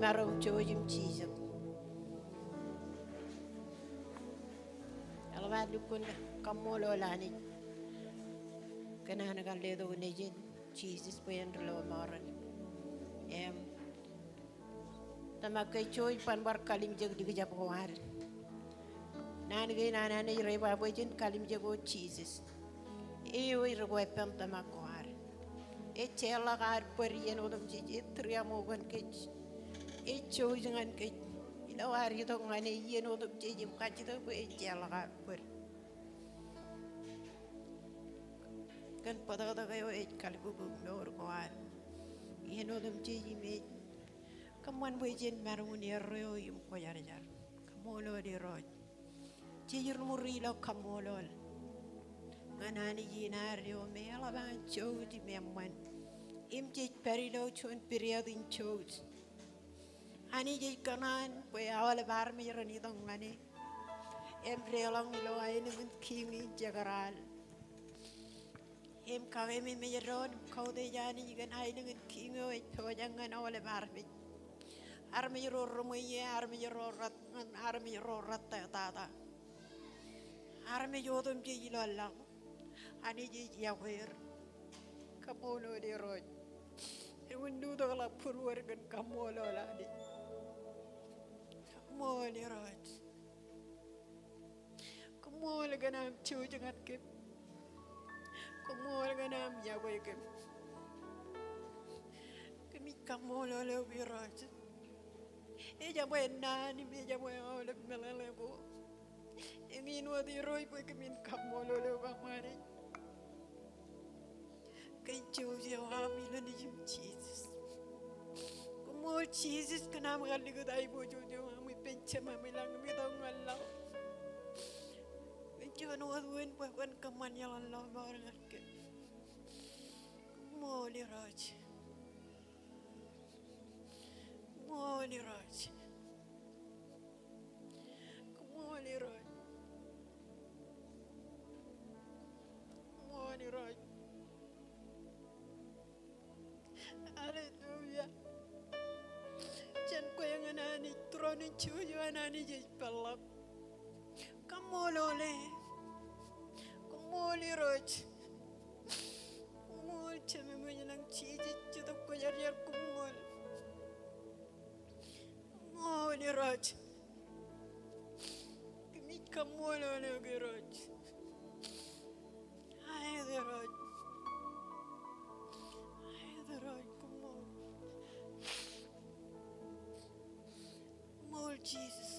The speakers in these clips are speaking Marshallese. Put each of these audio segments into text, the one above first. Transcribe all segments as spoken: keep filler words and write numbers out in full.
Arro im jouj im jijet. Eḷap ad lukkuun kaṃṃoolol Anij kōn an kar letok Nejin Jisōs bwe en ri lọmọọren. Im tōmak ke jouj ban bar kalimjek likjab ko ad. Naan kein an Anij rej ba bwe jen kalimjek wōt Jisōs. Eo ej ri kweppān tōmak ko ad. Ej jeorḷọk ad bōd iien otemjej, ej tūriaṃo kōn kōj. Ej jouj ñan kōj. Ilo ad itok ñan e iien otemjej im kajjitōk bwe ej jeorḷọk ad bōd. Kōn bōtōktōk eo ej kalkukok mour ko ad iien otemjej im ej kōṃṃan bwe jen maroñ in erreo im kwōjarjar. Kaṃṃoolol Irooj. Jej ri ṃuri ilo kaṃṃoolol ñan Anij in ad eo me eḷap an jouj im eṃṃan. Im jej pād ilo juon period in jouj. Anij ej kōṇaan bwe aolep armej ren itok ñan e im deḷọñ ilo aelōñ in kiiñ in jekdọọn. Im kakememej doon im kautiej Anij kōn aelōñ in kiiñ eo ej pojak ñan aolep armej. Armej ro reṃweiie, armej ro rat, ñan armej ro rattata. Armej otemjej ilo laḷ. Anij ej yokwe er. Kaṃṃoolol Irooj. Eñin lutōkḷọk būruod kōn kaṃṃoolol Anij. Kaṃṃool Irooj. Koṃṃool kōn aṃ jouj ñan kōm. Koṃṃool kōn aṃ yokwe kōm. Kōmij kaṃṃoolol eok Irooj. Ejabwe naan im ejabwe aolep meḷeḷe ko. Eñin wōt Irooj bwe kōmin kaṃṃoolol eok aṃ Anij. Kōn jouj eo aṃ ilo Nejūṃ Jisōs. Koṃṃool Jisōs kōn aṃ kar likūt aiboojoj eo aṃ ippān Jemām i lañ im itok ñan laḷ. Kōn juon wōt wūn bwe kwōn kōṃṃan iaḷ an lọmọọr ñan kōm. Koṃṃool Irooj. Koṃṃool Irooj. Koṃṃool Irooj. Koṃṃool Irooj. Hallelujah. Jen kwe ñan Anij, tūroon in jouj eo an Anij ej peḷḷọk. Kaṃṃoolol e. Koṃṃool Irooj. Koṃṃool Jemem ilañ Jisōs, Jetōb Kwōjarjar, koṃṃool. Koṃṃool Irooj. Kōmij kaṃṃoolol eok Irooj. Aet Irooj. Aet Irooj, koṃṃool. Koṃṃool Jisōs.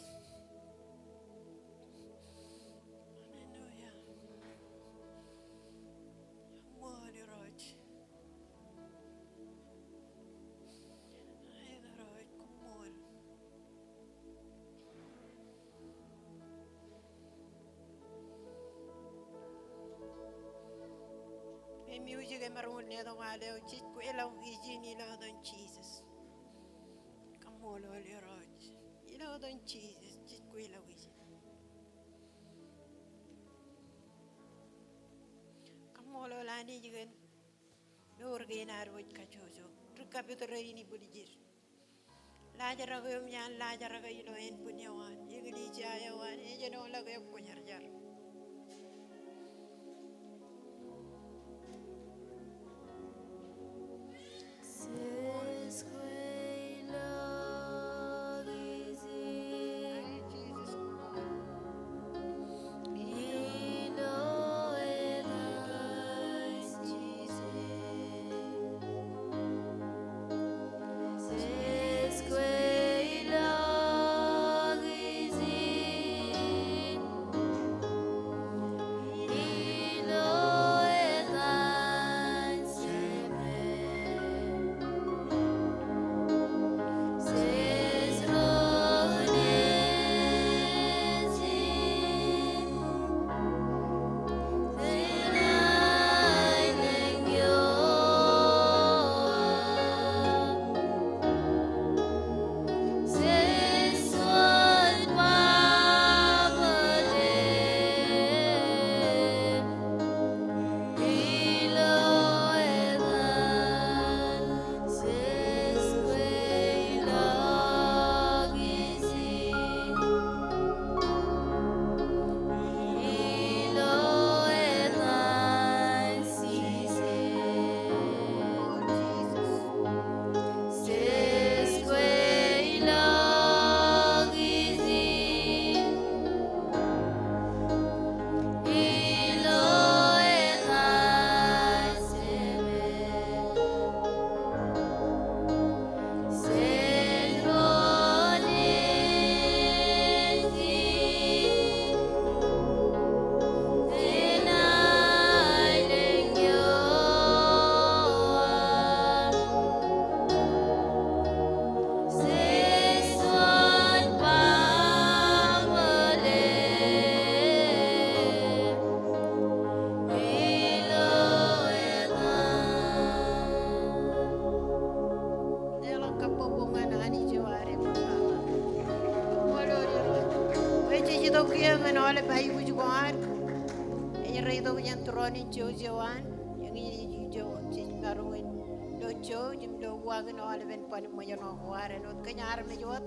Hallelujah. Koṃṃool Irooj. Aet Irooj, koṃṃool. Im music emaroñ in letok al eo, Jej Kweilọk Ijin ilo etan Jisōs. Kaṃṃoolol Irooj. Ilo etan Jisōs, Jej Kweilọk Ijin. Kaṃṃoolol Anij kōn mour kein ad wōj kajjojo. Ri kapit rein ibwiljid. Laajrak eō im iaan laajrak eo ilo ānbwin eo an, eklejia eo an, ejenoḷọk eok kwōjarjar. Itok kiiō ñan aolep aikuj ko ad. Ej reitok jān tūroon in jouj eo an. Eñin ej ijo jej maroñ in lo jouj im lo uwaak in aolepen bōn ṃōjṇọ ko ad āinwōt kōj armej wōt.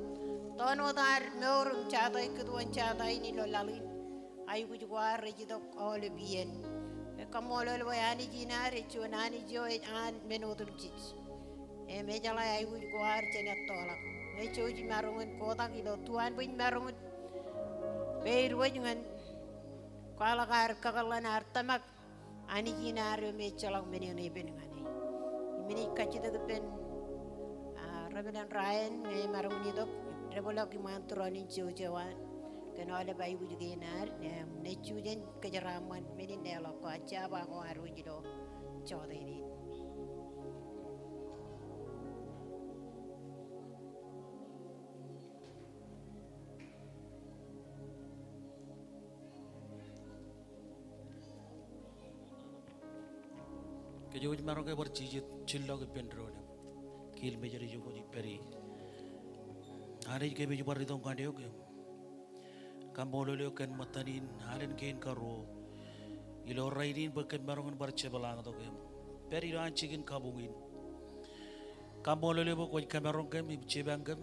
Tōn wōt ad mour im jatā kūtwōn jatā in ilo laḷ in. Aikuj ko ad rej itok aolep iien. Ij kaṃṃoolol bwe Anij in ad ej juon Anij eo ej an men otemjej. Im ejeḷā aikuj ko ad jān ettoḷọk. Ej jouj im maroñ in kotak ilo tuanbwij maroñ in peid wōj ñan kwaḷọk ad kakōḷḷan ad tōmak Anij in ad eo me ejjeḷọk men eṇ epen ñan e. Im ij kajjitōk ippān, ah, Reverend Ryan ñe emaroñ in itok, debōḷọk iṃaan tūroon in jouj eo an kōn aolep aikuj kein ad, im nejū jān kōjeraaṃṃan men in leḷọk ko, ak jab ko ad wōj ilo jọteen in. Kōj wōj maroñ ke bar jijet jilḷọk ippān doon im kiil mejed ijoko ij pād ie. Anij, kōmij bar itok ñan eok im kaṃṃoolol eok kōn ṃōttan in alen kein karuo ilo rainin bwe kōm maroñ in bar jepḷaaktok im pād ilo an jikin kabuñ in. Kaṃṃoolol eok bwe kwōj kamaroñ kōm im jipañ kōm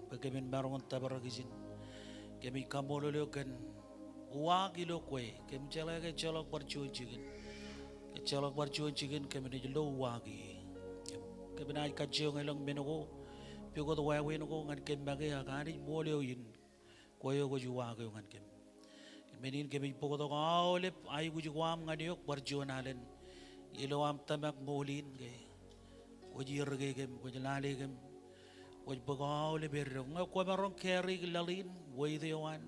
bwe kōmin maroñ in tōprak ijin. Kōmij kaṃṃoolol eok kōn uwaak ilo kwe. Kōm jeḷā ke ejjeḷọk bar juon jikin. Ejjeḷọk bar juon jikin kōm naaj lo uwaak ie. Kōm naaj kajjioñ elōñ men ko, pukot wāween ko ñan kōm make, ak Anij, ṃool eo in kwe eo kwōj uwaak eok ñan kōm. Men in kōmij bōktok aolep aikuj ko aṃ ñan eok bar juon alen ilo aṃ tōmak ṃool in ke kwōj erreke kōm, kwōj lale kōm, kwōj bōk aolep eddo. Ñe kwōmaroñ carry laḷ in, weight eo an,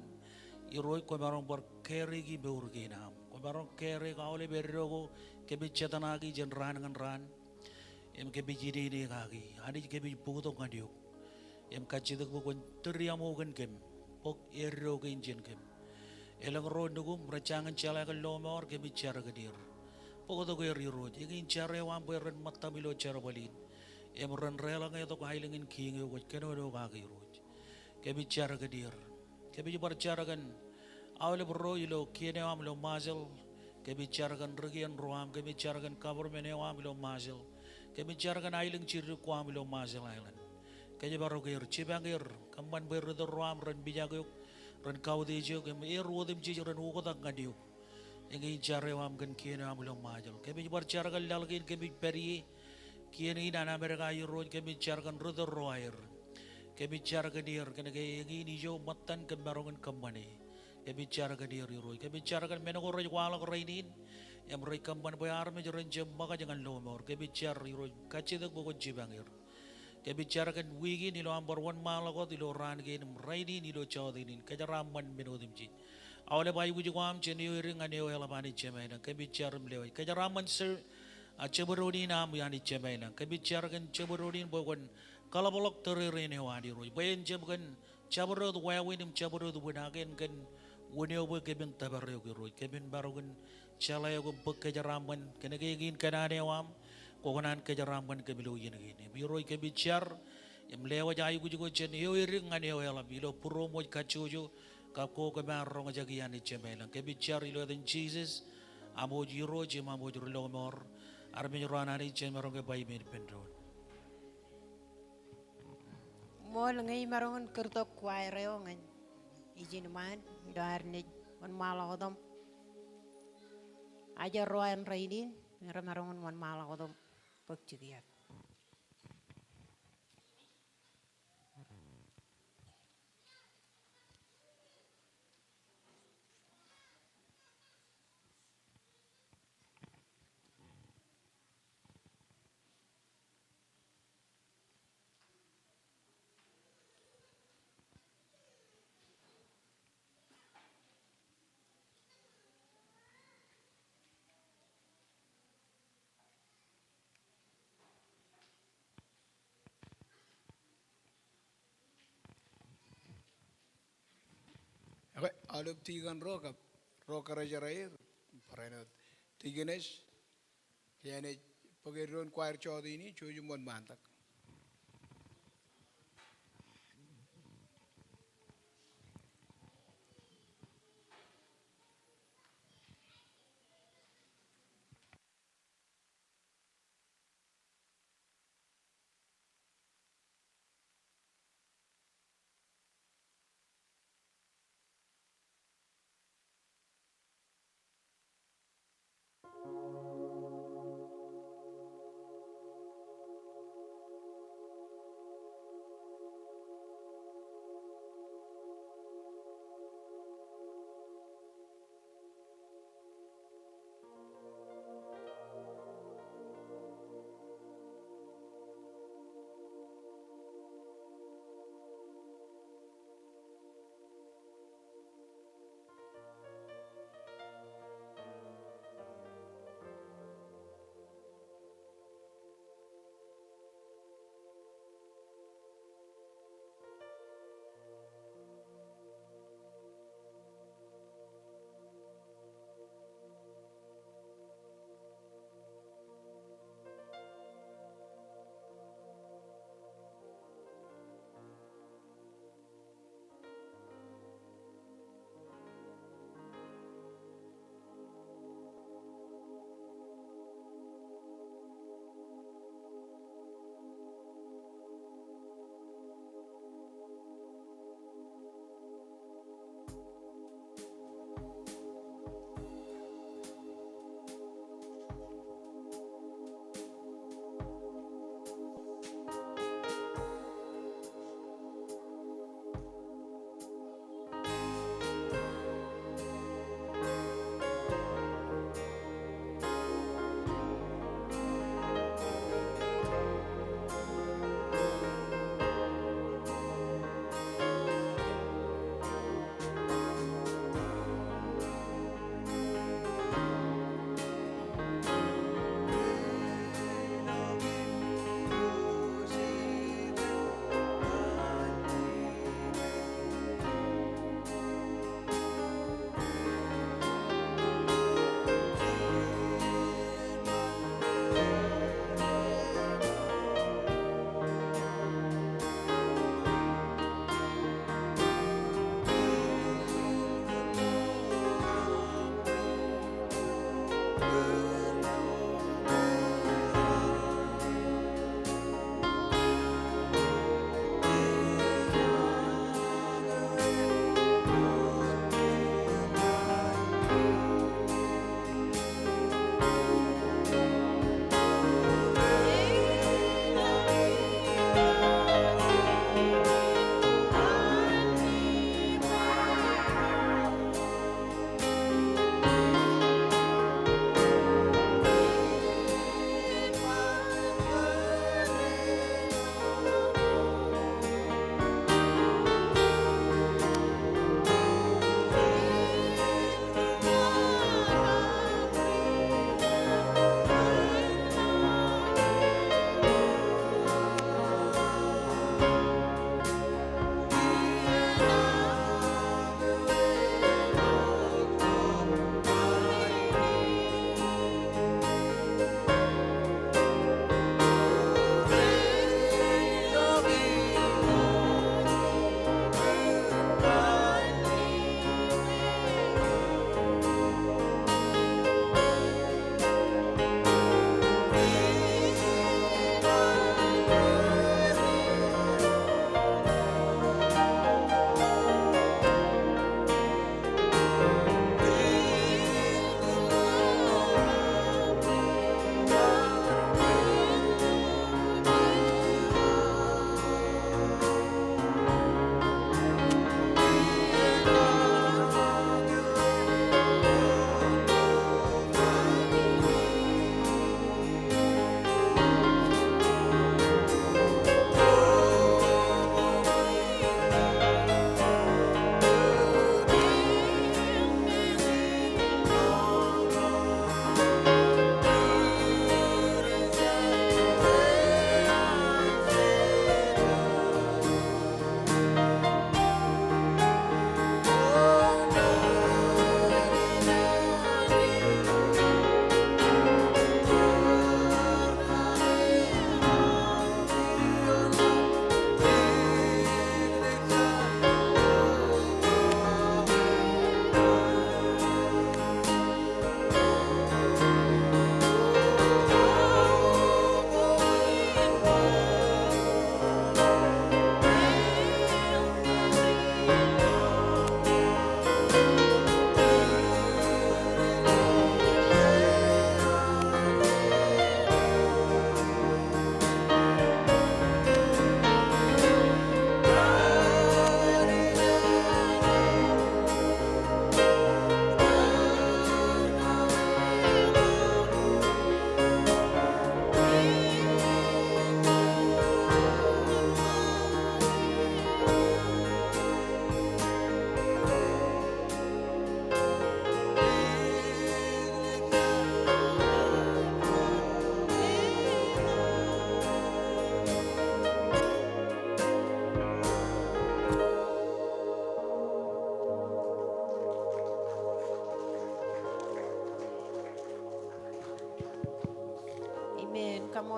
Irooj, kwōmaroñ bar carry mour kein aṃ. Kwōmaroñ carry aolep eddo ko kōmij jitōṇaki jān raan ñan raan im kōmij inene kaki. Anij, kōmij bōktok ñan eok im kajjitōk bwe kwōn tūriaṃo kōn kōm, bōk eddo kein jān kōm. Elōñ ro nukuṃ rej jañin jeḷā kōn lọmọọr, kōmij jar kōn er. Bōktok er Irooj, eñin jar eo aṃ bwe ren ṃōttaṃ ilo jerbal in im ren deḷọñetok aelōñ in kiiñ eo kwōj kōnono kaki Irooj. Kōmij jar kōn er. Kōmij bar jar kōn aolep ro ilo kien eo aṃ ilo Marshall. Kōmij jar kōn ri kien ro aṃ. Kōmij jar kōn government eo aṃ ilo Marshall. Kōmij jar kōn aelōñ jidik ko aṃ ilo Marshall Island. Kōjparok er, jipañ er, kōṃṃan bwe ri tōl ro aṃ ren mijak eok, ren kautiej eok, im er otemjej ren oktak ñan eok. Eñin jar eo aṃ kōn kien eo aṃ ilo Marshall. Kōmij bar jar kōn laḷ kein kōmij pād ie, kien in an Amerika Irooj, kōmij jar kōn ri tōl ro aer. Kōmij jar kōn er kōnke eñin ijo ṃōttan kōm maroñ in kōṃṃane. Kōmij jar kōn er Irooj. Kōmij jar kōn men ko rej waḷọk rainin im rej kōṃṃan bwe armej ren jab ṃōkaj ñan lọmọọr. Kōmij jar Irooj, kajjitōk bwe kwōn jipañ er. Kōmij jar kōn wiik in ilo aṃ bar wōnṃaanḷọk wōt ilo raan kein im rainin ilo jọteen in. Kōjeraaṃṃan men otemjej. Aolep aikuj ko aṃ jān eo edik ñan eo eḷap, Anij Jemem ilañ, kōmij jar im lewōj. Kōjeraaṃṃan sir, a, jabdewōt in aṃ, Anij Jemem ilañ. Kōmij jar kōn jabdewōt in bwe kwōn kaḷapḷọk tōrerein eo an Irooj. Bwe en jab kōn jabdewōt wāween im jabdewōt wūn, ak en kōn wūn eo bwe kōmin tōpar eok Irooj. Kōmin maroñ in jeḷā eok im bōk kōjeraaṃṃan kōnke eñin kōṇaan eo aṃ, kwō kōṇaan kōjeraaṃṃan kōm ilo iien kein. Im Irooj, kōmij jar im lewōj aikuj ko jān eo edik ñan eo eḷap ilo būruōm wōj kajjojo kab ko kōm ar roñjake, Anij Jemem ilañ. Kōmij jar ilo etan Jisōs, aṃ wōj Irooj im aṃ wōj Ri Lọmọọr. Armej ro an Anij, jen maroñ ke ba amen ippān doon. Ṃool, ñe imaroñ in kūrtok choir eo ñan ijin ṃaan ilo ad naaj wōnṃaanḷọk wōt im ajri ro an rainin, remaroñ in wōnṃaanḷọk wōt im bōk jikier. Okay, aolep tikōn ro kab ro kōrā jerā er, barāinwōt tikōnōs, ke enaaj bōk eddoin choir jọteen in, jouj im wōnṃaantak.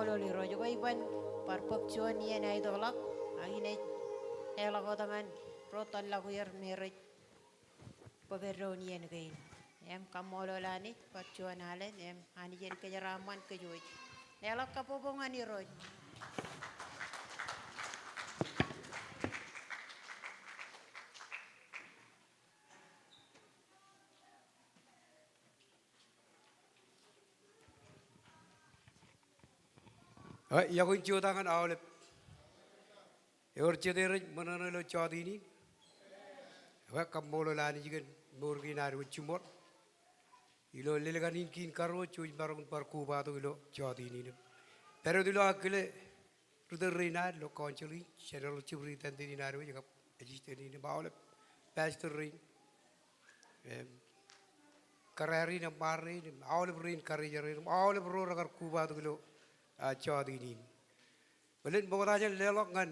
Kaṃṃoolol Irooj. Ekwe iban bar bōk juon iien aetokḷọk, ak inaaj leḷọk wōt ñan ro tōllọk er me rej bōk eddoin iien kein. Im kaṃṃoolol Anij bar juon alen, im Anij en kōjeraaṃṃan kōj wōj. Leḷọk kabbokbok ñan Irooj. Eo, iọkwe in jota ñan aolep ewōr jete rej ṃōṇōṇō ilo jọteen in. Ekwe kaṃṃoolol Anij kōn mour kein ad wōj jiṃor ilo lelkan in kein karuo, jouj maroñ in bar kobatok ilo jọteen in. Im pād wōt ilo aō kile ri tōl rein ad ilo council in, general superintendent in ad wōj, kab assistant in, im aolep pastor rein, im kōrā rein, im ṃaar rein, im aolep rein karijeraer, im aolep ro rekar kobatok ilo, ah, jọteen in. Bōlen ṃokta jān leḷọk ñan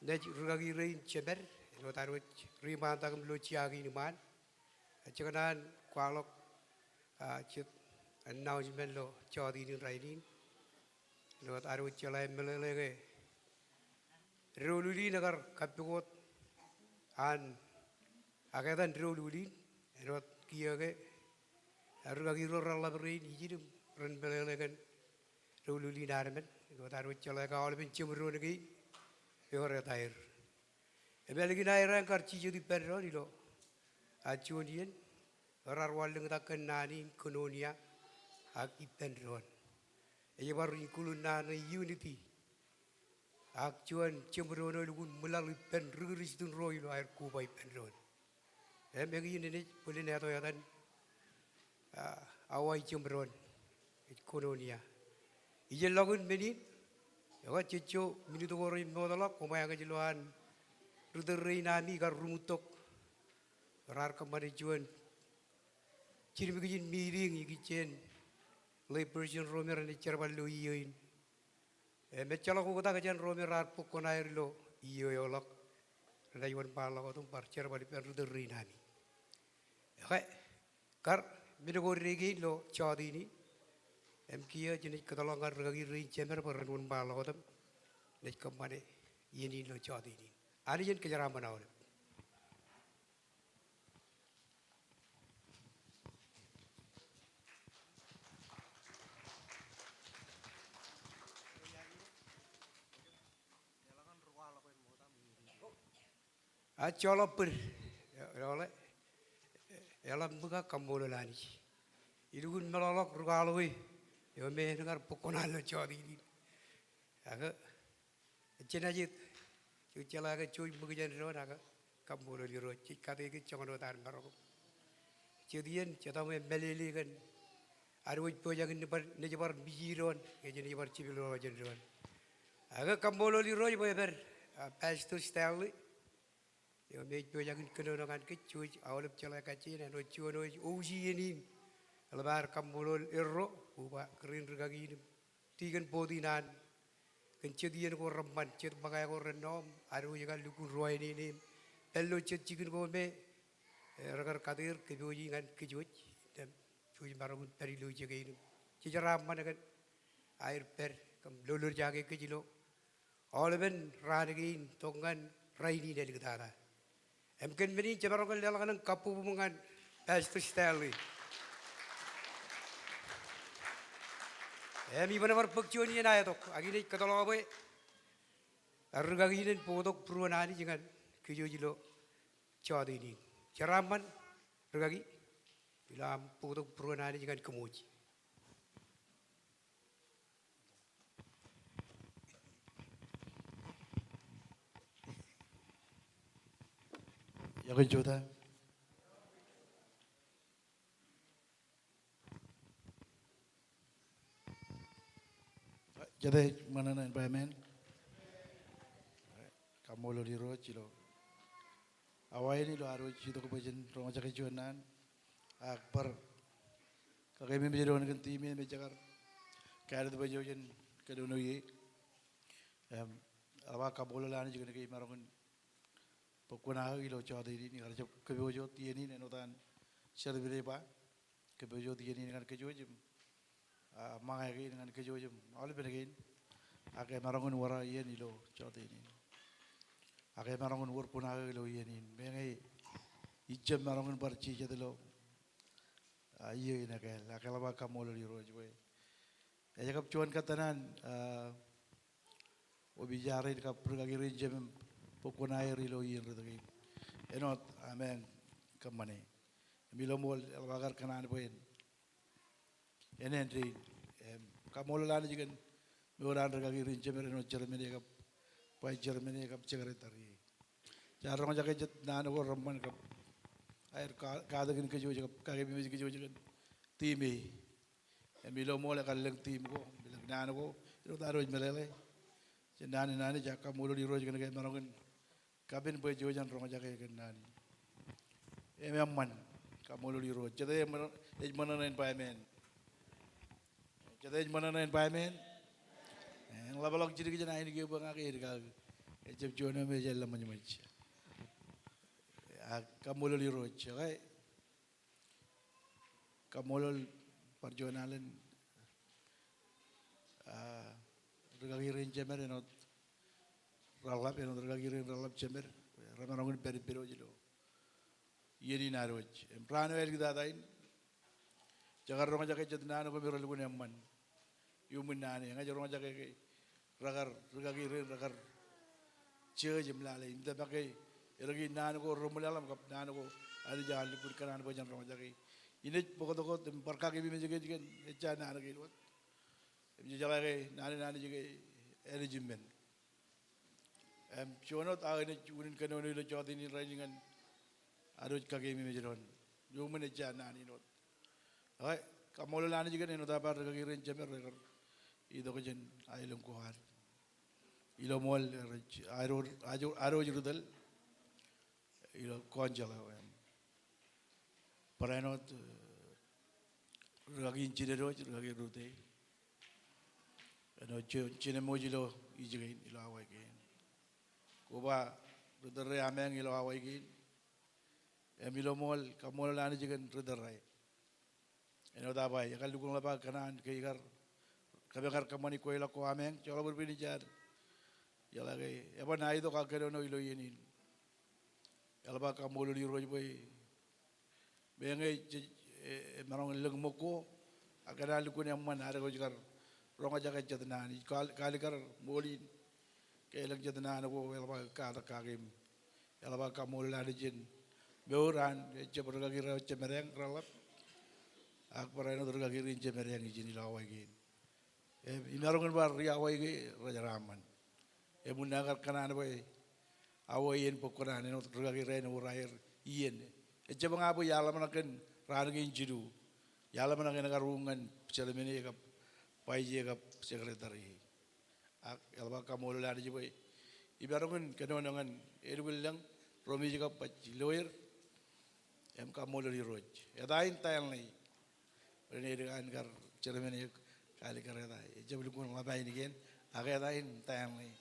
naaj rūkaki rein jemed, āinwōt ad wōj reiṃaantak im lojia kein iṃaan. Ij jekōṇaan kwaḷọk, ah, jet announcement ilo jọteen in rainin. Āinwōt ad wōj jeḷā meḷeḷe ke doulul in ekar kappukot an ak etan doulul in, āinwōt kiiō ke rūkaki ro reḷḷap rein ijin im ren meḷeḷe kōn doulul in ad men, āinwōt ad wōj jeḷā ke aolepen jeṃdoon kein ewōr etaer. Im ālikin aer eo an kar jijet ippān doon ilo, ah, juon iien, raar wanlōñtak kōn naan in koinonia ak ippān doon. Ej bar include naan ṇe unity ak juon jeṃdoon eo elukkuun ṃwilaḷ ippān ri Kūrjin ro ilo aer koba ippān doon. Im ekwe iien enaaj bōlen eto etan, ah, Hawaii jeṃdoon, ej koinonia. Ij jelọk in men in, ekwe jejjo minit ko rej mootḷọk, koṃeañ ej lo an ri tōl rein ami kar ruṃwittok raar kōṃṃane juon jidimkijin meeting ikijjien layperson ro me renaaj jerbal ilo iiō in. Im ejjeḷọk oktak jān ro me raar bōk kuṇaer ilo iiō eoḷọk, renaaj wōnṃaanḷọk wōt im bar jerbal ippān ri tōl rein ami. Ekwe, kar men ko dike ilo jọteen in, im kiiō jenaaj kōtḷọk ñan rūkaki rein jemed bwe ren wōnṃaanḷọk wōt im naaj kōṃṃane iien in ilo jọteen in. Anij en kōjeraaṃṃan aolep. A joḷọk bōd, eḷaññe, eḷaññe ṃōk ak kaṃṃoolol Anij. Ilukkuun meḷọkḷọk rūkwaḷọk eo, eo me en kar bōk kuṇaan ilo jọteen in. Ak Jen ajet, jej jeḷā ke jouj ṃōk jān doon ak kaṃṃoolol Irooj, jej kate kōj joñan wōt ad maroñ. Jet iien, jet aṃ eṃṃalele kōn ad wōj pojak in bar, naaj bar miji doon, ke jenaaj bar jepel ro jān doon. Ak kaṃṃoolol Irooj bwe epād, ah, Pastor Stanley. Eo me ej pojak in kōnono ñan kōj, jouj aolep jeḷā kajjien āinwōt juon eo ej O C iien in. Eḷap ad kaṃṃoolol erro, koba kōrā in rūkaki in im tikōn board in an kōn jet iien ko reṃṃan, jet ṃōñā ko renno im ad wōj kar lukkuun ruwainene im pād ilo jet jikin ko me, eh, rekar kate er kōpooje ñan kōj wōj. Im jouj maroñ in pād ilo ijekein im jejeraaṃṃan kōn aer pād kōm lolorjake kōj ilo aolepen raan kein tok ñan rainin āliktata. Im kōn men in jemaroñ ke leḷọk ñan kabbokbok ñan Pastor Stanley. Im iban bar bōk juon iien aetok, ak inaaj kōtḷọk bwe rūkaki in en bōktok būruon Anij ñan kōj wōj ilo jọteen in. Jeraaṃṃan rūkaki, ilo aṃ bōktok būruon Anij ñan kōm wōj. Iọkwe jota. Jete ṃōṇōṇō in bwe emān. Kaṃṃoolol Irooj ilo awa in ilo ad wōj itok bwe jen roñjake juon naan ak bar kakememej doon kōn tiim in me ej kar kāālōt bwe jen kōnono ie. Im, eḷap aō kaṃṃoolol Anij kōn ke emaroñ in bōk kuṇaō ilo jọteen in, ikar jab kōpooj wōt iien in āinwōt an Senator Billy ba, kōpooj wōt iien in ñan kōj wōj im ah, ṃōñā kein ñan kōjwōj im aolepen kein. Ak emaroñ in wōr iien ilo jọteen in. Ak emaroñ in wōr buñak ilo iien in. Meñe ij jab maroñ in bar jijet ilo, ah, iiō in ekāāl. Ak eḷap aō kaṃṃoolol Irooj bwe ej kab juon kōttan an, ah, opijarein kab rūkaki rein jemem bwe kwōnaer ilo iien rūtōl kein. Āinwōt ameañ kōṃṃane. Im ilo ṃool eḷap aō kar kōṇaan bwe en āindein. Im kaṃṃoolol Anij kōn mour an rūkaki rein jemed āinwōt chairman e kab vice chairman e kab secretary e. Jaar roñjake jet naan ko reṃṃan kab aer ka-, katak in kōjwōj kab kakememej kōjwōj kōn team e. Im ilo ṃool ekar lōñ team ko, lōñ naan ko, āinwōt ad wōj meḷeḷe. Jān naan in Anij, ak kaṃṃoolol Irooj kōn ke emaroñ in kapen bwe jen roñjake kōn naan in. Im eṃṃan, kaṃṃoolol Irooj. Jete ej ṃōṇōṇō in ba amen? Jete ej ṃōṇōṇō in ba amen? Eñ, ḷapḷọk jidik jān ainikien bwe ña ke edik ak ejjab juon eo me ejjeḷọk ṃōjṃōj. Ak kaṃṃoolol Irooj, okay? Kaṃṃoolol bar juon alen, ah, rūkaki rein jemed āinwōt reḷap, āinwōt rūkaki rein reḷap jemed, remaroñ in pād ippād wōj ilo iien in ad wōj. Im raan eo āliktata in, jekar roñjake jet naan ko me relukkuun eṃṃan. Iuṃwin naan e, ña ij roñjake ke rekar, rūkaki rein rekar church im lale. Im tōmak ke erkein naan ko reṃwilaḷ im kab naan ko Anij ear lukkuun kōṇaan bwe jen roñjake. Inaaj bōktok wōt im bar kakememej kōj kōn ejja naan kein wōt. Im jejeḷā ke naan in Anij ke ālikin men. Im juon wōt aō inaaj unin kōnono ilo jọteen in rainin ñan ad wōj kakememej doon. Iuṃwin ejja naan in wōt. Okay, kaṃṃoolol Anij kōn āinwōt aō bar rūkaki rein jemed rekar itok jān aelōñ ko ad. Ilo ṃool rej, ad wōj, ad wōj, ad wōj ri tōl ilo council eo. Im barāinwōt, eh, rūkaki in jined wōj, rūkaki Rute, āinwōt je, jined wōj ilo ijin kein, ilo Hawaii kein. Koba ri tōl ro ameañ ilo Hawaii kein. Im ilo ṃool, kaṃṃoolol Anij kōn ri tōl ro. Āinwōt aō ba, ekar lukkuun ḷap aō kōṇaan ke ikar, kōm kar kōṃṃani kweilọk ko ameañ, joḷọk bōd bwe in ij aō, ijeḷā ke eban aō itok aō kōnono ilo iien in. Eḷap aō kaṃṃoolol Irooj bwe meñe jej, e, emaroñ in lōñ ṃōk ko, ak enaaj lukkuun eṃṃan ad wōj kar roñjake jet naan. Ij kal-, kalikkar ṃool in ke elōñ jet naan ko eḷap aō katak kake im eḷap aō kaṃṃoolol Anij jān mour an ejjab rūkaki ro jemed eñ reḷap, ak barāinwōt rūkaki rein jemed eñ ijin ilo Hawaii kein. Im imaroñ in bar ri Hawaii ke rej jeraaṃṃan. Im unin aō kar kōṇaan bwe Hawaii en bōk kōṇaan āinwōt rūkaki rein ewōr aer iien. Ejjab ña bwe iar ḷōmṇak kōn raan kein jilu. Iar ḷōmṇak kōn kar uññan chairman e kab vice e kab secretary e. Ak eḷap aō kaṃṃoolol Anij bwe imaroñ in kōnono ñan elukkuun lōñ ro mej kab baj loer. Im kaṃṃoolol Irooj. Eta in Stanley. Ren edik an kar chairman e kalikkar eta. Ejjab lukkuun ḷap ainikien. Ak eta in Stanley.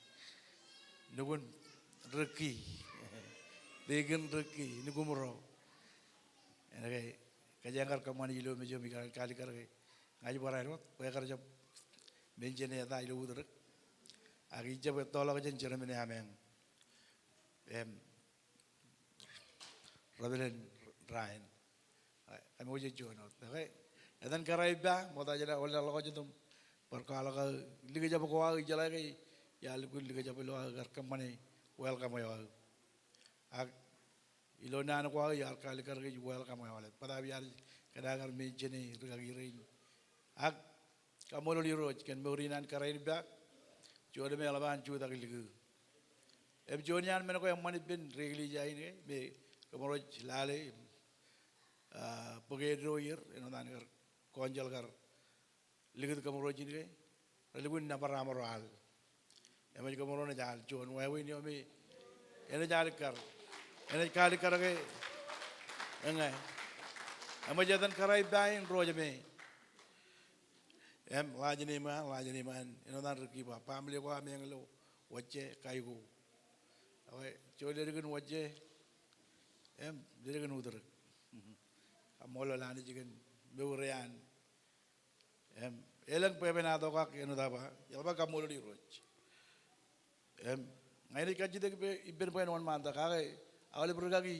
Nukun Ricky. Deacon Ricky. Nukumro. Āinwōt ke kōjeañ kar kōṃṃani ilo mej eo im ikar kalikkar ke ña ij barāinwōt bwe ekar jab mention eta ilo utrōk. Ak ij jab ettoḷọk jān chairman e ameañ. Im Reverend Ryan. Kōmij juon wōt. Okay. Etan kōrā ippa, ṃokta jān aō leḷọk jet im bar kwaḷọk aō likjab ko aō, ijeḷā ke iar lukkuun likjab ilo aō kar kōṃṃane welcome eo aō. Ak ilo naan ko aō iar kalikkar ke ij welcome e aolep. Bōtab iar kōṇaan kar mention e rūkaki rein. Ak kaṃṃoolol Irooj kōn mour in an kōrā in ippa. Juon me eḷap an jutak likū. Im juon iaan men ko eṃṃan ippān Rick Lee Jain ke me kōmro ej lale, ah, bōk eddo er, āinwōt an kar council kar likūt kōmro ijin ke relukkuun nōbar aṃro al. Eṃōj kōmro naaj al juon wāween eo me enaaj alikkar. Enaaj kalikkar ke eñe. Eṃōj etan kōrā ippa in Roojmāe. Im last name an, last name an, āinwōt an Ricky ba, family ko ameañ ilo Wōjje, Kaiko. Okay, juon ledik in Wōjje im ledik in utrōk. Kaṃṃoolol Anij kōn mour eo an. Im elōñ bwebwenato kake āinwōt aō ba, eḷap aō kaṃṃoolol Irooj. Im, ña inaaj kajjitōk ippān bwe en wōnṃaantak, kake aolep rūkaki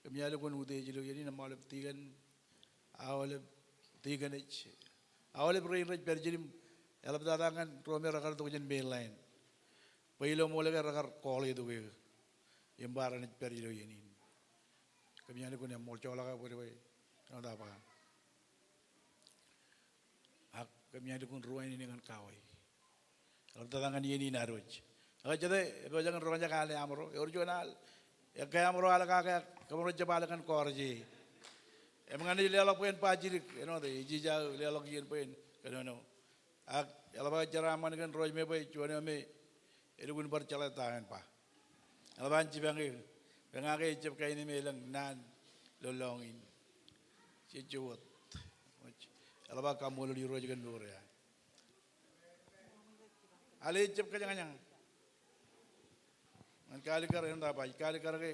kōm iaan lukkuun utiej ilo iien in, im aolep tikōn, aolep tikōnej, aolep rein rej pād ijin im eḷaptata ñan ro me rekar itok jān mainland bwe ilo ṃool ke rekar kooḷ itok eō im ba renaaj pād ilo iien in. Kōm iaan lukkuun eṃṃool, joḷọk aō bōd bwe āinwōt aō ba. Ak kōm iaan lukkuun ruwainene ñan kawōj. Eḷaptata ñan iien in ad wōj. Ak jete, epojak in roñjake al eo aṃro, ewōr juon al. Ekkā aṃro al kake, kōmro jab al ñan kọọrje. Im ña ij leḷọk bwe en ba jidik, āinwōt ej ij aō leḷọk iien bwe en kōnono. Ak eḷap aō jeraaṃṃan kōn ro eo me bwe juon eo me elukkuun bar jeḷā ta en ba. Eḷap an jipañ eō, bwe ña ke ejab kain me elōñ naan ilo lọñiin. Jejjo wōt. Eḷap aō kaṃṃoolol Irooj kōn mour eo an. Al eo ejab kōjañjañ ñan kalikkar, āinwōt aō ba, kalikkar ke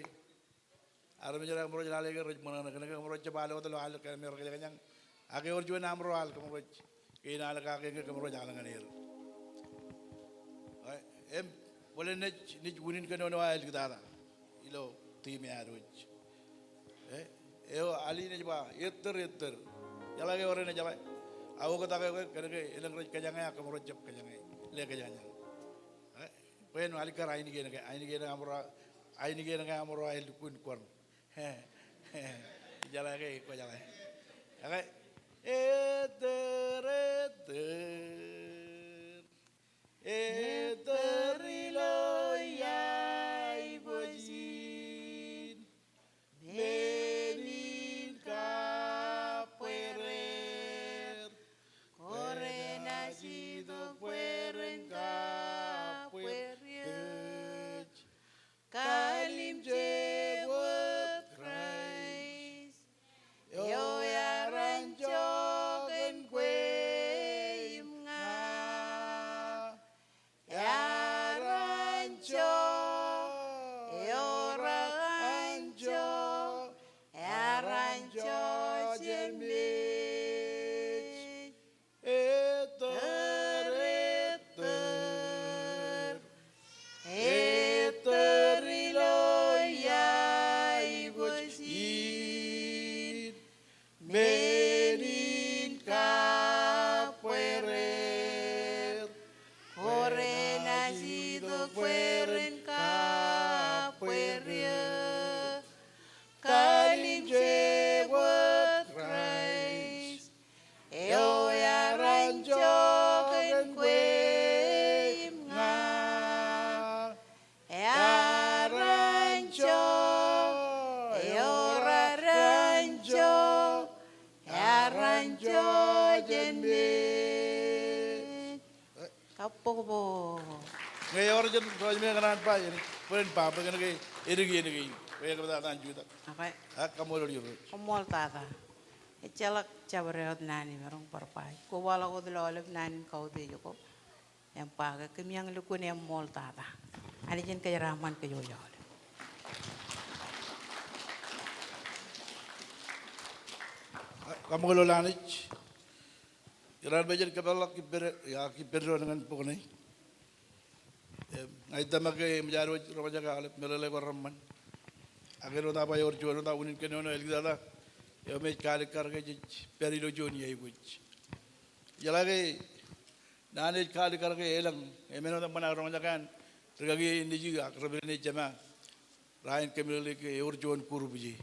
armej ro kōmro ej lale ke rej ṃōṇōṇō kōn ke kōmro jab al wōt ilo al ke me rekōjañjañ. Ak ewōr juon aṃro al kōmro ej, kein al kake ke kōmro ej al ñan er. Im bōlen naaj, naaj unin kōnono aō āliktata ilo tiim eo ad wōj. E, eo al in ej ba ettōr, ettōr. Jeḷā ke ewōr eṇ ejeḷā. Ak oktak eo ke kōn ke elōñ rej kōjañe ak kōmro jab kōjañe, le kōjañjañ. E, bwe en alikkar ainikien ke, ainikien ke aṃro, ainikien ke aṃro aō lukkuun kwōn. Jeḷā ke kwōjeḷā. Okay. Ettōr, ettōr. Ettōr ilo aiboojin. Men in kabbwerer. Kōrā naaj itok bwe ren kabbwerej. Kalimjek wōt Kraist. Eo ear anjọ kōn kwe im ña. Ear anjọ. Eo ear anjọ. Ear anjọ jān mej. Ettōr, ettōr, ettōr ilo aiboojin, men in kabbwerer, kōrā naaj itok bwe ren kabbwerej. Kalimjek wōt Kraist, eo ear anjọ kōn kwe im ña. Ear anjọ, eo ear anjọ, ear anjọ jān mej. Kabbokbok. Ñe ewōr jān ro eo me ekōṇaan ba, bwe en ba, bwe kōnke edik iien kein. Bwe ekōṇaan jutak. Okay. Ak kaṃṃoolol Irooj. Koṃṃool tata. Ejjeḷọk jabdewōt naan imaroñ bar ba. Kobaḷọk wōt ilo aolep naan in kautiej ko. Im ba ke kōm iaan lukkuun eṃṃool tata. Anij en kōjeraaṃṃan kōj aolep. Kaṃṃoolol Anij. Iran bwe jen kōpeḷḷọk ippān, ippān doon ñan bok ṇe. Im, ña ij tōmak ke eṃōj ad wōj roñjake aolep meḷeḷe ko reṃṃan. Ak āinwōt aō ba ewōr juon wōt aō unin kōnono āliktata eo me ej kalikkar ke jej pād ilo juon iaikwōj. Jeḷā ke naan ej kalikkar ke elōñ, im āinwōt eṃṃan aō roñjake an, rikaki eo nejū ak ri-pād eo nejū, jema, raar kōmeḷeḷeik ke ewōr juon group ije.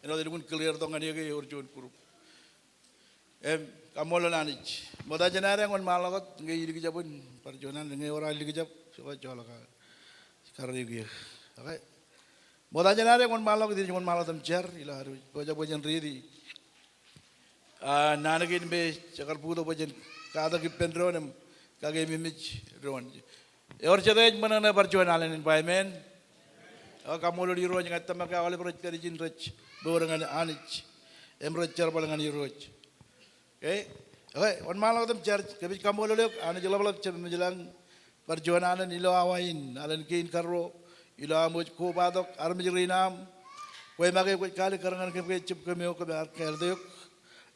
Āinwōt elukkuun clear tok ñan eō ke ewōr juon group. Im, kaṃṃoolol Anij. Ṃokta jān ad wōnṃaanḷọk wōt, ñe ilikjab in, bar juon an, ñe ewōr aō likjab, jokwe joḷọk aō karreoik eō. Okay. Ṃokta jān ad wōnṃaanḷọk wōt, ij wōnṃaanḷọk wōt im jar, ilo ad wōj, bwe jab bwe jen riiti. A, naan kein me jekar bōktok bwe jen katak ippān doon im kakeememej doon. Ewōr jete ej ṃōṇōṇō bar juon alen in ba amen. O, kaṃṃoolol Irooj, ña ij tōmak ke aolep rej pād ijin rej mour ñan Anij im rej jerbal ñan Irooj. Okay? Okay, wōnṃaanḷọk wōt im jar, kōmij kaṃṃoolol eok, Anij ḷapḷap, Jemem ilañ, bar juon alen ilo awa in, alen kein karuo, ilo aṃ wōj kobatok armej rein aṃ. Kwe make kwōj kalikkar ñan kōm ke ejjab kōm eo kōm ar kāālōt eok,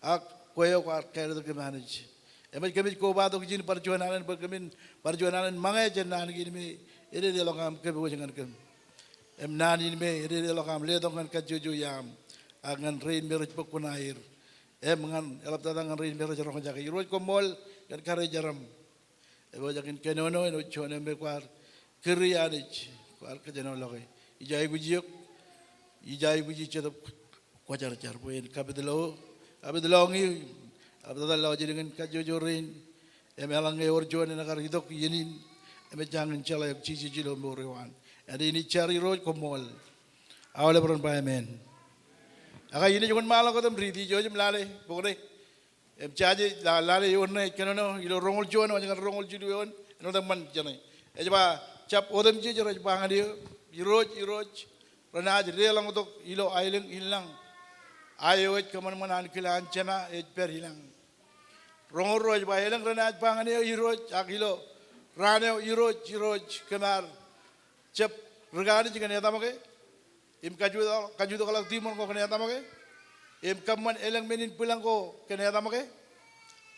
ak kwe eo kwaar kāālōt kōm Anij. Eṃōj kōmij kobatok ijin bar juon alen bwe kōmin bar juon alen ṃōñā jān naan kein me ededeḷọk aṃ kōpooj ñan kōm. Im naan in me ededeḷọk aṃ letok ñan kajjojo iaam ak ñan rein me rej bōk kuṇaer im ñan eḷaptata ñan rein me rej roñjake. Irooj koṃṃool kōn karijeram. Epojak in kōnono āinwōt juon eo me kwaar kūri Anij, kwaar kōjenolọke. Ij aikuj eok, ij aikuj ij Jetōb Kwōjarjar bwe en kapit lo, kapit lọñiō, eḷaptata lọjilñin kajjojo rein, im eḷaññe ewōr juon enaaj kar itok iien in, im ejjañin jeḷā eok Jisōs ilo mour eo an. Āindein ij jar Irooj koṃṃool. Aolep ren ba amen. Ak iien ej wōnṃaanḷọk otem riiti, ijo ej im lale bok ṇe. Im jaje la-, lale eoon ṇe ej kōnono ilo roñoul juon eo ñan roñoul jilu eoon, āinwōt eṃṃan jeṇe. Ej ba, jab otemjej rej ba ñan eō, Irooj, Irooj, renaaj deḷọñtok ilo aelōñ in lañ. A eo ej kōṃanṃan ankilaan Jema ej pād ilañ. Roñoul ruo ej ba, elōñ renaaj ba ñan eō Irooj, ak ilo raan eo Irooj, Irooj, kōm ar jab ri Anij kōn etaṃ ke? Im kajutak, kajutakḷọk tiṃoṇ ko kōn etaṃ ke? Im kōṃṃan elōñ men in bwilōñ ko kōn etaṃ ke?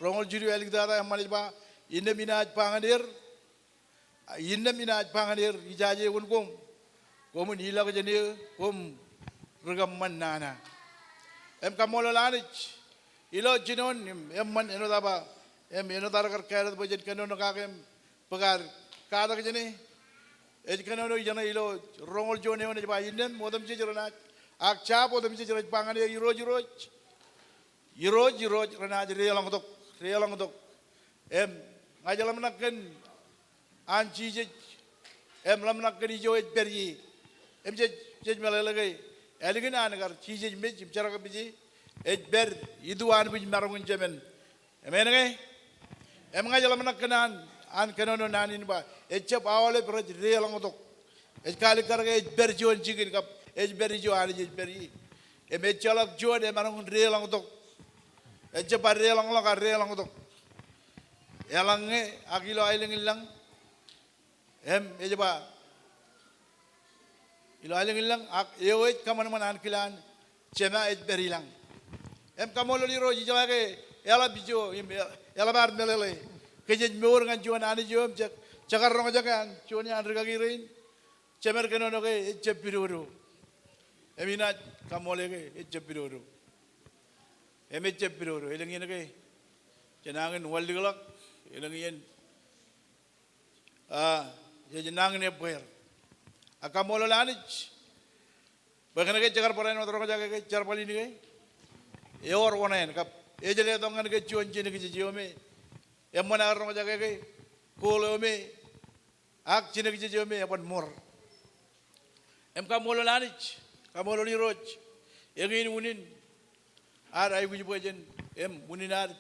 Roñoul jilu āliktata eṃṃan ej ba, innām inaaj ba ñan er, innām inaaj ba ñan er, ijaje wōn koṃ, koṃwin ilọk jān eō, koṃ ri kōṃṃan nana. Im kaṃṃoolol Anij, ilo jinoin im eṃṃan āinwōt aō ba, im āinwōt aō kar kāālōt bwe jen kōnono kake im bōk ad katak jāne. Ej kōnono ijeṇe ilo roñoul juon eoon ej ba, innām otemjej renaaj, ak jab otemjej rej ba ñan eō, Irooj, Irooj, Irooj, Irooj, renaaj deḷọñtok, deḷọñtok. Im ña ij ḷōmṇak kōn an Jisōs, im ḷōmṇak kōn ijo ej pād ie. Im jej, jej meḷeḷe ke ālikin an kar Jisōs mej im jerkakpeje, ej pād itu anbwijmaroñ in jemān. Amen ke? Im ña ij ḷōmṇak kōn an, an kōnono naan in ba, ejjab aolep rej deḷọñtok. Ej kaalikkar ke ej pād juon jikin kab ej pād ijo Anij ej pād ie. Im ejjeḷọk juon emaroñ in deḷọñtok. Ejjab ba deḷọñḷọk, a deḷọñtok. Eḷaññe ak ilo aelōñ in lañ. Im ej ba, ilo aelōñ in lañ, ak eo ej kōṃanṃan ankilaan Jema ej pād ilañ. Im kaṃṃoolol Irooj, ijeḷā ke eḷap ijo, im eḷap ad meḷeḷe ke jej mour ñan juon Anij eo im je, je kar roñjake an juon iaan rikaki rein. Jemed kōnono ke ejjab pidodo. Im inaaj kaṃṃoole ke ejjab pidodo. Im ejjab pidodo. Elōñ iien ke jenañin wanlikḷọk, elōñ iien a, jej nañin ebbeer. Ak kaṃṃoolol Anij bwe kōnke jekar barāinwōt roñjake ke jerbal in ke ewōr oṇāān kab ej letok ñan ke juon jinōkjeje eo me eṃṃan aer roñjake ke goal eo me ak jinōkjeje eo me eban ṃor. Im kaṃṃoolol Anij, kaṃṃoolol Irooj, eñin unin ad aikuj bwe jen, im unin ad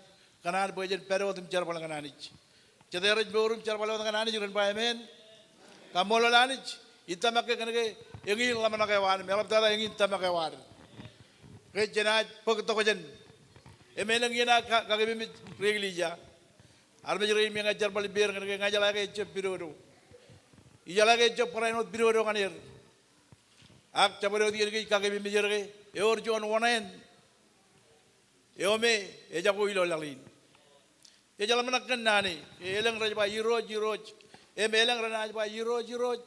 kōṇaan bwe jen pād wōt im jerbal ñan Anij. Jete rej mour im jerbal wōt ñan Anij ren ba amen. Kaṃṃoolol Anij, ij tōmak ke kōnke eñin ḷōmṇak eo an, im eḷaptata eñin tōmak eo ad. Ke jenaaj bōk tokjān. Im elōñ iien aō ka-, kakememej ri eklejia. Armej rein me ña jerbal ippāer ñan ke ña ijeḷā ke ejjab pidodo. Ijeḷā ke ejjab barāinwōt pidodo ñan er. Ak jabdewōt iien ke ij kakememej er ke ewōr juon oṇāān eo me ejako ilo laḷ in. Jej ḷōmṇak kōn naan e, elōñ rej ba Irooj, Irooj. Im elōñ renaaj ba Irooj, Irooj.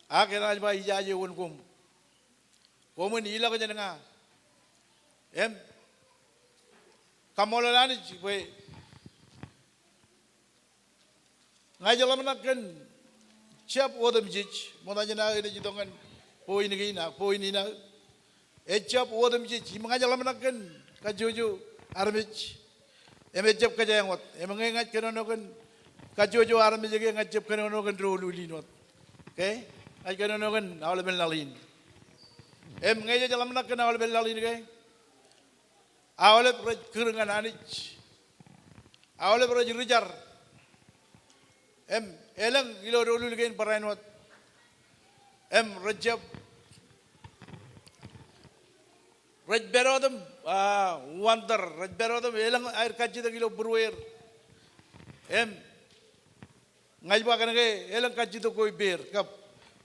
Ak enaaj ba ijaje wōn koṃ. Koṃwin ilọk jān ña. Im kaṃṃoolol Anij bwe ña ij ḷōmṇak kōn jab otemjej, ṃokta jān aō enaaj itok ñan point kein, ak point in aō. Ejjab otemjej, im ña ij ḷōmṇak kōn kajjojo armej. Im ejjab kōjeañ wōt, im ñe ña ij kōnono kōn kajjojo armej ke ña ij jab kōnono kōn doulul in wōt. Okay? Ña ij kōnono kōn aolepen laḷ in. Im ñe jej ḷōmṇak kōn aolepen laḷ in ke, aolep rej kūr ñan Anij. Aolep rej ri jar. Im elōñ ilo doulul kein barāinwōt. Im rej jab, rej pād wōt im, a, wonder. Rej pād wōt im elōñ aer kajjitōk ilo būrueir. Im ña ij ba kōnke elōñ kajjitōk ko ippāer, kab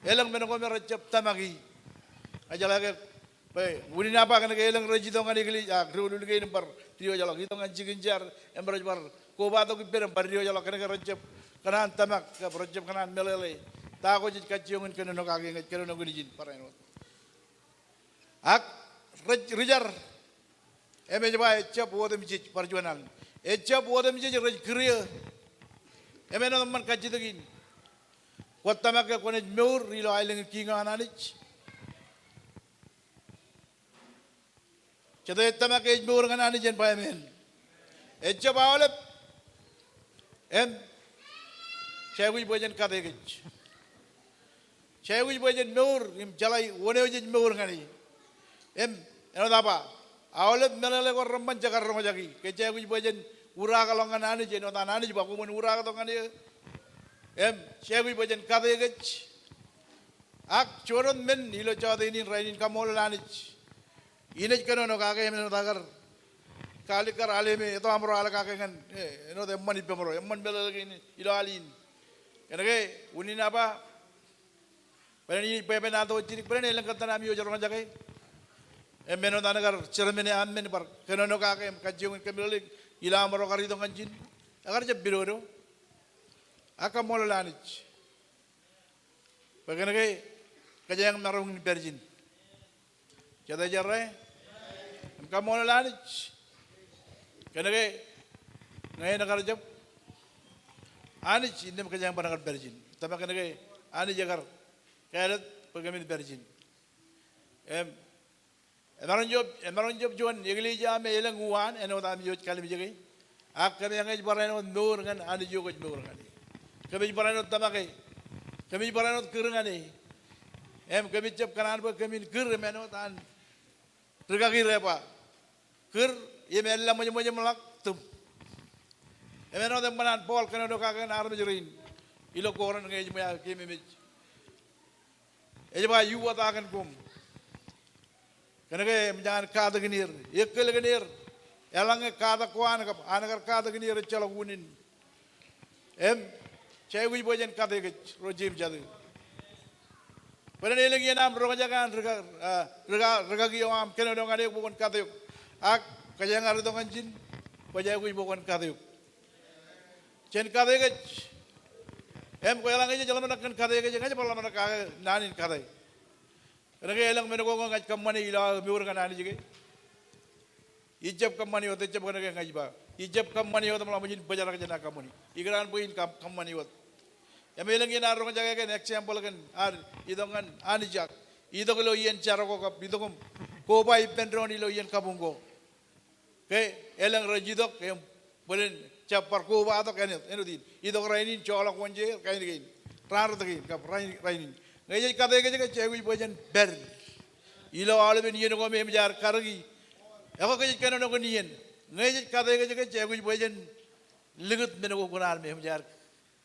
elōñ men ko me rej jab tōmaki. Ña ijeḷā ke, bwe, unin aō ba kōnke elōñ rej itok ñan eklejia, ak doulul kein im bar diwōjḷọk, itok ñan jikin jar, im rej bar kobatok ippān im bar diwōjḷọk, kōnke rejjab kōṇaan tōmak, kab rejjab kōṇaan meḷeḷe ta ko jej kajjioñ in kōnono kake ñe ej kōnono kōn ijin barāinwōt. Ak rej, ri jar, im ej ba ejjab otemjej, bar juon alen. Ejjab otemjej rej kūr eō. Im āinwōt eṃṃan kajjitōk in. Kwōj tōmak ke kwōnaaj mour ilo aelōñ in kiiñ eo an Anij? Jete ej tōmak ke ej mour ñan Anij en ba amen. Ejjab aolep. Im jej aikuj bwe jen katekej. Jej aikuj bwe jen mour im jeḷā wōn eo jej mour ñan e. Im āinwōt aō ba, aolep meḷeḷe ko reṃṃan jekar roñjaki. Ke jej aikuj bwe jen uraakḷọk ñan Anij āinwōt an Anij ba koṃwin uraaktok ñan eō. Im jej aikuj bwe jen katekej. Ak juon wōt men ilo jọteen in rainin, kaṃṃoolol Anij. Inaaj kōnono kake im āinwōt aō kar kaalikkar al eo me eto aṃro al kake ñan, e, āinwōt eṃṃan ippaṃro, eṃṃan meḷeḷe kein ilo al in. Kōnke unin aō ba, bōlen inaaj bwebwenato jidik, bōlen elōñ kōttan ami wōj roñjake. Im āinwōt an kar chairman eo aṃ men bar kōnono kake im kajjioñ in kōmeḷeḷeik ilo aṃro kar itok ñan ijin, ekar jab pidodo. Ak kaṃṃoolol Anij. Bwe kōnke kōjeañ maroñ in pād ijin. Jete ej errā? Im kaṃṃoolol Anij. Kōnke ñe en ekar jab Anij innām kōjeañ bar kar pād ijin. Tōmak kōnke Anij ekar kāālōt bwe kōmin pād ijin. Im emaroñ jab, emaroñ jab juon eklejia me elōñ uwaan āinwōt ami wōj kalimjeke. Ak kōmeañ ej barāinwōt mour ñan Anij eo kwōj mour ñan e. Kōmij barāinwōt tōmak e. Kōmij barāinwōt kūr ñan e. Im kōmij jab kōṇaan bwe kōmin kūr im āinwōt an rikaki ro rej ba, kūr im eḷḷaṃōjṃōj im ḷak tūm. Im āinwōt eṃṃan an Paul kōnono kake ñan armej rein ilo Korint ñe ej ṃōj aō keememej. Ej ba, "Yu wōtaak kōn koṃ." Kōnke eṃōj an katak in er, ekkōl kōn er, eḷaññe katak ko an kab an kar katak in er ejjeḷọk unin. Im jej aikuj bwe jen katekej, ro jeiū im jatū. Bōlen elōñ iien aṃ roñjake an rika, a, rika, rikaki eo aṃ kōnono ñan eok bwe kwōn kate eok. Ak kōjeañ ar itok ñan ijin, kwōj aikuj bwe kwōn kate eok. Jen katekej. Im kwe eḷaññe jej ḷōmṇak kōn katekej, ña ij bar ḷōmṇak kake naan in kate. Kōnke elōñ men ko ñe ña ij kōṃṃane ilo aō mour ñan Anij ke, ij jab kōṃṃane wōt, ij jab, kōnke ña ij ba, ij jab kōṃṃane wōt im ḷak ṃōj in bōjrak jān aō kōṃṃani. Ikōṇaan bwe in kōṃ-, kōṃṃane wōt. Im elōñ iien ar roñjake kōn example kōn ad itok ñan Anij ak itok ilo iien jar ko kab itok im koba ippān doon ilo iien kabuñ ko. Ke elōñ rej itok im bōlen jab bar kobatok āinwōt, āinwōt in. Itok rainin, joḷọk wōnje, kain kein. Raan rot kein, kab rain-, rainin. Ñe jej katekej ke jej aikuj bwe jen pād ilo aolepen iien ko me eṃōj aer karōki. Ekwe ke jej kōnono kōn iien. Ñe jej katekej ke jej aikuj bwe jen likūt men ko kuṇaan me eṃōj aer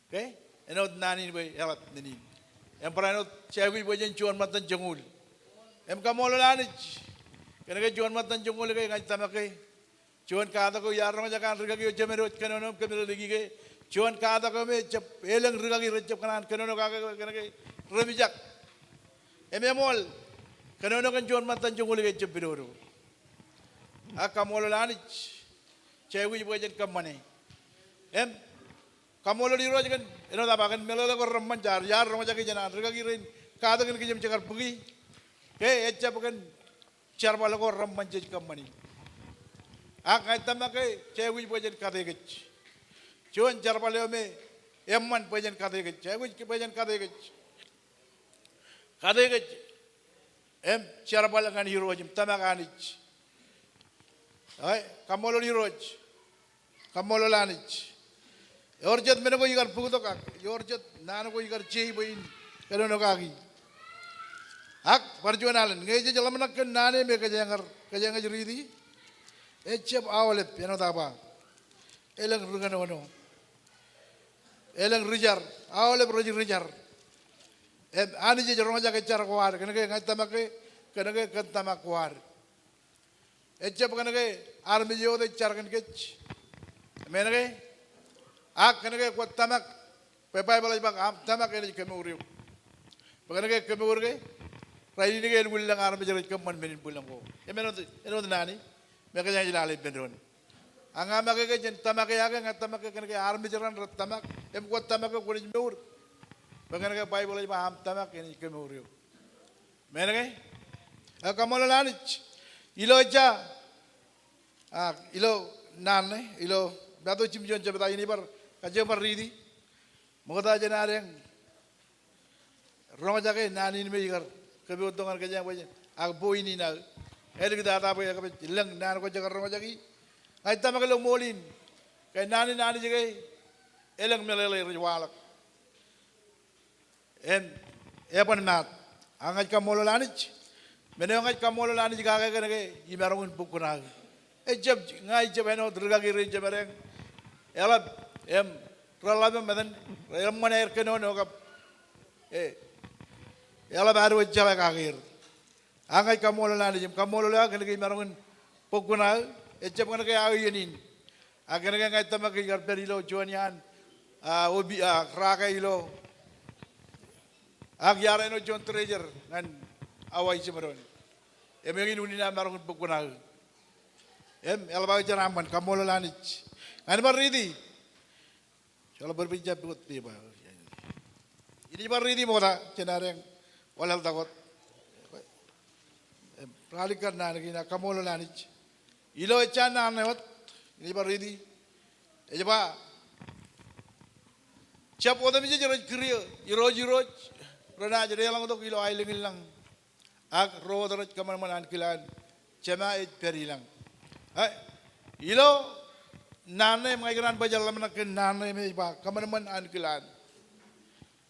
ke, āinwōt naan in bwe eḷap men in. Im barāinwōt jej aikuj bwe jen juon ṃōttan joñoul. Im kaṃṃoolol Anij. Kōnke juon ṃōttan joñoul ke ña ij tōmak ke juon katak eo iar roñjake an rikaki eo jemān eo ej kōnono im kōmeḷeḷeiki ke, juon katak eo me jab elōñ rikaki rej jab kōṇaan kōnono kake, kōnke remijak. Im eṃool, kōnono kōn juon ṃōttan joñoul ke ejjab pidodo. Ak kaṃṃoolol Anij, jej aikuj bwe jen kōṃṃane. Im kaṃṃoolol Irooj kōn, āinwōt aō ba, kōn meḷeḷe ko reṃṃan jaar, iar roñjake jān an rikaki rein, katak in kōj im jekar bōki, ke ejjab kōn jerbal ko reṃṃan jej kōṃṃani. Ak ña ij tōmak ke jej aikuj bwe jen katekej. Juon jerbal eo me eṃṃan bwe jen katekej. Jej aikuj bwe jen katekej. Katekej im jerbal ñan Irooj im tōmak Anij. Eo, kaṃṃoolol Irooj. Kaṃṃoolol Anij. Ewōr jet men ko ikar bōktok ak ewōr jet naan ko ikar je bwe in kōnono kaki. Ak bar juon alen, ñe jej ḷōmṇak kōn naan e me kōjeañ ar, kōjeañ ej riiti, ejjab aolep, āinwōt aō ba. Elōñ ri kōnono. Elōñ ri jar, aolep rej ri jar. Im Anij ej roñjake jar ko ad, kōnke ña ij tōmak ke, kōnke kōn tōmak ko ad. Ejjab kōnke armej eo wōt ej jar kōn kōj. Amen ke? Ak kōnke kwōj tōmak, bwe Baibōḷ ej ba aṃ tōmak enaaj kemour eok. Bwe kōnke kemour ke, rainin ke elukkuun lōñ armej rej kōṃṃan men in bwilōñ ko. Im āinwōt, āinwōt naan e, me kōjeañ ej lale ippān doon. Ak ña make ke jān tōmak eo aō ke, ña tōmak ke kōnke armej raṇ rej tōmak, im kwōj tōmak ke kwōnaaj mour. Bwe kōnke Baibōḷ ej ba aṃ tōmak enaaj kemour eok. Amen ke? Ak kaṃṃoolol Anij. Ilo ejja, ak ilo naan ṇe, ilo Matu jimjuon jebta, inaaj bar, kajjioñ bar riiti. Ṃokta jān ad roñjake naan in me ikar kōpooj tok ñan kōjeañ bwe jen, ak point in aō. Āliktata bwe ekpej lōñ naan ko jekar roñjaki. Ña ij tōmak ilo ṃool in ke naan in Anij ke elōñ meḷeḷe rej waḷọk. Im eban maat. Ak ña ij kaṃṃoolol Anij. Men eo ña ij kaṃṃoolol Anij kake kōnke imaroñ in bōk kuṇaō. Ejjab, ña ijjab āinwōt rikaki rein jemedān. Eḷap, im, reḷap im etan, reṃṃan aer kōnono kab, e, eḷap ad wōj jeḷā kake er. Ak ña ij kaṃṃoolol Anij im kaṃṃoolol eok kōnke imaroñ in bōk kuṇaō, ejjab kōnke aō iien in. Ak kōnke ña ij tōmak ke ikar pād ilo juon iaan, a, opi, a, rake ilo. Ak iar āinwōt juon treasurer ñan Hawaii jemedān. Im eñin unin aō maroñ in bōk kuṇaō. Im eḷap aō jeraaṃṃan, kaṃṃoolol Anij. Ña inaaj bar riiti. Joḷọk bōd bwe ij jab pukot pepa. Inaaj bar riiti ṃokta jān ad wōnṃaanḷọk wōt. Im ralitōk naan kein, ak kaṃṃoolol Anij. Ilo ejja naan ṇe wōt, inaaj bar riiti. Ej ba, jab otemjej rej kūr eō, irooj irooj renaaj deḷọñtok ilo aelōñ in lañ. Ak ro wōt rej kōṃanṃan ankilaan, Jema ej pād ilañ. E, ilo naan ṇe im ña ikōṇaan bwe jen ḷōmṇak kōn naan ṇe im ej ba kōṃanṃan ankilaan.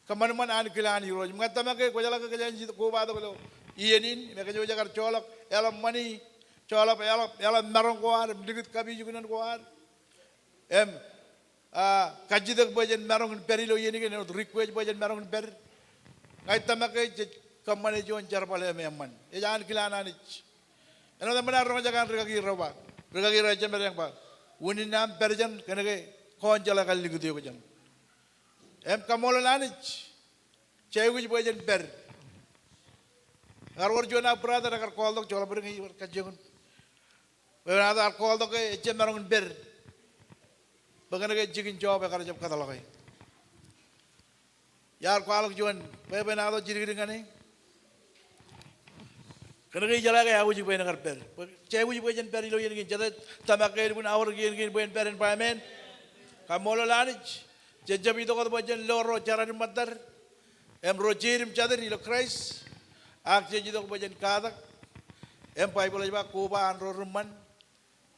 Kōṃanṃan ankilaan Irooj. Im ña tōmak ke kwōjeḷā ke kōjeañ kobatok ilo iien in, im ekwe kar joḷọk eḷap ṃani, joḷọk eḷap, eḷap maroñ ko ad, im likūt kapijuknen ko ad. Im a, kajjitōk bwe jen maroñ in pād ilo iien kein, āinwōt request bwe jen maroñ in pād. Ña ij tōmak ke jej kōṃṃane juon jerbal eo me eṃṃan. Ej ankilaan Anij. Āinwōt eṃṃan aō roñjake an rikaki ro ba, rikaki ro jemedān ba, unin aṃ pād jān kōnke kwōn jeḷā kallikūt eok jān. Im kaṃṃoolol Anij. Jej aikuj bwe jen pād. Ekar wōr juon aō brother ekar call tok, joḷọk bōd ñe ij bar kajjioñ in. Bwe enaaj call tok ke ejjab maroñ in pād. Bwe kōnke jikin job ekar jab kōtḷọke. Iar kwaḷọk juon bwebwenato jidikdik ñan e. Kōnke ijeḷā ke aikuj bwe en kar pād. Bwe jej aikuj bwe jen pād ilo iien kein, jete tōmak ke elukkuun aorōk iien kein bwe en pād en ba amen. Kaṃṃoolol Anij. Jej jab itok wōt bwe jen lo ro jeran im ṃōttad im ro jeid im jatid ilo Kraist. Ak jej itok bwe jen katak. Im Baibōḷ ej ba koba an ro ri ṃṃan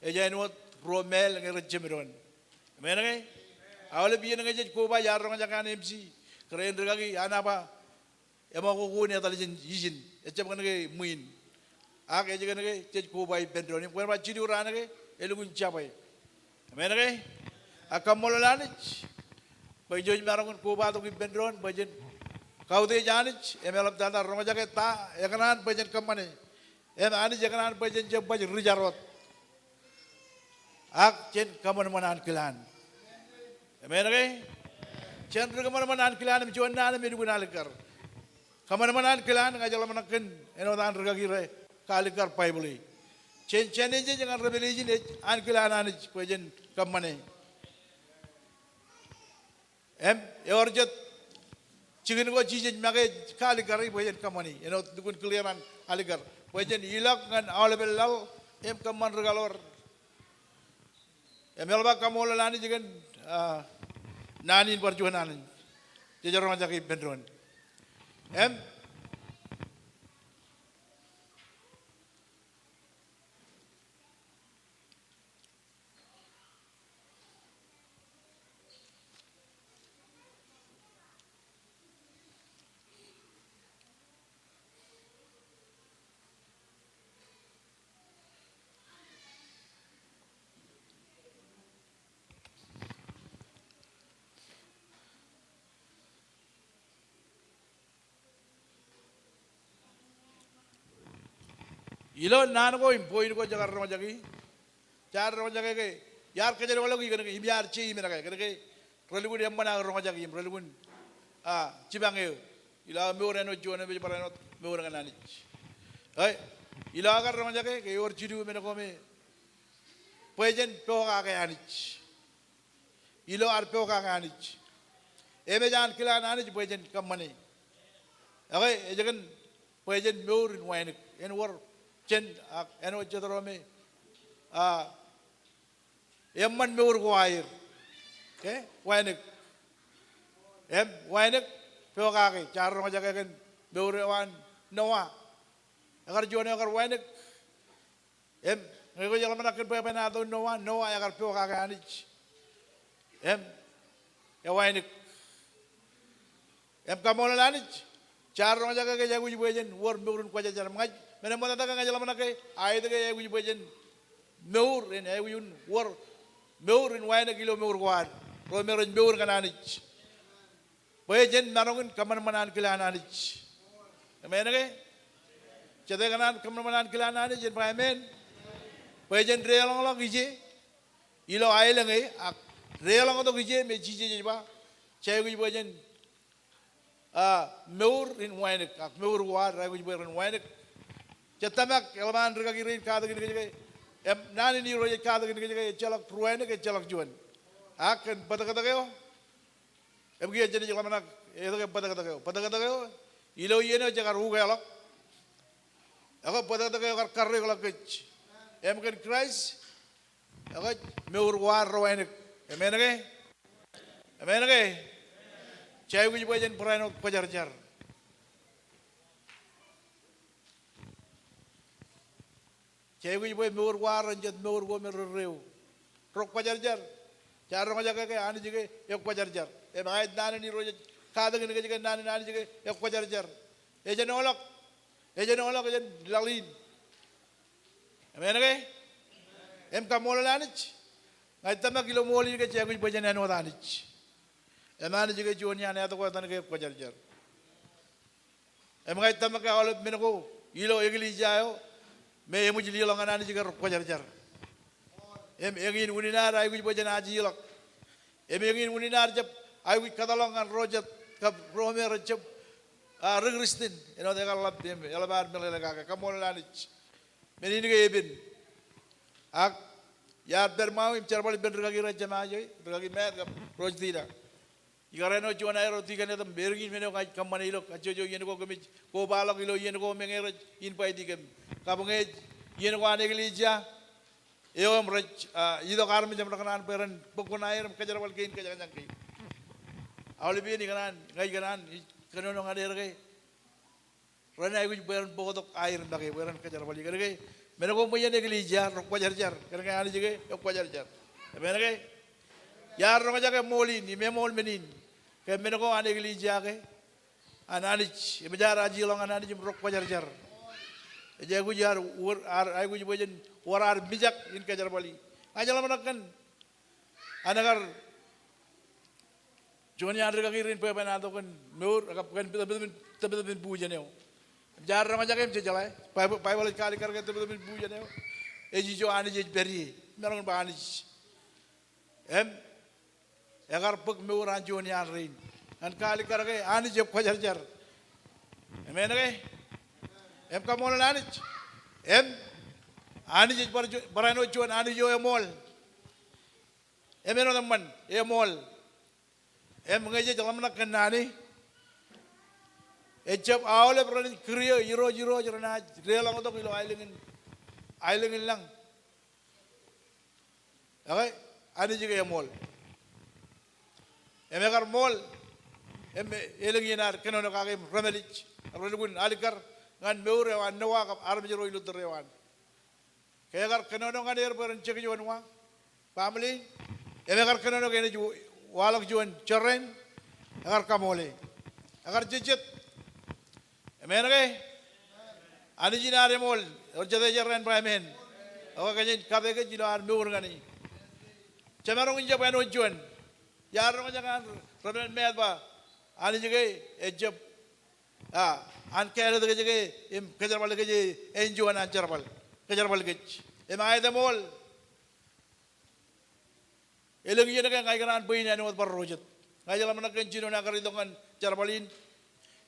ej āinwōt ro māāl ñe rej jemdoon. Amen ke? Aolep iien ñe jej koba, iar roñjake an M C, kōrā in rikaki an aba, eṃōko ko in etal jān ijin, ejjab kōnke ṃwiin. Ak ej kōnke jej koba ippān doon. Im kwōn ba jilu raan ke elukkuun jabwe. Amen ke? Ak kaṃṃoolol Anij bwe ijo ej maroñ in kobatok ippān doon bwe jen kautiej Anij im eḷaptata roñjake ta ekōṇaan bwe jen kōṃṃane. Im Anij ekōṇaan bwe jen jab baj ri jar wōt. Ak jen kōṃanṃan ankilaan. Amen ke? Jen ri kōṃanṃan ankilaan im juon naan im elukkuun alikkar. Kōṃanṃan ankilaan, ña ij ḷōmṇak kōn āinwōt an rikaki ro kalikkar Baibōḷ e. Jen, jen, jen, jen ñan Revelation ej ankilaan Anij bwe jen kōṃṃane. Im ewōr jet jikin ko Jisōs make ej kalikkar e bwe jen kōṃṃani. Āinwōt lukkuun clear an alikkar. Bwe jen ilọk ñan aolepen laḷ im kōṃṃan ri kaḷoor. Im eḷap aō kaṃṃoolol Anij kōn, a, naan in bar juon naan in jej roñjake ippān doon. Im Ilo naan ko im point ko jekar roñjake, jaar roñjake ke iar kōjjeḷọk ḷọk i kōnke im iar je im nake kōnke relukkuun eṃṃan aō roñjake im relukkuun, a, jipañ eō. Ilo aō mour āinwōt juon eo ej bar āinwōt mour ñan Anij. E, ilo aō kar roñjake ke ewōr jilu men ko me bwe jen pokake Anij. Ilo ad pokake Anij, im ej an kilaan Anij bwe jen kōṃṃane. Ekwe, ej kōn bwe jen mour in wānōk. En wōr jān, ak āinwōt jet ro me, a, eṃṃan mour ko aer. Okay? Wānōk. Im wānōk pokake. Jaar roñjake kōn mour eo an Noah. Ekar juon eo ekar wānōk. Im ñe kwōj ḷōmṇak kōn bwebwenato Noah, Noah ekar pokake Anij. Im ewānōk. Im kaṃṃoolol Anij, jaar roñjake ke jej aikuj bwe jen wōr mour in kwōjarjar. Im ña ij, men eo ṃōttan ke ña ij ḷōmṇak ke, aet ke ej aikuj bwe jen mour in, aikuj in wōr mour in wānōk ilo mour ko ad, ro me rej mour ñan Anij. Bwe jen maroñ in kōṃanṃan ankilaan Anij. Amen ke? Jete kōṇaan kōṃanṃan ankilaan Anij, jen ba amen. Bwe jen deḷọñḷọk ije ilo aelōñ e, ak deḷọñtok ije me Jisōs ej ba, jej aikuj bwe jen, a, mour in wānōk, ak mour ko ad raikuj bwe ren wānōk. Jej tōmak, eḷap an rikaki rein katakin kōj ke, im naan in Irooj ej katakin kōj ke, ejjeḷọk ri wānōk, ejjeḷọk juon. Ak kōn bōtōktōk eo, im kiiō jenaaj ḷōmṇak etke bōtōktōk eo. Bōtōktōk eo, ilo iien eo jekar ukeḷọk. Ekwe bōtōktōk eo ekar karreoḷọk kōj. Im kōn Kraist, ekwe mour ko ad rej wānōk. Amen ke? Amen ke? Jej aikuj bwe jen barāinwōt kwōjarjar. Jej aikuj bwe mour ko ad ren jet mour ko me rerreo. Rej kwōjarjar. Jaar roñjake ke Anij ke ekwōjarjar. Im aet naan in Irooj ej katakin kōj ke naan in Anij ke ekwōjarjar. Ejenoḷọk. Ejenoḷọk jān laḷ in. Amen ke? Im kaṃṃoolol Anij. Ña ij tōmak ilo ṃool in ke jej aikuj bwe jen āinwōt Anij. Im Anij ke juon iaan āt ko etan ke ekwōjarjar. Im ña ij tōmak ke aolep men ko ilo eklejia eo me eṃōj leḷọk ñan Anij ke rej kwōjarjar. Im eñin unin ad aikuj bwe jen ajeḷọk. Im eñin unin ad jab aikuj kōtḷọk ñan ro jet kab ro me rej jab, a, ri-Kristian. Āinwōt ekar ḷap im eḷap ad meḷeḷe kake, kaṃṃoolol Anij. Men in ke epen. Ak iar pād ṃae im jerbal ippān rikaki ro jemājoe, rikaki Matt kab Rostina. Ikar āinwōt juon aerro tikōn etam, erkein men eo ña ij kōṃṃane ilo kajjojo iien ko kōmij kobaḷọk ilo iien ko me ñe rej invite kōm. Kab ñe ej iien ko an eklejia eo im rej, a, itok armej im rekōṇaan bwe ren bōk kuṇaer im kōjerbal kein kōjañjañ kein. Aolep iien ikōṇaan, ña ikōṇaan, ij kōnono ñan er ke ren aikuj bwe ren bōktok aer make bwe ren kōjerbali. Kōnke men ko ṃweien eklejia rej kwōjarjar. Kōnke Anij ke ekwōjarjar. Amen ke? Iar roñjake ṃool in, im eṃool men in. Ke men ko an eklejia ke an Anij. Im jaar ajeḷọk ñan Anij im rej kwōjarjar. Ej aikuj ad wōr, ad aikuj bwe jen wōr ad mijak in kōjerbali. Ña ij ḷōmṇak kōn an ekar juon iaan rikaki rein bwebwenato kōn mour, ekar kōn tōpōtōpin, tōpōtōpin bujen eo. Im jaar roñjake im jejeḷā, Baibōḷ, Baibōḷ ej kaalikkar ke tōpōtōpin bujen eo ej ijo Anij ej pād ie. Maroñ in ba Anij. Im ekar bōk mour an juon iaan rein ñan kaalikkar ke Anij ekwōjarjar. Amen ke? Im kaṃṃoolol Anij. Im Anij ej bar-, barāinwōt juon Anij eo eṃool. Im āinwōt eṃṃan, eṃool. Im ñe jej ḷōmṇak kōn naan e, ejjab aolep renaaj kūr eō irooj irooj renaaj deḷọñtok ilo aelōñ in, aelōñ in lañ. Ekwe, Anij ke eṃool. Im ekar ṃool, im elōñ iien ad kōnono kake im remālij, relukkuun alikkar ñan mour eo an Noah kab armej ro ilo tōre eo an. Ke ekar kōnono ñan er bwe ren jekjek juon wa, family, im ekar kōnono ke enaaj waḷọk juon jorrāān, ekar kaṃool e. Ekar jejjet. Amen ke? Anij in ad eṃool, ewōr jet ej errā en ba amen. Ekwe kōjeañ kate kōj ilo ad mour ñan e. Jemaroñ in jab āinwōt juon. Iar roñjake an rej men mad ba, Anij ke ejab, a, an kāālōt kōj ke im kōjerbal kōj e, en juon an jerbal, kōjerbal kōj. Im aet eṃool. Elōñ iien ke ña ikōṇaan bwe in āinwōt bar ro jet. Ña ij ḷōmṇak kōn jinoin aō kar itok ñan jerbal in.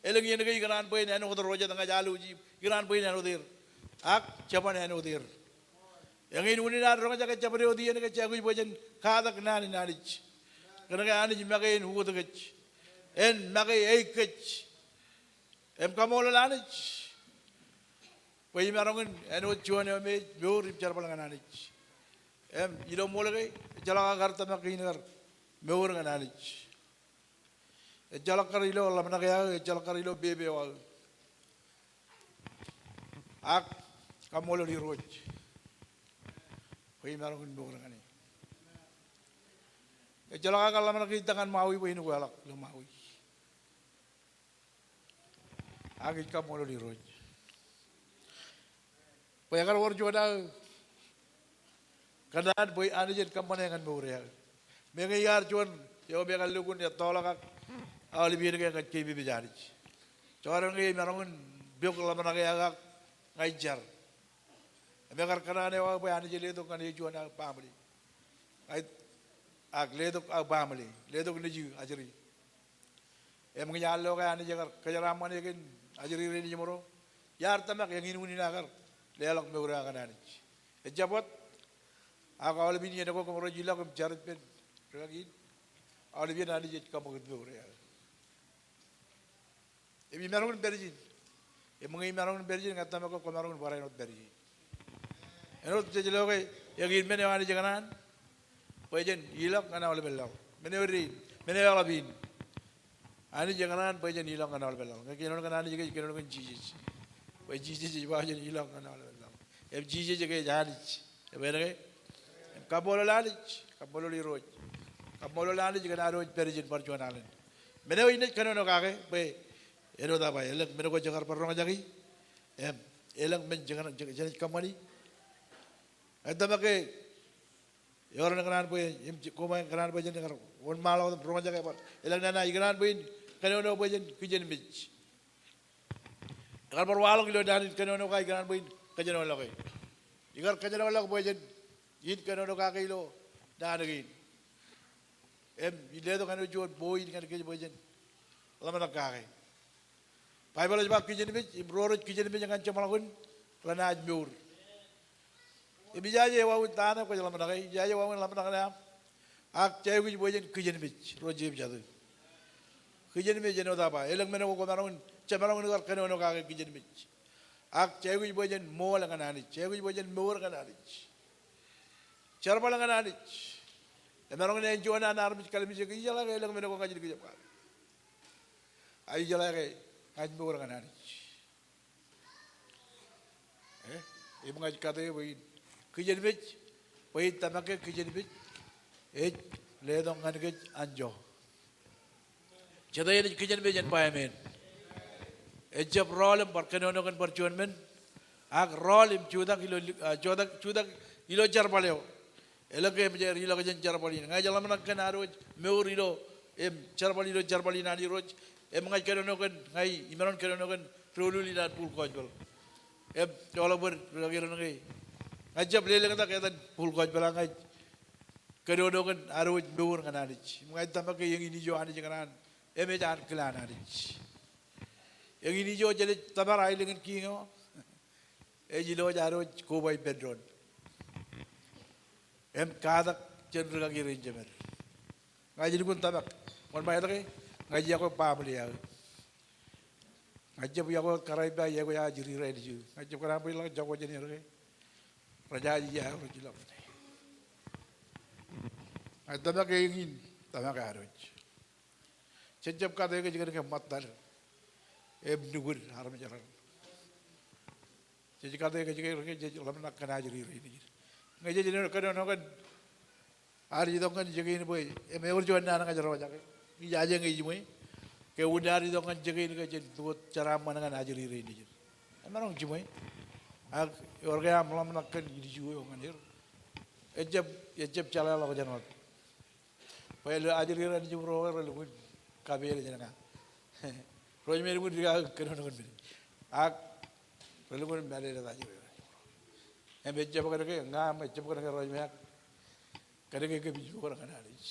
Elōñ iien ke ikōṇaan bwe in āinwōt ro jet, ña ij alwōj ikōṇaan bwe in āinwōt er. Ak jeban āinwōt er. Eñin unin ad roñjake jabdewōt iien ke jej aikuj bwe jen katak naan in Anij. Kōnke Anij make en ukōt kōj. En make eik kōj. Im kaṃṃoolol Anij bwe imaroñ in āinwōt juon eo me ej mour im jerbal ñan Anij. Im ilo ṃool ke, ejjeḷọk aō kar tōmak kein kar mour ñan Anij. Ejjeḷọk kar ilo ḷōmṇak eo aō, ejjeḷọk kar ilo pepe eo aō. Ak kaṃṃoolol Irooj bwe imaroñ in mour ñan e. Ejjeḷọk aō kar ḷōmṇak ita ñan Maui bwe in ukweḷọk ilo Maui. Ak ij kaṃṃoolol Irooj bwe ekar wōr juon aō kōṇaan bwe Anij en kōṃṃane ñan mour eo aō. Meñe iar juon eo me ekar lukkuun ettoḷọk ak aolep iien ke ña ij keememej Anij. Jọọr eṇ ke imaroñ in pok ḷōmṇak eo aō ak ña ij jar. Im ekar kōṇaan eo aō bwe Anij en letok ñan e juon aō baaṃle. Ak letok aō baaṃle, letok nejū ajri. Im ñe iar lo ke Anij ekar kōjeraaṃṃan e kōn ajri rein ijeṃro, iar tōmak eñin unin aō kar leḷọk mour eo aō ñan Anij. Ejjab wōt, ak aolep in iien ko koṃ rej ilọk im jar ippān rikaki in, aolep iien Anij ej kaṃṃoot mour eo aō. Im imaroñ in pād ijin. Im ñe imaroñ in pād ijin, ña ij tōmak ke kwōmaroñ in barāinwōt pād ijin. Āinwōt jej lo ke eñin men eo Anij ekōṇaan bwe jen ilọk ñan aolepān laḷ. Men eo dein, men eo eḷap in. Anij ekōṇaan bwe jen ilọk ñan aolepān laḷ. Ñe kōnono kōn Anij ke ej kōnono kōn Jisōs. Bwe Jisōs ej ba jen ilọk ñan aolepān laḷ. Im Jisōs ke ej Anij. Im eṇ ke? Im kaṃṃoolol Anij, kaṃṃoolol Irooj. Kaṃṃoolol Anij kōn ad wōj pād ijin bar juon alen. Men eo inaaj kōnono kake bwe āinwōt aō ba, elōñ men ko jekar bar roñjaki, im elōñ men jenaaj kōṃṃani. Ij tōmak ke ewōr en kōṇaan bwe, im koṃ kōṇaan bwe jen kar wōnṃaanḷọk im roñjake bar. Elōñ nana ikōṇaan bwe in kōnono bwe jen kijenmej. Ekar bar waḷọk ilo naan in kōnono kake ikōṇaan bwe in kōjenolọke. Ikar kōjenolọk bwe jen in kōnono kake ilo naan kein. Im in letok āinwōt juon point ñan kōj bwe jen ḷōmṇak kake. Baibōḷ ej ba kijenmej, im ro rej kijenmej ñan jeṃḷọkin renaaj mour. Im ijaje wāween ta ṇe kwōj ḷōmṇake, ijaje wāween ḷōmṇak ṇe aṃ. Ak jej aikuj bwe jen kijenmej, ro jepjate. Kijenmej āinwōt aō ba, elōñ men ko kwōmaroñ in, jemaroñ in kar kōnono kake kijenmej. Ak jej aikuj bwe jen ṃool ñan Anij, jej aikuj bwe jen mour ñan Anij. Jerbal ñan Anij. Emaroñ in āinjuon an armej kallimjek, ijeḷā ke elōñ men ko ña ij likjab kake. A ijeḷā ke ña ij mour ñan Anij. Eh, im ña ij kate bwe in kijenmej, bwe in tōmak ke kijenmej ej letok ñan kōj anjọ. Jete enaaj kijenmej en ba amen. Ejjab rọọl im bar kōnono kōn bar juon men, ak rọọl im jutak ilo, ah, jutak, jutak ilo jerbal eo. Elōñ ke eṃōj aer ilọk jān jerbal in. Ña ij ḷōmṇak kōn ad wōj mour ilo, im jerbal ilo jerbal in an Irooj. Im ña ij kōnono kōn, ña imaroñ in kōnono kōn doulul in an Full Gospel. Im joḷọk bōd ri-kaki rein ke ña ijjab lelōñtak etan Full Gospel, ak ña ij kōnono kōn ad wōj mour ñan Anij. Im ña ij tōmak ke eñin ijo Anij ekōṇaan, im ej ankilaan Anij. Eñin ijo jenaaj tōpar aelōñ in kiiñ eo, ej ilo wōj ad wōj koba ippān doon im katak jān ri-kaki rein jemed. Ña ij lukkuun tōmak, wōnṃae etke, ña ij yokwe baaṃle eo aō. Ña ijjab yokwe wōt kōrā ippa, yokwe ajri rein ijin. Ña ijjab kōṇaan bwe iḷak jako jān er ke rejaje eo rej ilọk. Ña ij tōmak ke eñin tōmak eo ad wōj. Jej jab kate kōj kōn ke ṃōttan im nukun armej raṇ. Jej kate kōj ke jej ḷōmṇak kōn ajri rein ijin. Ñe jej kōnono kōn ad itok ñan jikin bwe, im ewōr juon naan ña ij roñjake. Ijaje ñe ijiṃwe. Ke wūn ad itok ñan jikin ke jen wōt jeraaṃṃan ñan ajri rein ijin. Emaroñ jiṃwe. Ak ewōr ke aṃ ḷōmṇak kōn ilju eo ñan er, ejjab, ejjab jeḷāḷọkjeṇ wōt. Bwe ilo ajri rein ijin ro ke relukkuun kapeel jān ña. Ro ej me lukkuun dikake kōnono kōn men. Ak relukkuun mālōtlōt ajri rein. Im ejjab kōn ke ña im ejjab kōn ke ro ej me ak kōn ke kōmij mour ñan Anij.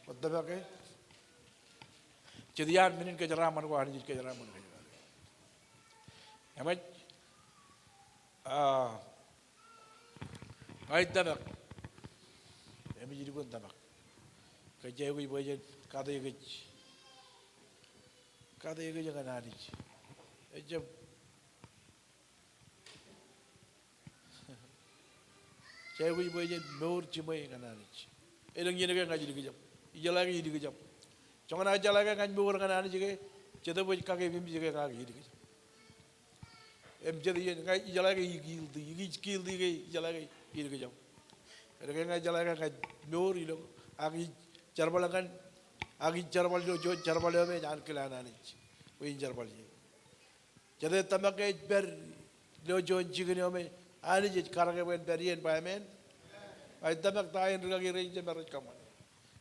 Kwōj tōmak ke jet iaan men in kōjeraaṃṃan ko Anij ej kōjeraaṃṃan kōj. Eṃōj, ah, Ña ij tōmak. Im ij lukkuun tōmak. Kōj aikuj bwe jen kate kōj. Kate kōj ñan Anij. Ejjab Jej aikuj bwe jen mour jiṃwe ñan Anij. Elōñ iien ke ña ij likjab. Ijeḷā ke ilikjab. Joñan aō jeḷā ke ña ij mour ñan Anij ke, jet bwe ej kakepemej ke ña ke ilikjab. Im jet iien ña ijeḷā ke ikilti, ikij kilti ke ijeḷā ke ilikjab. Kōnke ña ijeḷā ke ña ij mour ilo, ak ij jerbal ñan, ak ij jerbal ilo juon jerbal eo me ej ankilaan Anij. Bwe in jerbal ie. Jete tōmak ke ej pād ilo juon jikin eo me Anij ej karōke bwe en pād ie, en ba amen? Ña ij tōmak ta eo en rikaki rein jemān rej kōṃṃane.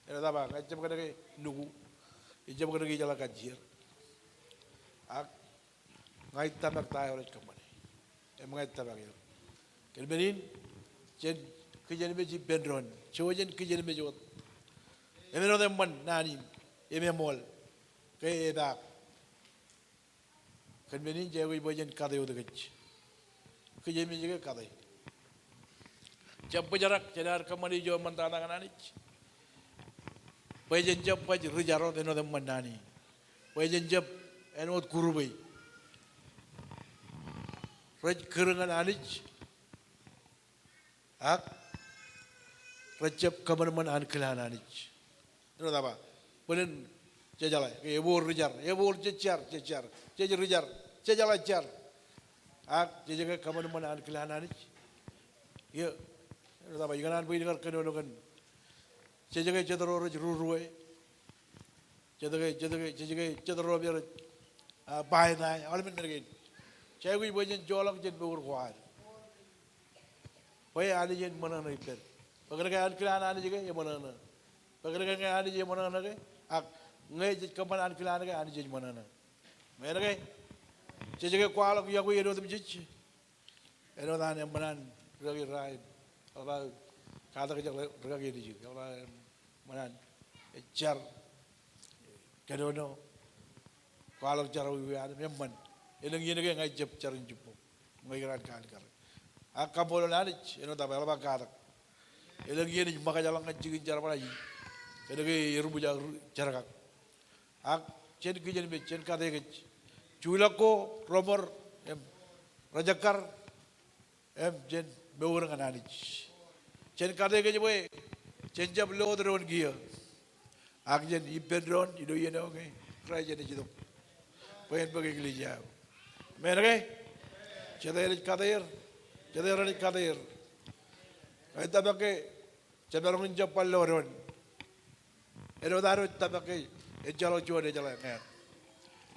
Āinwōt aō ba, ña ij jab kōnke nuku, ij jab kōnke ijeḷā kajjier. Ak ña ij tōmak ta eo rej kōṃṃane. Im ña ij tōmak er. Kōn men in, jen kijenmej ippān doon. Jouj jen kijenmej wōt. Im āinwōt eṃṃan naan in, im eṃool ke epaak. Kōn men in jej aikuj bwe jen kate wōt kōj. Kijenmej ke kate. Jab bōjrak, jen ar kōṃṃane ijo eṃṃantata ñan Anij. Bwe jen jab baj ri jar wōt āinwōt eṃṃan naan in. Bwe jen jab āinwōt kurupe rej kūr ñan Anij. Ak rejjab kōṃanṃan ankilaan Anij. Āinwōt aō ba, bōlen jejeḷā, ke ebool ri jar, ebool jejjar, jejjar, jej ri jar, jejeḷā jar. Ak jej ke kōṃanṃan ankilaan Anij. Ie, āinwōt aō ba, ikōṇaan bwe in kar kōnono kōn jej ke jet ro rej ruruwe. Jet ke, jet ke, jej ke, jet ro me rej, a, baetae, aolepen men kein. Jej aikuj bwe jen joḷọk jān mour ko ad. Bwe Anij en ṃōṇōṇō ippād. Bwe kōnke ankilaan Anij ke eṃōṇōṇō. Bwe kōnke ñe Anij eṃōṇōṇō ke, ak ñe jej kōṃṃan ankilaan ke Anij ej ṃōṇōṇō. Im āinwōt ke, jej ke kwaḷọk iọkwe āinwōt im jej. Āinwōt an eṃṃan an rikaki Ryan. Eḷap aō katak ijek rikaki Elijah. Eḷap aō eṃṃan an ej jar. Kōnono. Kwaḷọk jar eo iwe an im eṃṃan. Elōñ iien ke ña ij jab jar in jibboñ. Ña ikōṇaan kaankare. Ak kaṃṃoolol Anij, āinwōt aō ba eḷap aō katak. Elōñ iien ij ṃōkajḷọk ñan jikin jerbal aō. Kōnke erbwij aō jerkak. Ak jen kijenmej, jen kate kōj. Juḷọk ko, reṃōr, im rejekkar, im jen mour ñan Anij. Jen kate kōj bwe jen jab lo wōt doon kiiō. Ak jen ippān doon ilo iien eo ke Kraist enaaj itok bwe en bōk eklejia eo. Amen ke? Jete enaaj kate er? Jete enaaj kate er? Ña ij tōmak ke jemaroñ in jab bar lo doon. Āinwōt ad wōj tōmak ke ejjeḷọk juon ejeḷā ñan.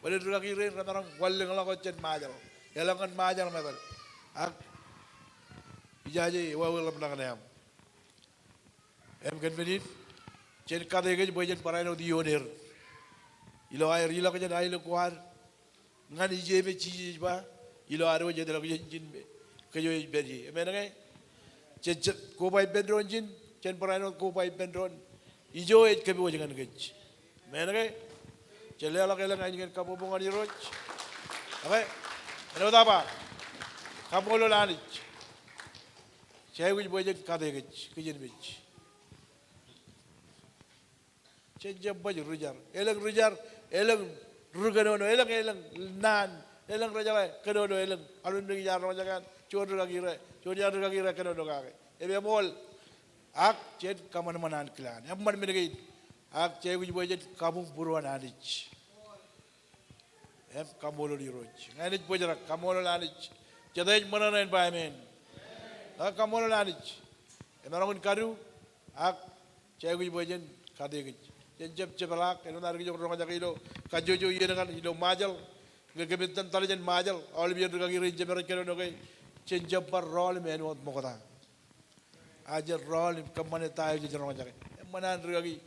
Bōlen rikaki rein remaroñ wanlōñḷọk wōt jān Ṃajeḷ. Eḷap ñan Ṃajeḷ im etal. Ak ijaje wāween ḷōmṇak ñan aṃ. Im kōn men in, jen kate kōj bwe jen barāinwōt āinwōt ioon er. Ilo aer ilọk jān aelōñ ko ad. Ñan ijeme Jisōs ej ba, ilo ad wōj etilọk jān ijin me kōj wōj pād ie. Amen ke? Jej, jej koba ippān doon ijin, jen barāinwōt koba ippān doon ijo ej kōpooj ñan kōj. Amen ke? Jen leḷọk elōñ ainikien kabbokbok ñan Irooj. Okay. Āinwōt aō ba, kaṃṃoolol Anij. Jej aikuj bwe jen kate kōj, kijenmej. Jen jab baj ri jar. Elōñ ri jar, elōñ ri kōnono, elōñ, elōñ naan, elōñ rejeḷā kōnono, elōñ. Aolep men eo ijaar roñjake an juon rikaki ro, juon iaan rikaki ro kōnono kake. Im eṃool, ak jen kōṃanṃan ankilaan. Eṃṃan men kein. Ak jej aikuj bwe jen kabuñbūruon Anij. Im kaṃṃoolol Irooj. Ña inaaj bōjrak, kaṃṃoolol Anij. Jete ej ṃōṇōṇō en ba amen. Ak kaṃṃoolol Anij. Emaroñ in kadu, ak jej aikuj bwe jen kate kōj. Jen jab jepḷaak, āinwōt ad kijoñ roñjake ilo kajjojo iien kaṇ ilo Ṃajeḷ. Ñe kōmij itōn etal jān Ṃajeḷ, aolep iien rikaki rein jemān rej kōnono ke, jen jab bar rọọl im āinwōt ṃokta. A jen rọọl im kōṃṃane ta eo jej roñjake. Eṃṃan an rikaki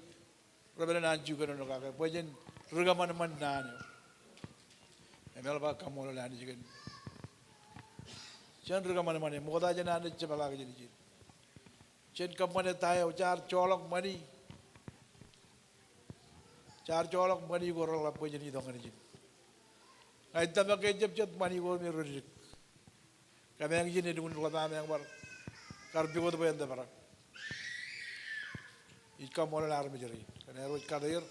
Reverend Anju kōnono kake, bwe jen ri kōṃanṃan naan eo. Im eḷap aō kaṃṃoolol Anij kōn. Jen ri kōṃanṃan e, ṃokta jān an ej jepḷaak jān ijin. Jen kōṃṃane ta eo, jaar joḷọk ṃani. Jaar joḷọk ṃani ko reḷap bwe jen itok ñan ijin. Ña ij tōmak ke ejjab jet ṃani ko me reddik. Kōmeañ ijin elukkuun ḷap ameañ bar kar pukot bwe en tōprak. Ij kaṃṃoolol armej rein kōn aer wōj kate er.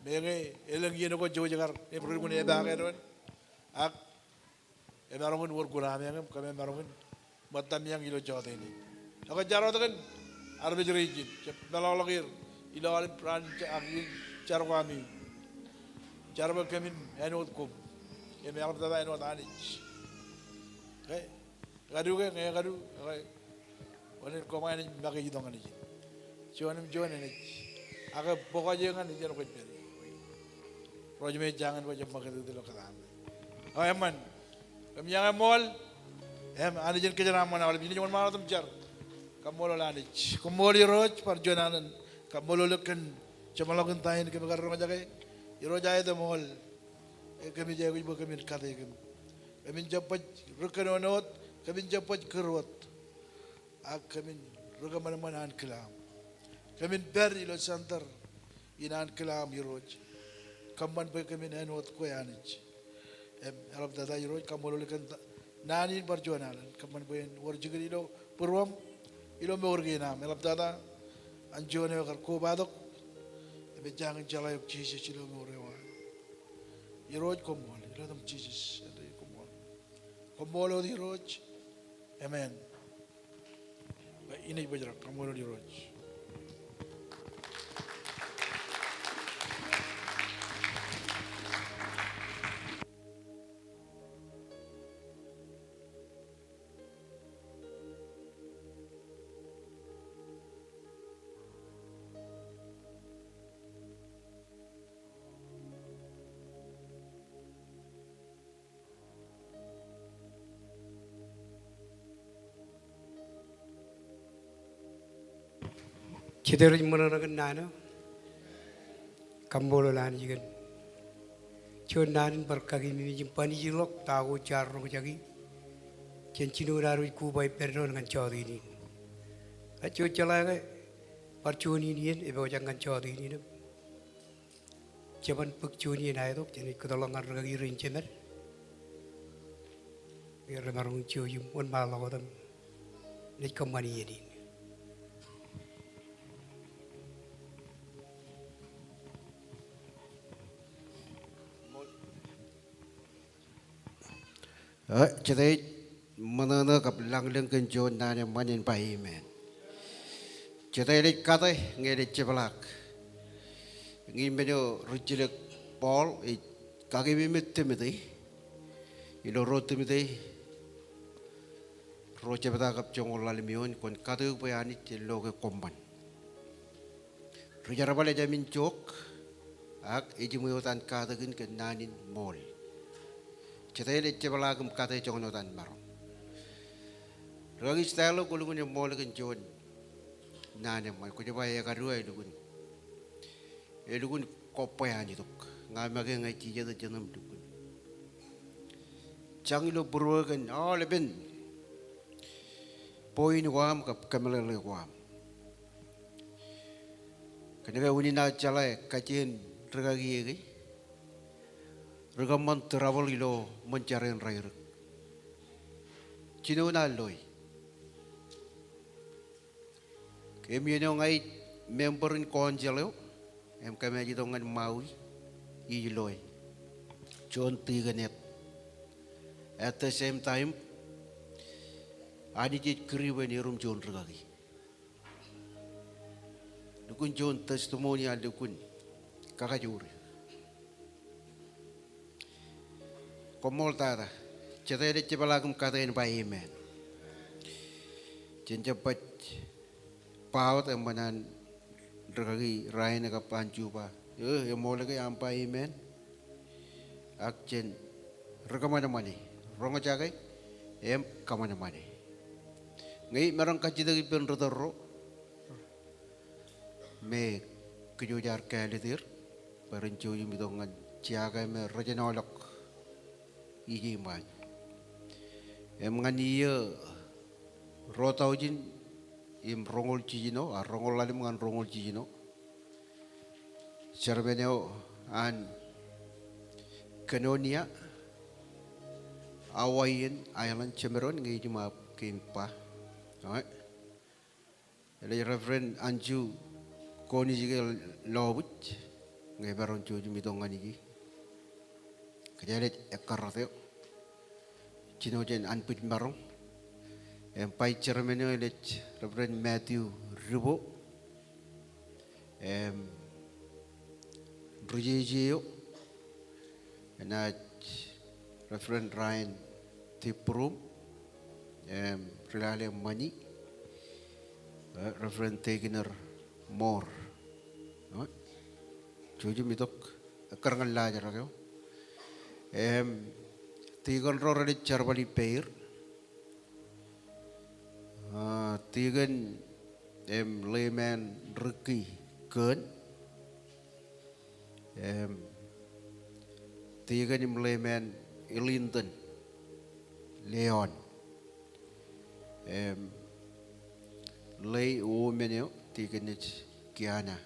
Meñe elōñ iien ko jouj kar im ri lukkuun epaake doon. Ak emaroñ in wōr kuṇaaṃ eñ im kōm emaroñ in ṃōttaṃ eñ ilo jọteen in. Ak jar wōt kōn armej rein, jab meḷọkḷọk er ilo aolep raan in jar ko ami. Jar bwe kōmin āinwōt koṃ im eḷaptata āinwōt Anij. Ke? Kadu ke, ñe kadu, ke, wōn in koṃ Anij make itok ñan ijin. Juon im juon enaaj, ak bōk aje ñan ijen kwōj pād ie. Ro jemān jañin bwe jab ṃakūtkūt ilo kōtaan. O eṃṃan. Kōm iaan eṃṃool. Im Anij en kōjeraaṃṃan aolep. Inaaj wōnṃaanḷọk im jar. Kaṃṃoolol Anij. Koṃṃool Irooj bar juon alen. Kaṃṃoolol eok kōn jeṃḷọkin ta in kōm kar roñjake. Irooj aet eṃool. Kōmij aikuj bwe kōmin kate kōm. Kōmin jab baj ri kōnono wōt, kōmin jab baj kūr wōt. Ak kōmin ri kōṃanṃan ankilaan. Kōmin pād ilo center in ankilaan Irooj. Kōṃṃan bwe kōmin āinwōt kwe Anij. Im eḷaptata Irooj kaṃṃoolol kōn ta-, naan in bar juon alen. Kōṃṃan bwe en wōr jikin ilo būruōṃ, ilo mour kein aṃ. Eḷaptata an juon eo ekar kobatok im ej jañin jeḷā eok Jisōs ilo mour eo an. Irooj koṃṃool, ilo etan Jisōs, āindein koṃṃool. Koṃṃool wōt Irooj. Amen. Inaaj bōjrak, kaṃṃoolol Irooj. Jete rej ṃōṇōṇō kōn naan eo? Kaṃṃoolol Anij kōn juon naan in bar kakememej im ban ijjilọk ta ko jaar roñjake jān jinoin ad wōj koba ippān doon ñan jọteen in. Ak ij jeḷā ke bar juon in iien epojak ñan jọteen in im jeban bōk juon iien aetok, jenaaj kōtḷọk ñan rikaki rein jemed. Im remaroñ in jouj im wōnṃaanḷọk wōt im naaj kōṃṃan iien in. Ā, jete ej ṃōṇōṇō kab lañlōñ kōn juon naan eṃṃan en ba amen. Jete elej kate ñe elej jepḷaak. Ñe men eo rijjilōk Paul ej kakeememej Timothy. Ilo ruo Timothy, ruo jebta kab joñoul ḷalem eoon, kwōn kate eok bwe Anij en lo ke koṃṃan. Ri jerbal ejāmin jook, ak ejiṃwe wōt an katakin kōn naan in ṃool. Jete elej jepḷaak im kate joñan wōt an maroñ. Rikaki Stanley, kwō lukkuun eṃṃool kōn juon naan eṃṃan, kwōj ba ekadu aō lukkuun. Elukkuun kobwe an itok. Ña make ña ij jijet jet im lukkuun. Jañ ilo būruō kōn aolepen point ko aṃ kab kōmeḷeḷe ko aṃ. Kōnke unin aō jeḷā kajjien rikaki eo ke, ri kōṃṃan trouble ilo ṃōn jar in rairōk. Jinoin aō loe. Im iien eo ña ij member in council eo, im kōmij itok ñan Maui, ij loe. Juon deaconate. At the same time, Anij ej kūri bwe en erom juon rikaki. Lukkuun juon testimony ear lukkuun kakajoor eō. Koṃṃool tata. Jete elej jepḷaak im kate en ba amen. Jen jab baj ba wōt eṃṃan an rikaki Ryan kab an Juba. Eo, eṃool ke aṃ ba amen. Ak jen ri kōṃanṃane, roñjake im kōṃanṃane. Ñe ij maroñ kajjitōk ippān ri tōl ro me kōj jaar kāālōt er bwe ren jouj im itok ñan jea ko me rej jino ḷọk ije iṃaan. Im ñan iiō ruo taujin im roñoul jiljino, a roñoul ḷalem ñan roñoul jiljino, chairman eo an Kōnonia, Hawaiian Island, jemaroñ ñe ij maap kein ba. Eo, eḷap Reverend Anju Koonij ke Lọbuj, ñe emaroñ jouj im itok ñan e. Kōj aelōj ekkar rot eo. Jino jān anbwijmaroñ. Im vice chairman eo eḷap Reverend Matthew Ribo. Im ri-jeje eo enaaj Reverend Ryan Tiprum, im ri-lale ṃani, eh, Reverend Tekiner Moore. Eo, jouj im itok, ekkar ñan laajrak eo. Im tikōn ro renaaj jerbal ippāer. Ah, tikōn im layman Ricky Kōn. Im tikōn im layman Ilinden Leon. Im laywoman eo, tikōn ej Kiana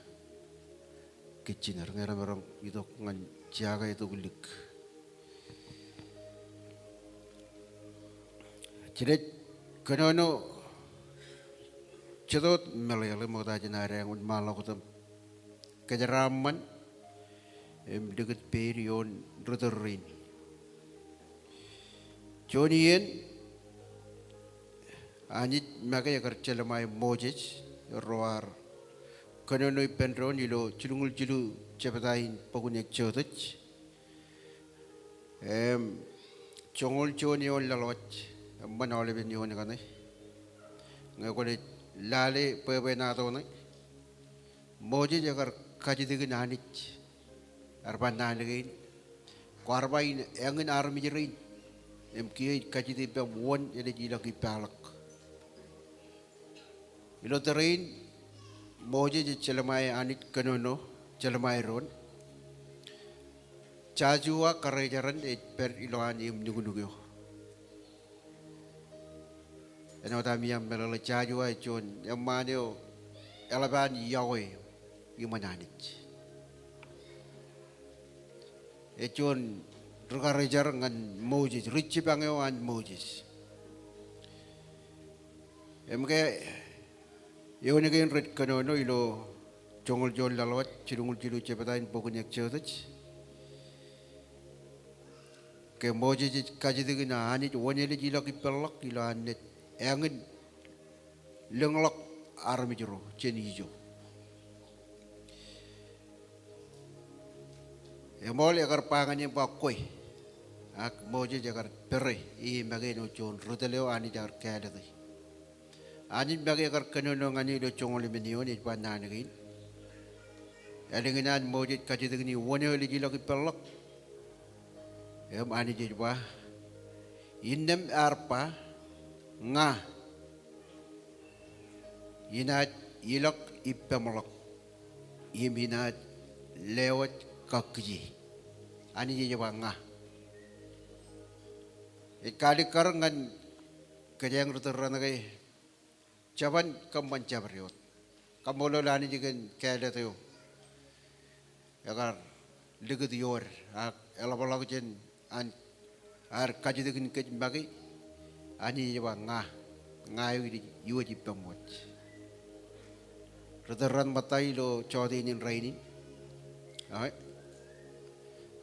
Kitchener, ñe remaroñ itok ñan jake itok lik. Jenaaj kōnono jet wōt meḷeḷe ṃokta jān ad eañ wōnṃaanḷọk wōt im kōjeraaṃṃan im likūt peid ioon ri-tōl rein. Juon iien, Anij make ekar jelṃae Moses, erro ar kōnono ippān doon ilo jilñuul jilu jebta in bok in Exodus. Im joñoul juon eoon laḷwaj, eṃṃan aolepen eoon kaṇe. Ñe kwōnaaj lale bwebwenato ṇe, Moses ekar kajjitōkin Anij, ear ba naan kein, kwaar ba in eñin armej rein, im kiiō ij kajjitōk ippaṃ wōn enaaj ilọk ippaḷọk. Ilo tōre in, Moses ej jelṃae Anij kōnono, jelṃae doon. Joshua karejeran ej pād ilowaan eṃ nuknuk eo. Āinwōt ami meḷeḷe, Joshua ej juon eṃṃaan eo eḷap an yokwe iṃōn Anij. Ej juon ri-karejeran ñan Moses, ri-jipañ eo an Moses. Im ke eoon kein rej kōnono ilo joñoul juon laḷwaj, jilñuul jilu jebta in bok in Exodus. Ke Moses ej kajjitōkin Anij wōn enaaj ilọk ippaḷọk ilo an naaj eñin lōñḷọk armej ro jān Ijipt. Eṃool ekar ba ñan e im ba kwe. Ak Moses ekar pere e make āinwōt juon ri-tōl eo Anij ear kāālōte. Anij make ekar kōnono ñan e ilo joñoul emān eoon ej ba naan kein. Ālikin an Moses kajjitōkin e wōn eo enaaj ilọk ippaḷọk, im Anij ej ba, innām ear ba, ña inaaj ilọk ippaṃḷọk im inaaj lewōj kakkije. Anij ej ba ña. Ej kaalikkar ñan kōjeañ ri-tōl raṇ ke jeban kōṃṃan jabdewōt. Kaṃṃoolol Anij kōn kāālōt eo ekar likūt iood, ak eḷapḷọk jān an ear kajjitōkin kōj make, Anij ej ba ña, ña eo ij iwōj ippaṃwōj. Ri-tōl raṇ ṃōtta ilo jọteen in rainin. Eo,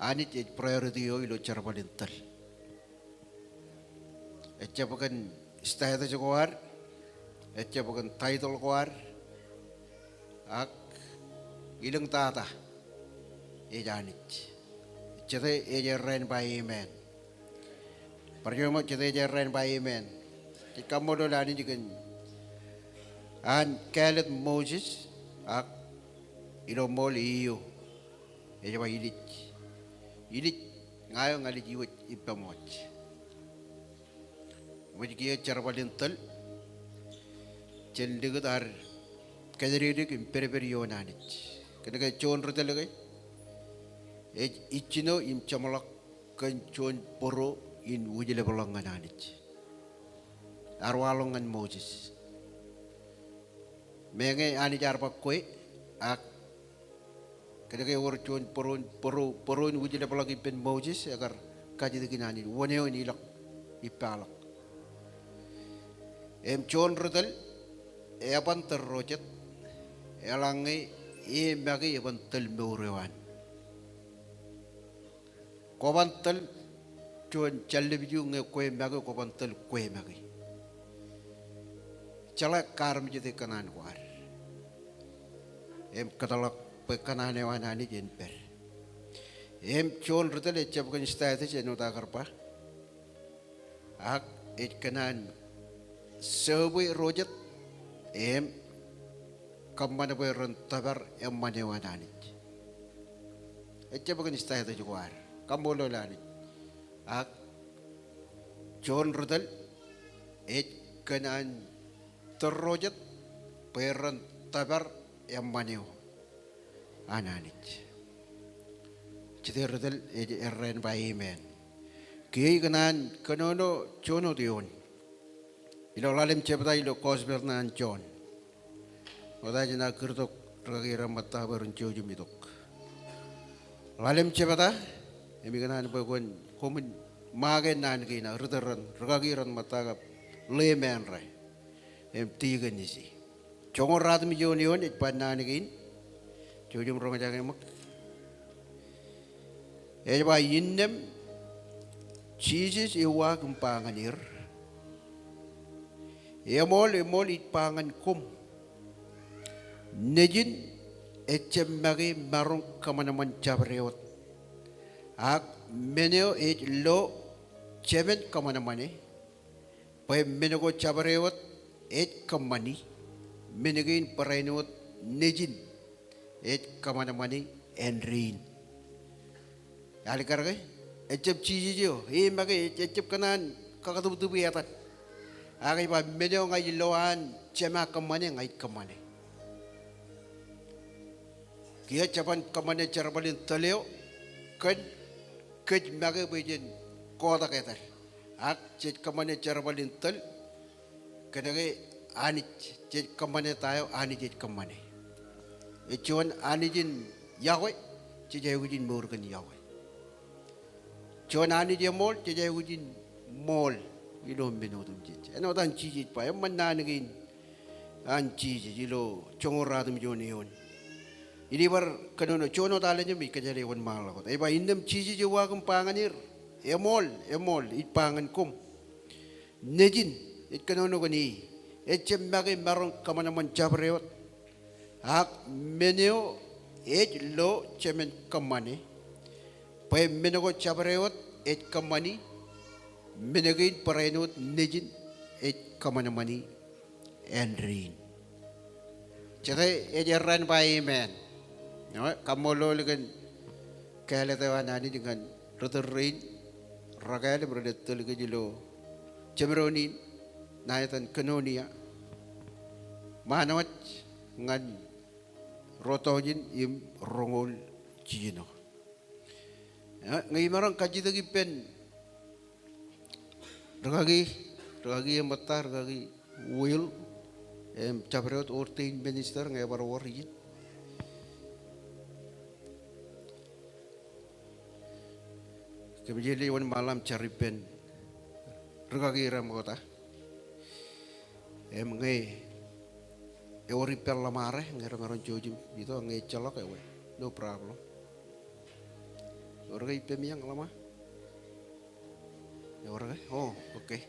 Anij ej priority eo ilo jerbal in tōl. Ejjab kōn status ko ad, ejjab kōn title ko ad, ak ilōñ tata ej Anij. Jete ej errā in ba amen? Bar juon ṃōk, jete ej errā in ba amen? Jej kaṃṃoolol Anij kōn an kāālōt Moses, ak ilo ṃool E O. Ej ba ilij. Ilij, ña eo ña ij iwōj ippaṃwōj. Im ej kiiō jerbal in tōl jān likūt ad kōjatdikdik im pedped ioon Anij. Kōnke juon ri-tōl ke ej ijjino im jeṃḷọk kōn juon bōro in wūjlepḷọk ñan Anij. Ear waḷọk ñan Moses. Meñe Anij ear ba kwe, ak kōnke ewōr juon bōro, bōro, bōro in wūjlepḷọk ippān Moses, ekar kajjitōkin Anij wōn eo en ilọk ippaḷọk. Im juon ri tōl eban tōl ro jet, eḷaññe e make eban tōl mour eo an. Kwō ban tōl juon jallōb iju ñe kwe make, kwō ban tōl kwe make. Jeḷā kaarmejede kōṇaan ko ad. Im kōtḷọk bwe kōṇaan eo an Anij en pād. Im juon ri tōl ejjab kōn status āinwōt aō kar ba. Ak ej kōṇaan sōbwe ro jet im kōṃṃan bwe ren tōpar eṃṃan eo an Anij. Ejjab kōn status ko ad. Kaṃṃoolol Anij. Ak juon ri tōl ej kōṇaan tōl ro jet bwe ren tōpar eṃṃan eo an Anij. Jete ri tōl ej errā in ba amen. Kiiō ikōṇaan kōnono juon wōt eoon ilo ḷalem jebta ilo Gospel ṇe an Jon. Ota jān aō kūrtok rikaki ro ṃōtta bwe ren jouj im itok. Ḷalem jebta, im ikōṇaan bwe kwōn, koṃwin make naan kein aō ri tōl ren, rikaki ren ṃōtta kab ḷeeṃaanre im tikōn ije. Joñoul ruatimjuon eoon ej ba naan kein. Jouj im roñjake ṃōk. Ej ba, innām Jisōs eo uwaak im ba ñan er, eṃool, eṃool, ij ba ñan koṃ, nejin ejjab make maroñ kōṃanṃan jabdewōt, ak men eo ej lo Jemān kōṃanṃane, bwe men ko jabdewōt ej kōṃṃani, men kein barāinwōt nejin ej kōṃanṃani āindein. Alikkar ke? Ejjab Jisōs eo, e make, ej, ejjab kōṇaan kakatūptūp etan. Ak ej ba men eo ña ij lo an Jema kōṃṃane, ña ij kōṃṃane. Kiiō jeban kōṃṃane jerbal in tōl eo kōn kōj make bwe jen kotak etal. Ak jej kōṃṃane jerbal in tōl kōnke Anij, jej kōṃṃane ta eo Anij ej kōṃṃane. Ej juon Anij in yokwe, jej aikuj in mour kōn yokwe. Juon Anij eṃool, jej aikuj in ṃool ilo men otemjej. Āinwōt an Jisōs ej ba, eṃṃan naan kein an Jisōs ilo joñoul ruatimjuon eoon. Ij bar kōnono juon wōt alen im ij kōjjeḷā wōnṃaanḷọk wōt. Ej ba, innām Jisōs eo uwaak im ba ñan er, eṃool, eṃool, ij ba ñan koṃ, nejin, ej kōnono kōn e, ejjab make maroñ kōṃanṃan jabdewōt, ak men eo ej lo Jemān kōṃṃane, bwe men ko jabdewōt ej kōṃṃani, men kein barāinwōt nejin ej kōṃanṃani āindein. Jete ej errā in ba amen? Eo, kaṃṃoolol kōn kāālōt eo an Anij ñan ri tōl rein, rekāāl im rej tōl kōj ilo jeṃdoon in ṇa etan Kōnonia, ṃaanwōj ñan ruo tọujin im roñoul jiljino. Eo, ñe imaroñ kajjitōk ippān rikaki, rikaki eṃṃan ta, rikaki Will, im jabdewōt ordained minister ñe ebar wōr ijin. Kōmij jeḷā wōnṃaanḷọk im jar ippān rikaki ro ṃokta. Im ñe ewōr ippān ḷōṃaro, ñe remaroñ jouj im itok, ñe ejjeḷọk ewe, no problem. Ewōr ke ippāmi eañ ḷōṃa? Ewōr ke? Oh, okay.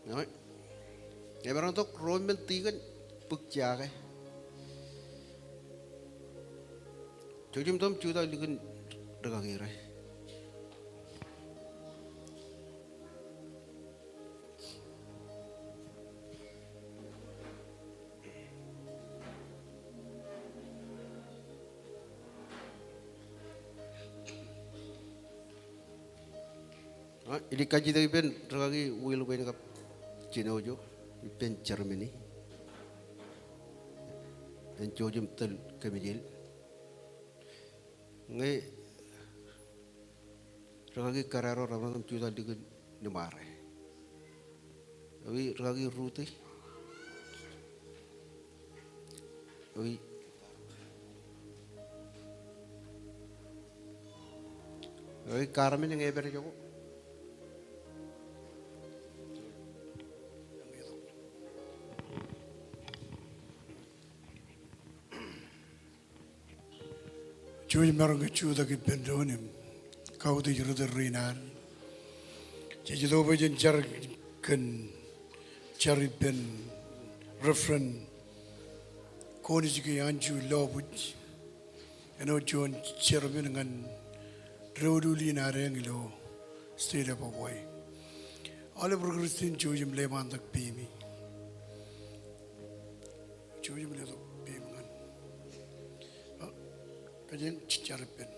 Eo, emaroñ tok ruo men tikōn bōk jea ke. Jouj im itok im jutak likin rikaki ro. Ij kajjitōk ippān rikaki Will bwe en kab jinojo ippān Germany. En jouj im tōl kemijel. Ñe rikaki Guerrero remaroñ im jutak likin ṃōṃaro. Ewi rikaki Ruti? Ewi? Ewi Carmen ñe epād jokwe? Jouj im maroñ ke jutak ippān doon im kautiej ri tōl rein ad. Jej itok bwe jen jar kōn jar ippān Reverend Konis K. Anju Lobut. Āinwōt juon chairman ñan doulul in ad ilo state of Hawaii. Aolep ri Kristian jouj im leḷọk peimi. Jouj im leḷọk peimi ñan. Kōjeañ jar ippān.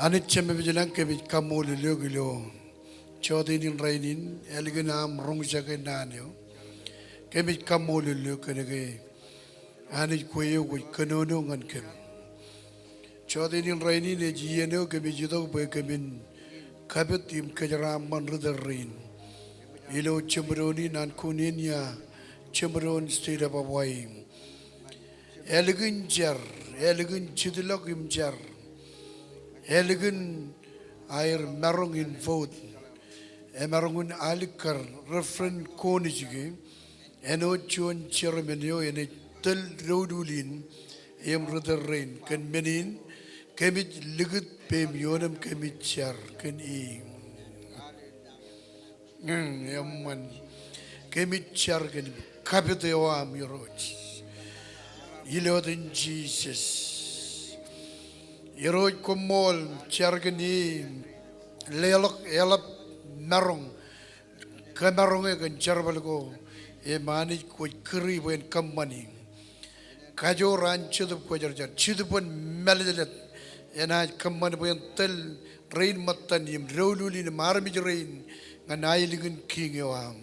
Anij Jemem ilañ, kōmij kaṃṃoolol eok ilo jọteen in rainin, ālikin aṃ roñjake naan eo. Kōmij kaṃṃoolol eok kōnke Anij kwe eo kwōj kōnono ñan kōm. Jọteen in rainin ej iien eo kōmij itok bwe kōmin kapit im kōjeraaṃṃan ri tōl rein ilo jeṃdoon in an Kuneia, jeṃdoon state of Hawaii. Ālikin jar, ālikin jitḷọk im jar, ālikin aer maroñ in vote, emaroñ in alikkar Reverend Konis K. Āinwōt juon chairman eo enaaj tōl doulul in im ri tōl rein. Kōn men in kōmij likūt peiṃ ioon im kōmij jar kōn e. Eṃṃan. Kōmij jar kōn kapit eo aṃ Irooj. Ilo etan Jisōs. Irooj koṃṃool, jar kōn e, leḷọk eḷap maroñ kōmaroñe kōn jerbal ko im Anij kwōj kūri bwe en kōṃṃani. Kajoor an Jetōb Kwōjarjar, Jetōb an mālōtlōt, enaaj kōṃṃan bwe en tōl rein ṃōttan im doulul in im armej rein ñan aelōñ in kiiñ eo aṃ.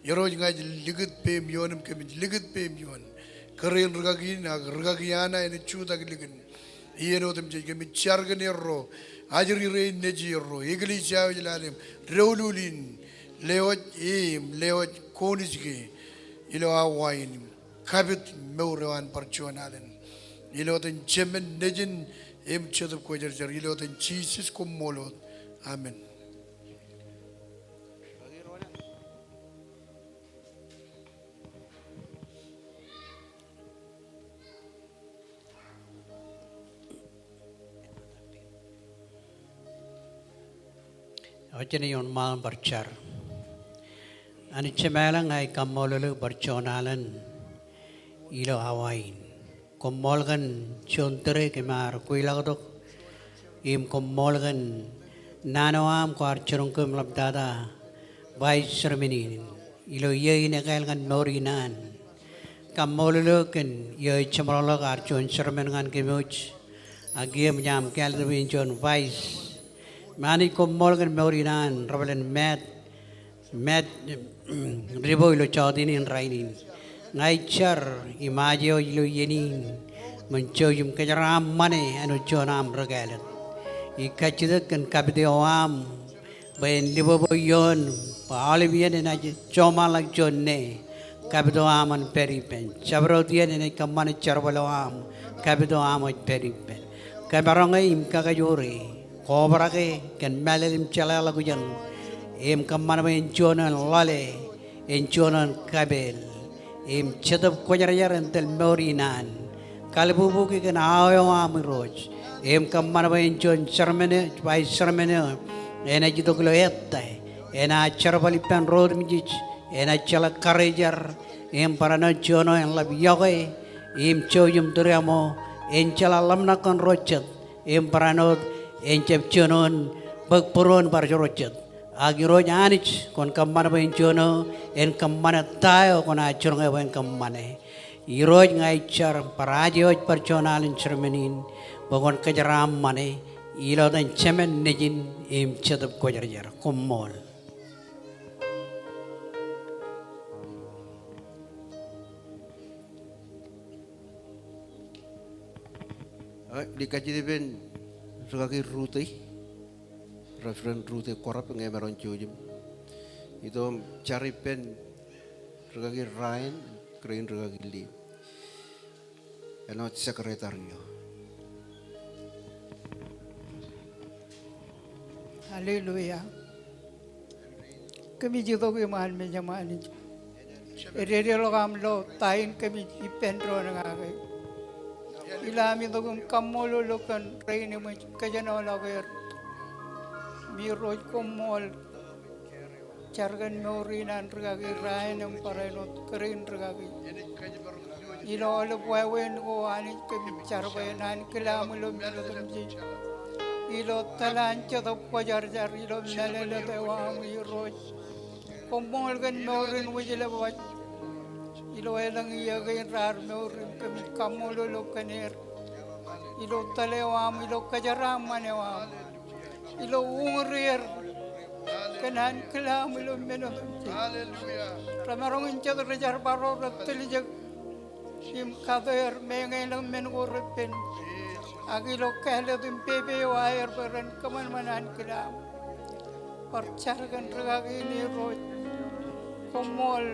Irooj ña ij likūt peiṃ ioon im kōmij likūt peiṃ ioon kōrā in rikaki in ak rikaki Ana enaaj jutak likin. Iien otemjej kōmij jar kōn erro, ajri rein nejierro, eklejia eo ej lale im doulul in, lewōj e im lewōj Konis K. Ilo Hawaii in im kapit mour eo an bar juon alen. Ilo etan Jemān, Nejin im Jetōb Kwōjarjar, ilo etan Jisōs koṃṃool wōt. Amen. Eo, jen wōnṃaanḷọk im bar jar. Anij Jemem ilañ, ña ij kaṃṃoolol eok bar juon alen ilo Hawaii in. Koṃṃool kōn juon tōre kōm ar kweilọktok. Im koṃṃool kōn naan eo aṃ kwaar jiroñ kōm ḷaptata vice chairman in ilo iiō in ekāāl ñan mour in an. Kaṃṃoolol eok kōn iiō ej jeṃḷọk arjuon chairman ñan kōm wōj. Ak iiō im aṃ kāālōt bwe en juon vice. Im Anij koṃṃool kōn mour in an, rebōlen Matt, Matt Ribo ilo jọteen in rainin. Ña ij jar im aje wōj ilo iien in, im jouj im kōjeraaṃṃane āinwōt juon aṃ ri kāālōt. Ij kajjitōk kōn kapit eo aṃ, bwe en libobo ioon, bwe aolep iien enaaj joṃaanḷọk juon ne, kapit eo aṃ en pād ippān. Jabdewōt iien enaaj kōṃṃane jerbal eo aṃ, kapit eo aṃ ej pād ippān. Kōmaroñe im kakajoore, kobrak e kōn mālōtlōt im jeḷāḷọkjeṇ, im kōṃṃan bwe en juon eo en lale, en juon eo en kapeel, im Jetōb Kwōjarjar en tōl mour in an. Kalbubuki kōn awa eo aṃ Irooj, im kōṃṃan bwe en juon chairman eo, vice chairman eo enaaj itok ilo ettā, enaaj jerbal ippān ro otemjej, enaaj jeḷā karijer, im barāinwōt juon eo en ḷap iọkwe, im jouj im tūriaṃo, en jeḷā ḷōmṇak kōn ro jet, im barāinwōt en jab juon eo en bōk būruon bar ro jet. Ak Irooj Anij, kwōn kōṃṃan bwe en juon eo en kōṃṃane ta eo kwōnaaj jiroñ e bwe en kōṃṃane. Irooj, ña ij jar bar aje wōj bar juon alen chairman in, bwe kwōn kōjeraaṃṃane, ilo etan Jemān, Nejin im Jetōb Kwōjarjar. Koṃṃool. Ij kajjitōk ippān rikaki Rute, Reverend Rute Korap, ñe emaroñ jouj im itok im jar ippān rikaki Ryan, kōrā in rikaki Lee. Āinwōt secretary eo. Hallelujah. Kōmij itok iṃaan mejaṃ Anij. Ededeḷọk aṃ lo ta in kōmij ippān doon kake. Ilo am itok im kaṃṃoolol eok kōn rein eṃōj kōjenolọk er. Im Irooj koṃṃool jar kōn mour in an rikaki Ryan im barāinwōt kōrā in rikaki. Ilo aolep wāween ko Anij kōmij jar bwe en ankilaam ilo men otemjej. Ilo tōl an Jetōb Kwōjarjar ilo mālōtlōt eo aṃ Irooj. Koṃṃool kōn mour in Wūjlepwaj. Ilo elōñ iiō kein raar mour im kōmij kaṃṃoolol eok kōn er. Ilo tōl eo aṃ, ilo kōjeraaṃṃan eo aṃ. Ilo uñūr er kōn ankilaam ilo men otemjej. Remaroñ in jet ri jerbal ro rej tiljek im kate er meñe elōñ men ko repen. Ak ilo kāālōt im pepe eo aer bwe ren kōṃanṃan ankilaam. Bar jar kōn rikaki in Irooj. Koṃṃool,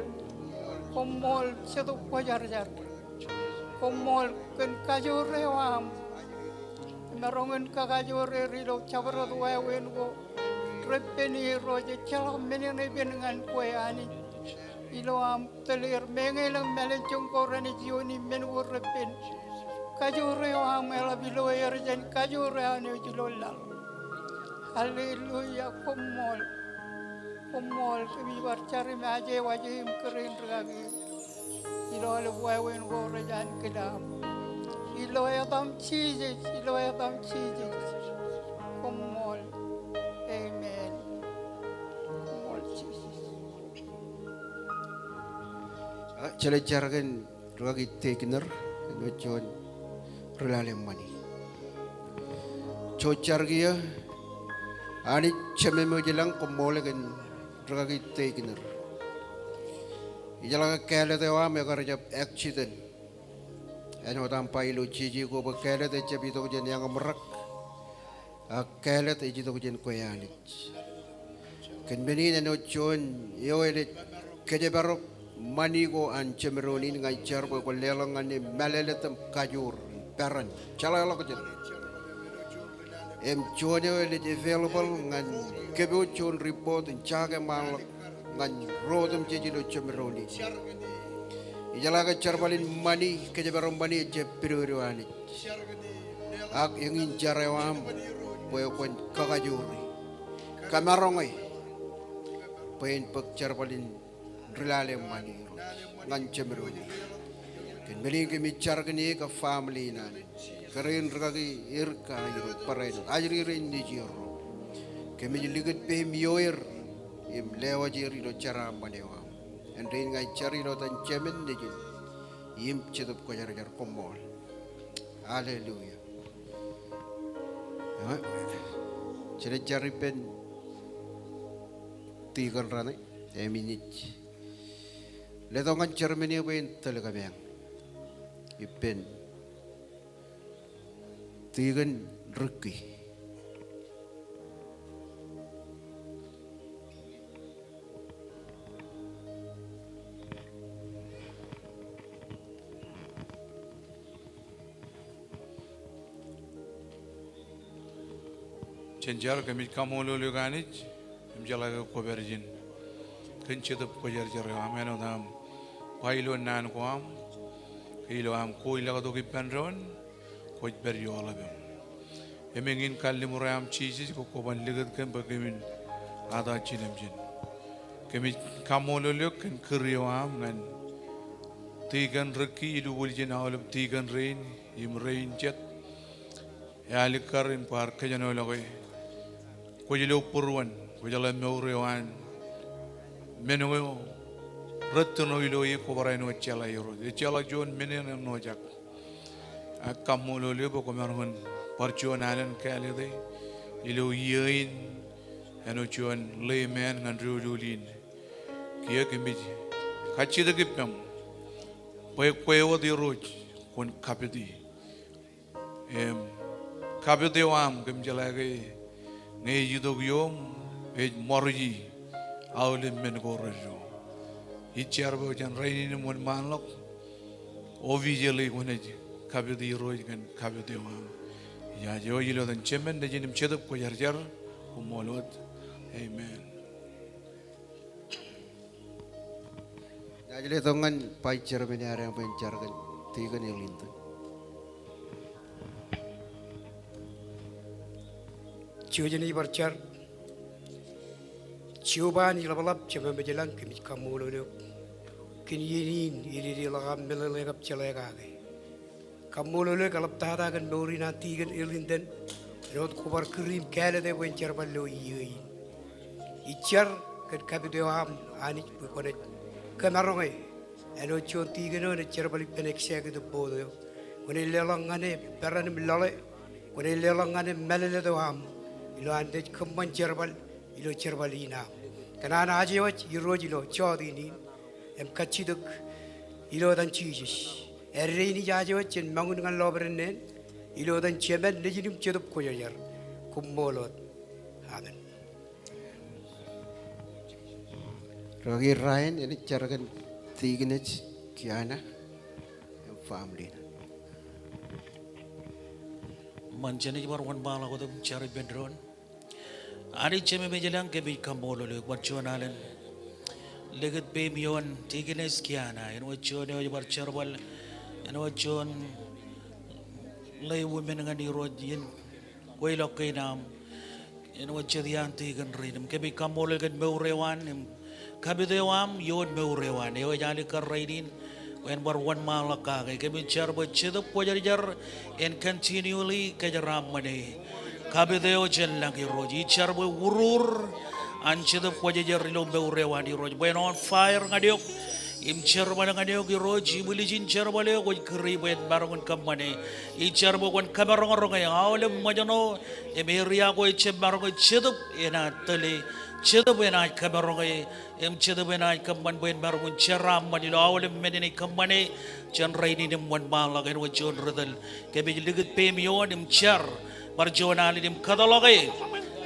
koṃṃool Jetōb Kwōjarjar. Koṃṃool kōn kajoor eo aṃ. Emaroñ in kakajoor er ilo jabdewōt wāween ko repen Irooj, ejjeḷọk men eṇ epen ñan kwe Anij. Ilo am tōl er meñe elōñ mālōtlōt ko renaaj iioon im men ko repen. Kajoor eo aṃ eḷap ilo er jān kajoor eo an ej ilo laḷ. Hallelujah, koṃṃool. Koṃṃool, kōmij bar jar im aje waj e im kōrā in rikaki. Ilo aolep wāween ko rej ankilaam. Ilo etaṃ Jisōs, ilo etaṃ Jisōs. Koṃṃool. Amen. Koṃṃool Jisōs. A, jeḷā jar kōn rikaki Teikner, āinwōt juon ri lale ṃani. Juon jar kiiō, Anij Jemem eo ej ilañ, koṃṃool kōn rikaki Teikner. Ijeḷā ke kāālōt eo aṃ ekar jab accident. Āinwōt aṃ ba ilo jeje ko bwe kāālōt ejjab itok jān eañ im rak. Ak kāālōt ej itok jān kwe Anij. Kōn men in āinwōt juon eo elej kōjparok ṃani ko an jemdoon in, ña ij jar bwe kwōn leḷọk ñan e mālōtlōt im kajoor, peran, jeḷāḷọkjeṇ. Im juon eo elej available ñan kōpooj juon report in jake ṃaanḷọk ñan ro otemjej ilo jemdoon in. Ijeḷā ke jerbal in ṃani, kōjparok ṃani ejjab pidodo Anij. Ak eñin jar eo aṃ bwe kwōn kakajoor e, kōmaroñ e, bwe en bōk jerbal in ri lale ṃani Irooj ñan jemdoon in. Kōn men in kōmij jar kōn e kab family in an, kōrā in rikaki Erika Irooj, barāinwōt ajri rein nejierro. Kōmij likūt peiṃ ioer im lewōj er ilo jeraaṃṃan eo aṃ. Āindein ña ij jar ilo etan Jemān Nejin im Jetōb Kwōjarjar, koṃṃool. Hallelujah. Jeḷā jar ippān tikōn raṇe, im inaaj letok ñan chairman e bwe en tōl kōmeañ ippān tikōn Ricky. Jen jar. Kōmij kaṃṃoolol eok Anij im jeḷā ke kwōpād ijin kōn Jetōb Kwōjarjar eo aṃ āinwōt aṃ ba ilo naan ko aṃ ke ilo aṃ kōjlọktok ippān doon kwōj pād ioḷapem. Im eñin kalliṃur eo aṃ Jisōs ke kwōban likūt kōm bwe kōmin attach jilōmjin. Kōmij kaṃṃoolol eok kōn kūr eo aṃ ñan tikōn Ricky, ilukkuun jān aolep tikōn rein im rein jet. Ealikkar in kwaar kōjenolọke. Kwōj lo būruon, kwōjeḷā mour eo an men eo rūttoṇo ilo e kwō barāinwōt jeḷā Irooj. Ejjeḷọk juon men eṇ ennojak. Ak kaṃṃoolol eok bwe kwōmaroñ in bar juon alen kāālōte ilo iiō in āinwōt juon layman ñan doulul in. Kiiō kōmij kajjitōk ippaṃ bwe kwe wōt Irooj kwōn kapiti. Im kapit eo aṃ kōm jeḷā ke ñe ej itok iom ej ṃōrji aolep men ko reddo. Ij jar bwe jān rainin im wōnṃaanḷọk officially kwōnaaj kapit Irooj kōn kapit eo aṃ. Ijaje eo ilo etan Jemān Nejin im Jetōb Kwōjarjar, koṃṃool wōt. Amen. Inaaj letok ñan vice chairman eo ad bwe en jar kōn tikōn Ellington. Jouj jen bar jar. Jeova Anij ḷapḷap, Jemem ej ilañ, kōmij kaṃṃoolol eok kōn iien in, ededeḷọk aṃ meḷeḷe kab jeḷā kake. Kaṃṃoolol eok eḷaptata kōn mour in an tikōn Ellington, āinwōt kwō bar kūr im kāālōt e bwe en jerbal ilo iiō in. Ij jar kōn kapit eo aṃ Anij bwe kwōnaaj kōmaroñ e. Āinwōt juon tikōn eo enaaj jerbal ippān executive board eo, kwōnaaj leḷọk ñan e peran im lọḷe. Kwōnaaj leḷọk ñan e mālōtlōt eo aṃ ilo an naaj kōṃṃan jerbal ilo jerbal in aṃ. Kōn an aje wōj Irooj ilo jọteen in im kajjitōk ilo etan Jisōs. Āindein ij aje wōj jān ṃōñā ñan lọpiden neen ilo etan Jemān, Nejin im Jetōb Kwōjarjar. Koṃṃool wōt. Amen. Rikaki Ryan enaaj jar kōn Deaconess Kiana im family ṇe. Ṃōn, jenaaj bar wōnṃaanḷọk wōt im jar ippān doon. Anij Jemem ej ilañ, kōmij kaṃṃoolol eok. Bar juon alen likūt peiṃ ioon Deaconess Kiana, āinwōt juon eo ej bar jerbal, āinwōt juon lay woman ñan Irooj in kweilọk kein aṃ, āinwōt jet iaan tikōn rein. Im kōmij kaṃṃoolol kōn mour eo an im kapit eo aṃ ioon mour eo an, eo ej alikkar rainin bwe en bar wōnṃaanḷọk kake. Kōmij jar bwe Jetōb Kwōjarjar en continually kōjeraaṃṃan e. Kapit eo jān lañ Irooj. Ij jar bwe urur an Jetōb Kwōjarjar ilo mour eo an Irooj, bwe en on fire ñan eok im jerbal ñan eok Irooj, im lijin jerbal eo kwōj kūri bwe en maroñ in kōṃṃane. Ij jar bwe kwōn kōmaroñroñ e aolep ṃōjṇọ im area ko ejjab maroñ e. Jetōb enaaj tōl e, Jetōb enaaj kōmaroñ e, im Jetōb enaaj kōṃṃan bwe en maroñ in jeraaṃṃan ilo aolep men enaaj kōṃṃane jān rainin im wōnṃaanḷọk. Āinwōt juon ri tōl, kōmij likūt peiṃ ioon im jar, bar juon alen im kōtḷọk e,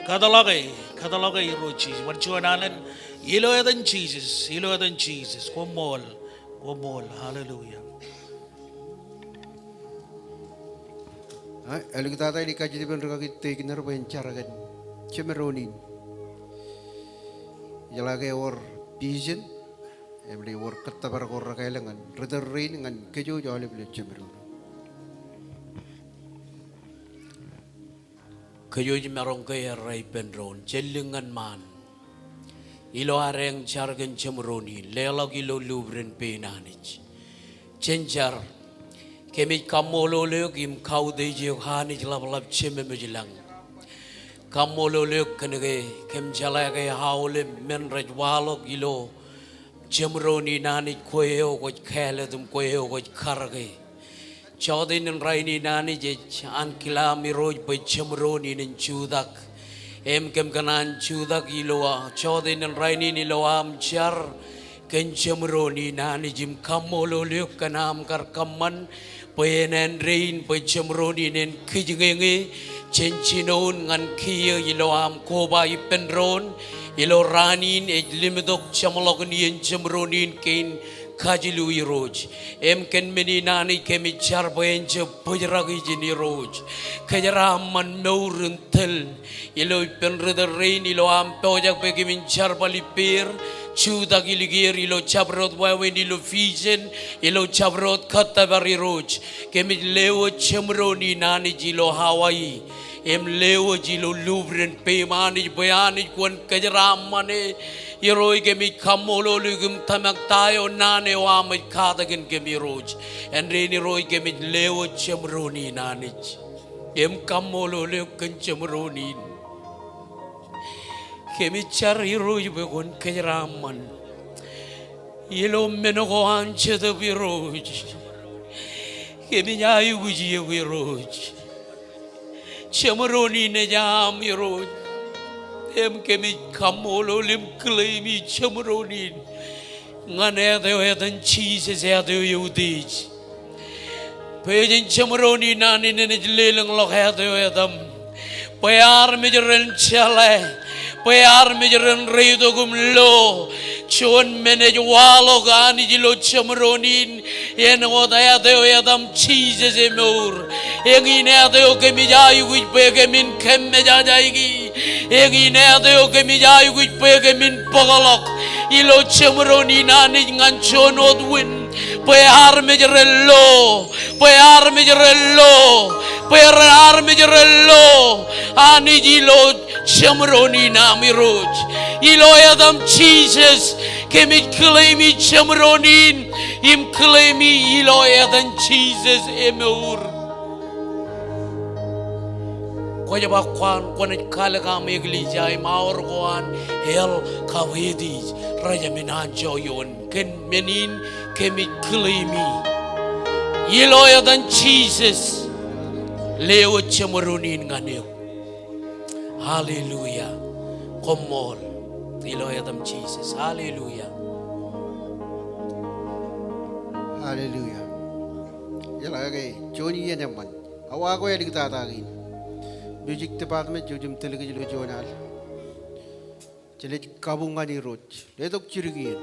kōtḷọk e, kōtḷọk e Irooj Jisōs. Bar juon alen, ilo etan Jisōs, ilo etan Jisōs. Koṃṃool, koṃṃool. Hallelujah. A, āliktata in ij kajjitōk ippān rikaki Tegner bwe en jar kōn jeṃdoon in. Ijeḷā ke ewōr vision, im ewōr kōttōpar ko rekāāl ñan ri tōl rein ñan kōj aolep ilo jeṃdoon. Kōj maroñ ke errā ippān doon, jen lōñ ñan ṃaan. Ilo ad eñ jar kōn jeṃdoon in, leḷọk ilo lubden pein Anij. Jen jar. Kōmij kaṃṃoolol eok im kautiej eok Anij ḷapḷap, Jemem ej ilañ. Kaṃṃoolol eok kōn ke kōm jeḷā ke aolep men rej waḷọk ilo jeṃdoon in Anij, kwe eo kwōj kāālōt im kwe eo kwōj karōke. Jọteen in rainin Anij ej ankilaam Irooj bwe jeṃdoon in en jutak. Im kōm kōṇaan jutak ilo, a, jọteen in rainin ilo am jar kōn jeṃdoon in Anij im kaṃṃoolol eok kōn am kar kōṃṃan bwe en āindein bwe jeṃdoon in en kijeñeñe jān jinoin ñan kiiō ilo am koba ippān doon ilo raan in ej limtok jeṃḷọkin iien jeṃdoon in kein kajilu Irooj. Im kōn men in Anij kōmij jar bwe en jab bōjrak ijin Irooj. Kōjeraaṃṃan mour in tōl ilo ippān ri tōl rein ilo am pojak bwe kōmin jerbal ippāer, jutak ilikier ilo jabdewōt wāween, ilo vision, ilo jabdewōt kōttōpar Irooj. Kōmij lewōj jeṃdoon in Anij ilo Hawaii. Im lewōj ilo lubden peiṃ Anij bwe Anij kwōn kōjeraaṃṃan e. Irooj kōmij kaṃṃoolol eok im tōmak ta eo naan eo aṃ ej katakin kōm Irooj. Āindein Irooj kōmij lewōj jeṃdoon in Anij. Im kaṃṃoolol eok kōn jeṃdoon in. Kōmij jar Irooj bwe kwōn kōjeraaṃṃan ilo men ko an Jetōb Irooj. Kōmij aikuj eok Irooj. Jeṃdoon in ej aṃ Irooj. Im kōmij kaṃṃoolol im claim i jeṃdoon in ñan āt eo etan Jisōs, āt eo eutiej. Bwe jen jeṃdoon in Anij enaaj lelōñḷọk āt eo etaṃ. Bwe armej ren jeḷā. Bwe armej ren reitok im lo juon men ej waḷọk Anij ilo jeṃdoon in. Āinwōt āt eo etaṃ Jisōs emour. Eñin āt eo kōmij aikuj bwe kōmin kōmmejajaiki. Eñin āt eo kōmij aikuj bwe kōmin bōkḷọk. Ilo jeṃdoon in Anij ñan juon wōt win, bwe armej ren lo, bwe armej ren lo, bwe armej ren lo Anij ilo jeṃdoon in aṃ Irooj. Ilo etaṃ Jisōs, kōmij claim-i jeṃdoon in, im claim-i ilo etan Jisōs emour. Kwōj ba kwaan kwōnaaj kalōk aṃ eklejia im aor ko an hell kab Hades rej jab men anjọ ioon. Kōn men in kōmij claim-i ilo etan Jisōs, lewōj jeṃdoon in ñan eok. Hallelujah. Koṃṃool ilo etaṃ Jisōs. Hallelujah. Hallelujah. Ijeḷā ke juon iien eṃṃan. Awa ko āliktata kein. Music department jej jino tōl kōj ilo juon al. Jelej kabuñ ñan Irooj. Letok jidik iien.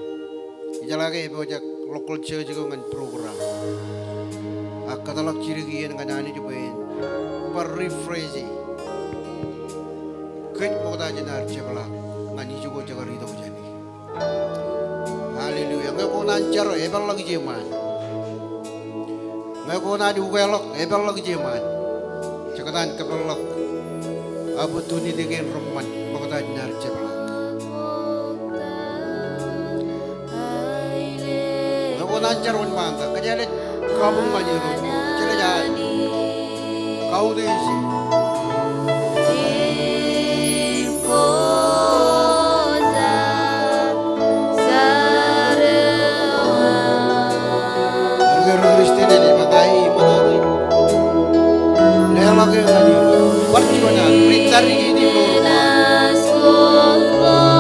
Ijeḷā ke epojak local church ko ñan program. Ak kōtḷọk jidik iien ñan Anij bwe en bar refresh e. Kōj ṃokta jān ad jepḷaak ñan ijoko jekar itok jāne. Hallelujah. Ñe kōṇaan jar epeḷḷọk ijeṃaan. Ñe kōṇaan ukeḷọk epeḷḷọk ijeṃaan. Jektaan kōpeḷḷọk opportunity kein reṃṃan ṃokta jān ad jepḷaak. Ñe kōṇaan jar wōnṃaantak, kōj jelej kabuñ ñan Irooj. Jelej aō kautiej e. Ri Christian ej ba, ai, ṃōṇōṇō. Leḷọk e ñan Irooj. Bar juon al, ri tarikiij im ḷoor ko an.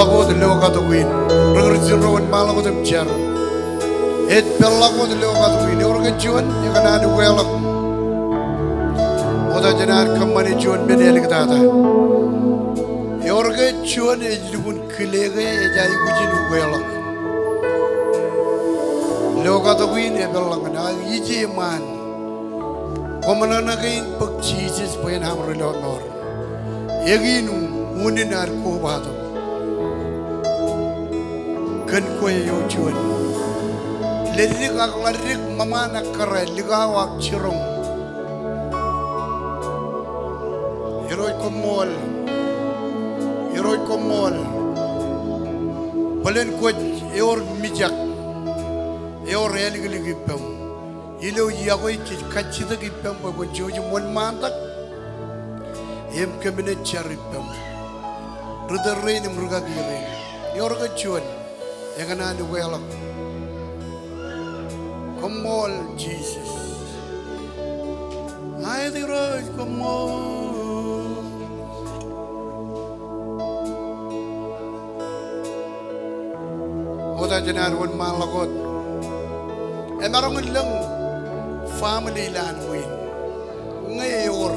Peḷḷọk wōt ilo katok in. Ri Kūrjin ro wōnṃaanḷọk wōt im jar. Ej peḷḷọk wōt ilo katok in. Eor ke juon ekōṇaan ukeḷọk? Ṃokta jān ad kōṃṃane juon men āliktata. Eor ke juon ej lukkuun kile ke ej aikuj in ukeḷọk? Ilo katok in epeḷḷọk ñan aō ije ṃaan. Koṃ ṇōṇō kein bōk Jisōs bwe en aṃ ri lọmọọr. Eñin unin ad kobatok. Kōn kwe eo juon. Ledik ak ḷadik ṃōṃaan ekkar, likao ak jiroñ. Irooj koṃṃool. Irooj koṃṃool. Bōlen kwōj eor mijak. Eor āliklik ippem. Ilo iọkwe eo jej kajjitōk ippem bwe kwōn jouj im wōnṃaantak im kōmmeḷeḷe jar ippem. Ri tōl rein im rūkaki rein. Eor ke juon ekōṇaan ukeḷọk? Koṃṃool Jisōs. Aet Irooj, koṃṃool. Ṃokta jān ad wōnṃaanḷọk wōt. Emaroñ in lōñ family ilowaan ṃwiin. Ñe eor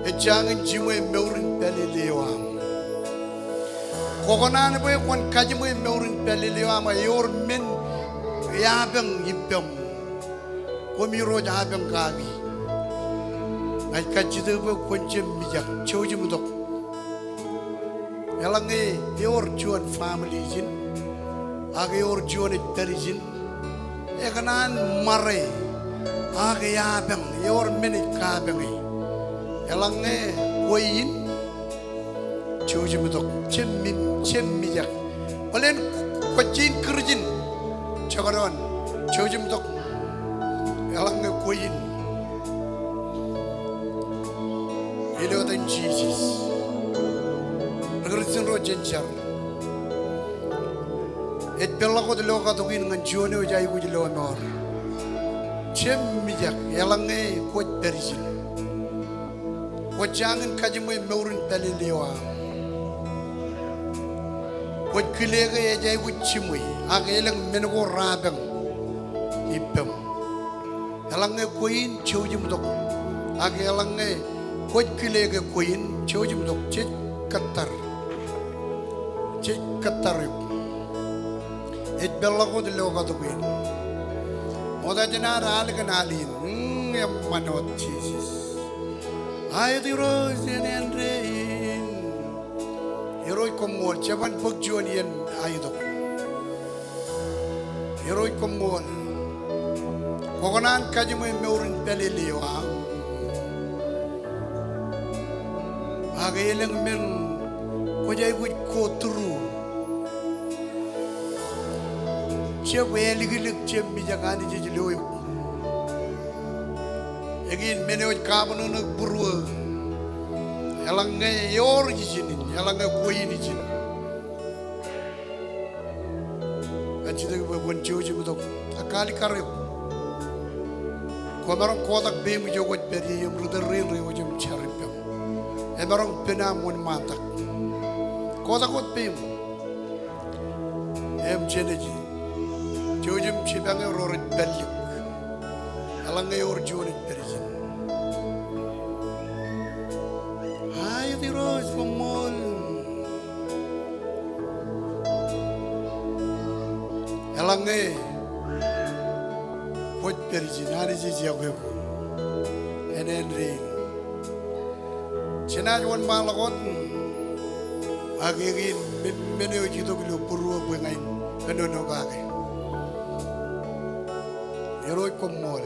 ej jañin jiṃwe mour in pālele eo aṃ, kwō kōṇaan bwe kwōn kajiṃwe mour in pālele eo aṃ, eor men eapañ ippem. Koṃ Irooj apañ kaki. Ña ij kajjitōk bwe kwōn jab mijak, jouj im itok. Eḷaññe eor juon family ijin, ak eor juon ej pād ijin, ekōṇaan ṃare, ak eapañ, eor men ej kapañe. Eḷaññe kwe in, jouj im itok, jab mi-, jab mijak. Bōlen kwōj jañin Kūrjin, jekdọọn, jouj im itok. Eḷaññe kwe in. Ilo etan Jisōs. Ri Kūrjin ro jen jar. Ej peḷḷọk wōt ilo katok in ñan juon eo ej aikuj lọmọọr. Jab mijak, eḷaññe kwōj pād ijin. Kwō jañin kajiṃwe mour in pālele eo aṃ. Kwōj kile ke ej aikuj jiṃwe, ak elōñ men ko rapañ ippem. Eḷaññe kwe in, jouj im itok. Ak eḷaññe kwōj kile ke kwe in, jouj im itok. Jej kōttar. Jej kōttar eok. Ej peḷḷọk wōt ilo katok in. Ṃokta jān ad al kōn al in. Mm, eṃṃan wōt Jisōs. Aet Irooj, enān rein. Irooj koṃṃool, jeban bōk juon iien aitok. Irooj koṃṃool. Kwō kōṇaan kajiṃwe mour in pālele eo aṃ. Ak elōñ men kwōj aikuj go through. Jab āliklik, jab mijak, Anij ej lo eok. Eñin men eo ej kabōnōnōk būruō. Eḷaññe eor ijin in, eḷaññe kwe in ijin. Kajjitōk bwe kwōn jouj im itok. Ak alikkar eok. Kwōmaroñ kotak peiṃ ijo kwōj pād ie im ri tōl rein rej jouj im jar ippem. Emaroñ pen aṃ wōnṃaantak. Kotak wōt peiṃ. Im jenaaj jouj im jipañ ro rej pād lik. Eḷaññe eor juon ej pād ijin. Aet Irooj, koṃṃool. Eḷaññe kwōj pād ijin, Anij ej iọkwe eok. Enān rein. Jenaaj wōnṃaanḷọk wōt. Ak eñin men, men eo ej itok ilo būruō bwe ña in kōnono kake. Irooj koṃṃool.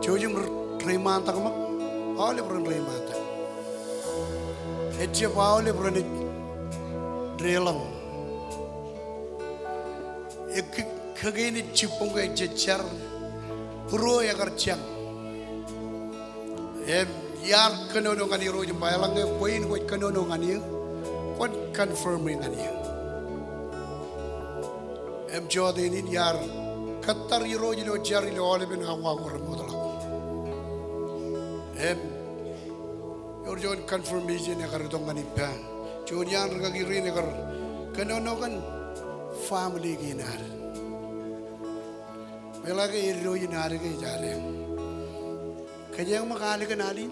Jouj im reiṃaantak ṃōk. Aolep ren reiṃaantak. Ejjab aolep renaaj deḷọñ. Ekō, kōkein ej jibboñ ke ejjab jar. Būruō ekar jañ. Im iar kōnono ñan Irooj im ba eḷaññe kwe in kwōj kōnono ñan eō, kwōn confirm e ñan eō. Im jọteen in iar kōttar Irooj ilo jar ilo aolepen awa ko remootḷọk. Im Ewōr juon confirmation ekar itok ñan ippa. Juon iaan rūkaki rein ekar kōnono kōn family kein ad. Meḷeḷe ke eddo in ad ke ej ad. Kōjeañ ṃōk alikin al in.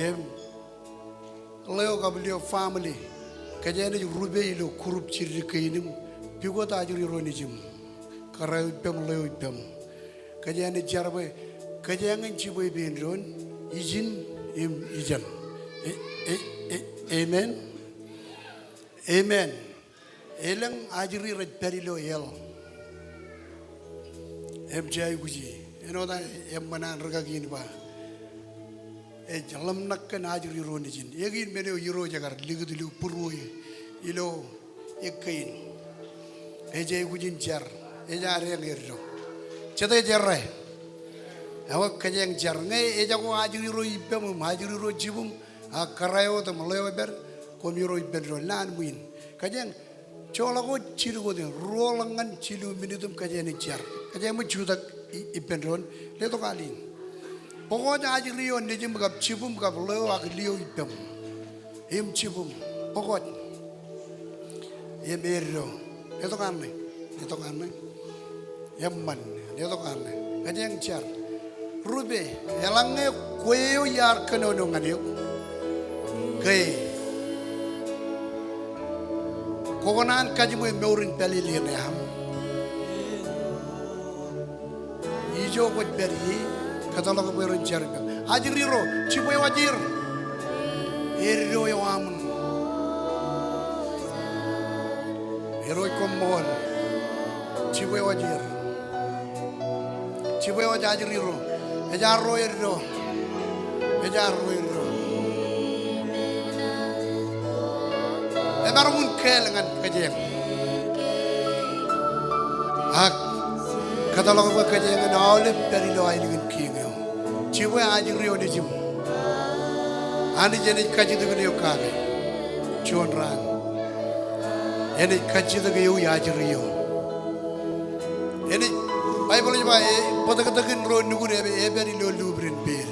Im ḷeo kab lio family. Kōjeañ ej rupe ilo group jiddik kein im pukot ajri ro nejiṃ. Kōrā eo ippām, ḷeo ippām. Kōjeañ ej jar bwe kōjeañ en jibwe ippān doon, ijin im ijeṇ. E, e, e, amen. Amen. Elōñ ajri rej pād ilo hell. Im jej aikuji. Āinwōt eṃṃan an rūkaki in ba, ej ḷōmṇak kōn ajri ro nejin. Eñin men eo Irooj ekar likūt ilo būruō ilo ekkā in. Ej aikuj in jar. Ej ad eñ eddo. Jete ej errā? Ekwe kōjeañ jar. Ñe ejako ajri ro ippām im ajri ro jibūṃ, a kōrā eo wōt im ḷeo epād, koṃiro ippān doon. Naan ṃwiin. Kōjeañ joḷọk wōt jidik wōt in, ruoḷọk ñan jilu minit im kōjeañ ej jar. Kōjeañ ṃōk jutak i-, ippān doon. Letok al in. Bōkoj ajri eo nejiṃ kab jibūṃ kab ḷeo ak lio ippām. Im jibūṃ. Bōkoj. Im eddo. Letok al ṇe. Letok al ṇe. Eṃṃan. Letok al ṇe. Kōjeañ jar. Rupe. Eḷaññe kwe eo iar kōnono ñan eok, ke kwō kōṇaan kajiṃwe mour in pālele ṇe aṃ? Ijo kwōj pād ie, kōtḷọk bwe ren jar ippām. Ajri ro, jibwe waj er. Eddo eo aṃ. Irooj koṃṃool. Jibwe waj er. Jibwe waj ajri ro. Ej arro eddo. Ej arro eddo. Emaroñ in kāāl ñan kōjeañ. Ak kōtḷọk bwe kōjeañ en aolep pād ilo aelōñ in Kiiñ eo. Jibwe ajri eo nejiṃ. Anij enaaj kajjitōk eok kake. Juon raan. Enaaj kajjitōk ewi ajri eo. Enaaj, Baibōḷ ej ba, e, bōtōktōkin ro nukun epād ilo lubdin peel.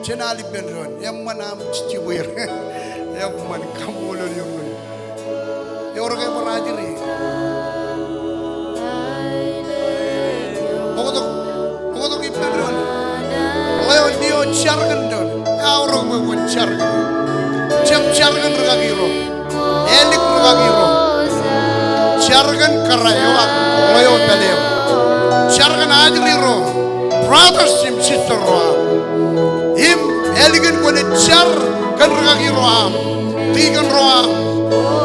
Jen al ippān doon. Eṃṃan aṃ jibwe er. Eṃṃan, kaṃṃoolol Irooj. Ewōr ke bar ajri. Bōktok, bōktok ippān doon. Ḷeo lio jar kōn doon. Eaorōk bwe kwōn jar kōn. Jab jar kōn rūkaki ro. Ālik rūkaki ro. Jar kōn kōrā eo ak ḷeo pād eo. Jar kōn ajri ro. Brothers im sister ro aṃ. Im ālikin kwōnaaj jar kōn rūkaki ro aṃ. Deacon ro aṃ.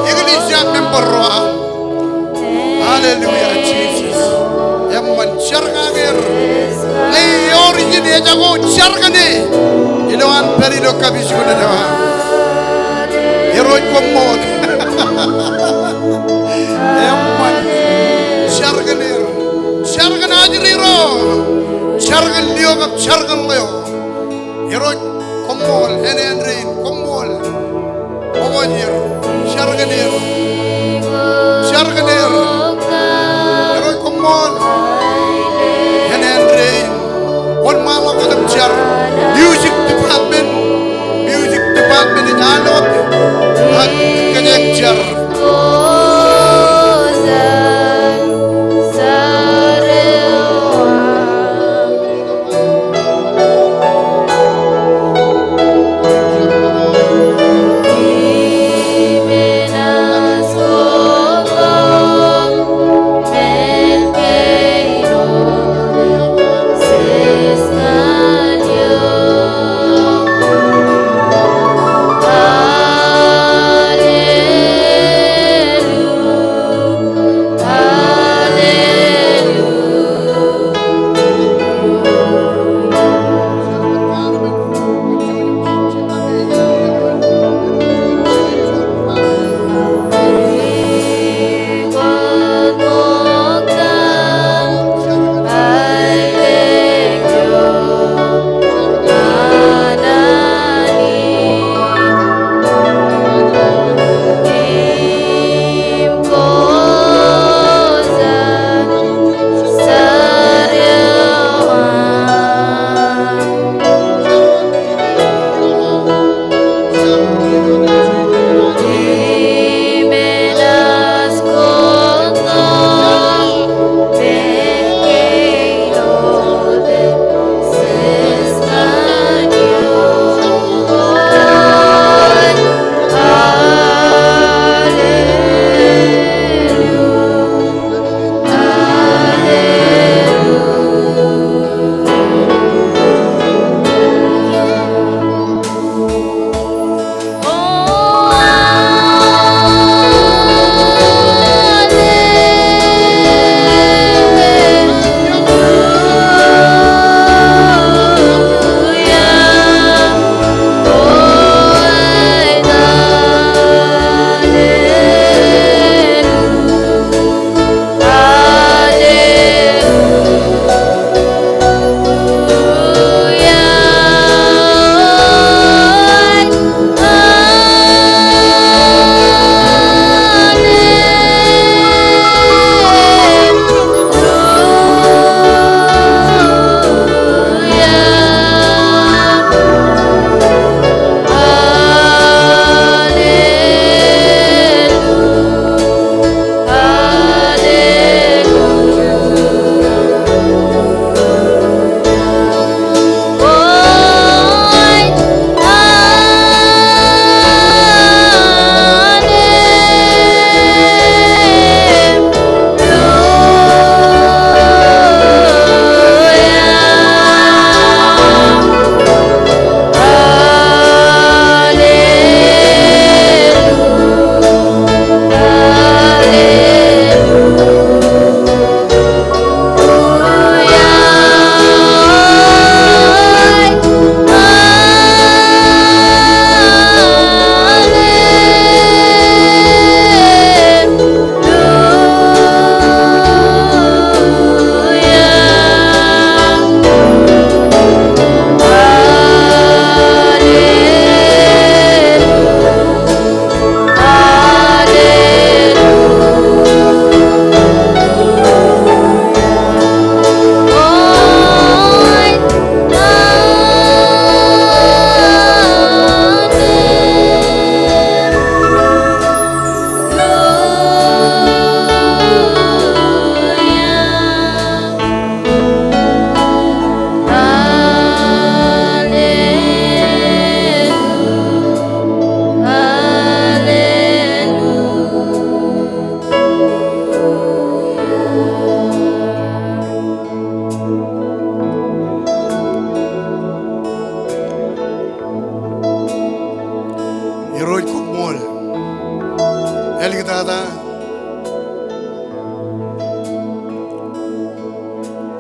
Eklejia member ro aṃ. Hallelujah, Jesus. Eṃṃan, jar kake er. Ñe ewōr ijin ejako, jar kōn e. Ilowaan pād ilo kapijuknen eo aṃ. Irooj koṃṃool. Eṃṃan, jar kōn er. Jar kōn ajri ro. Jar kōn lio kab jar kōn ḷeo. Irooj koṃṃool, āindein koṃṃool. Bōkoj er, jar kōn er. Jar kōn er. Irooj koṃṃool. Āindein. Wōnṃaanḷọk wōt im jar. Music department. Music department in alot. Ak kōjeañ jar. Irooj koṃṃool. Āliktata.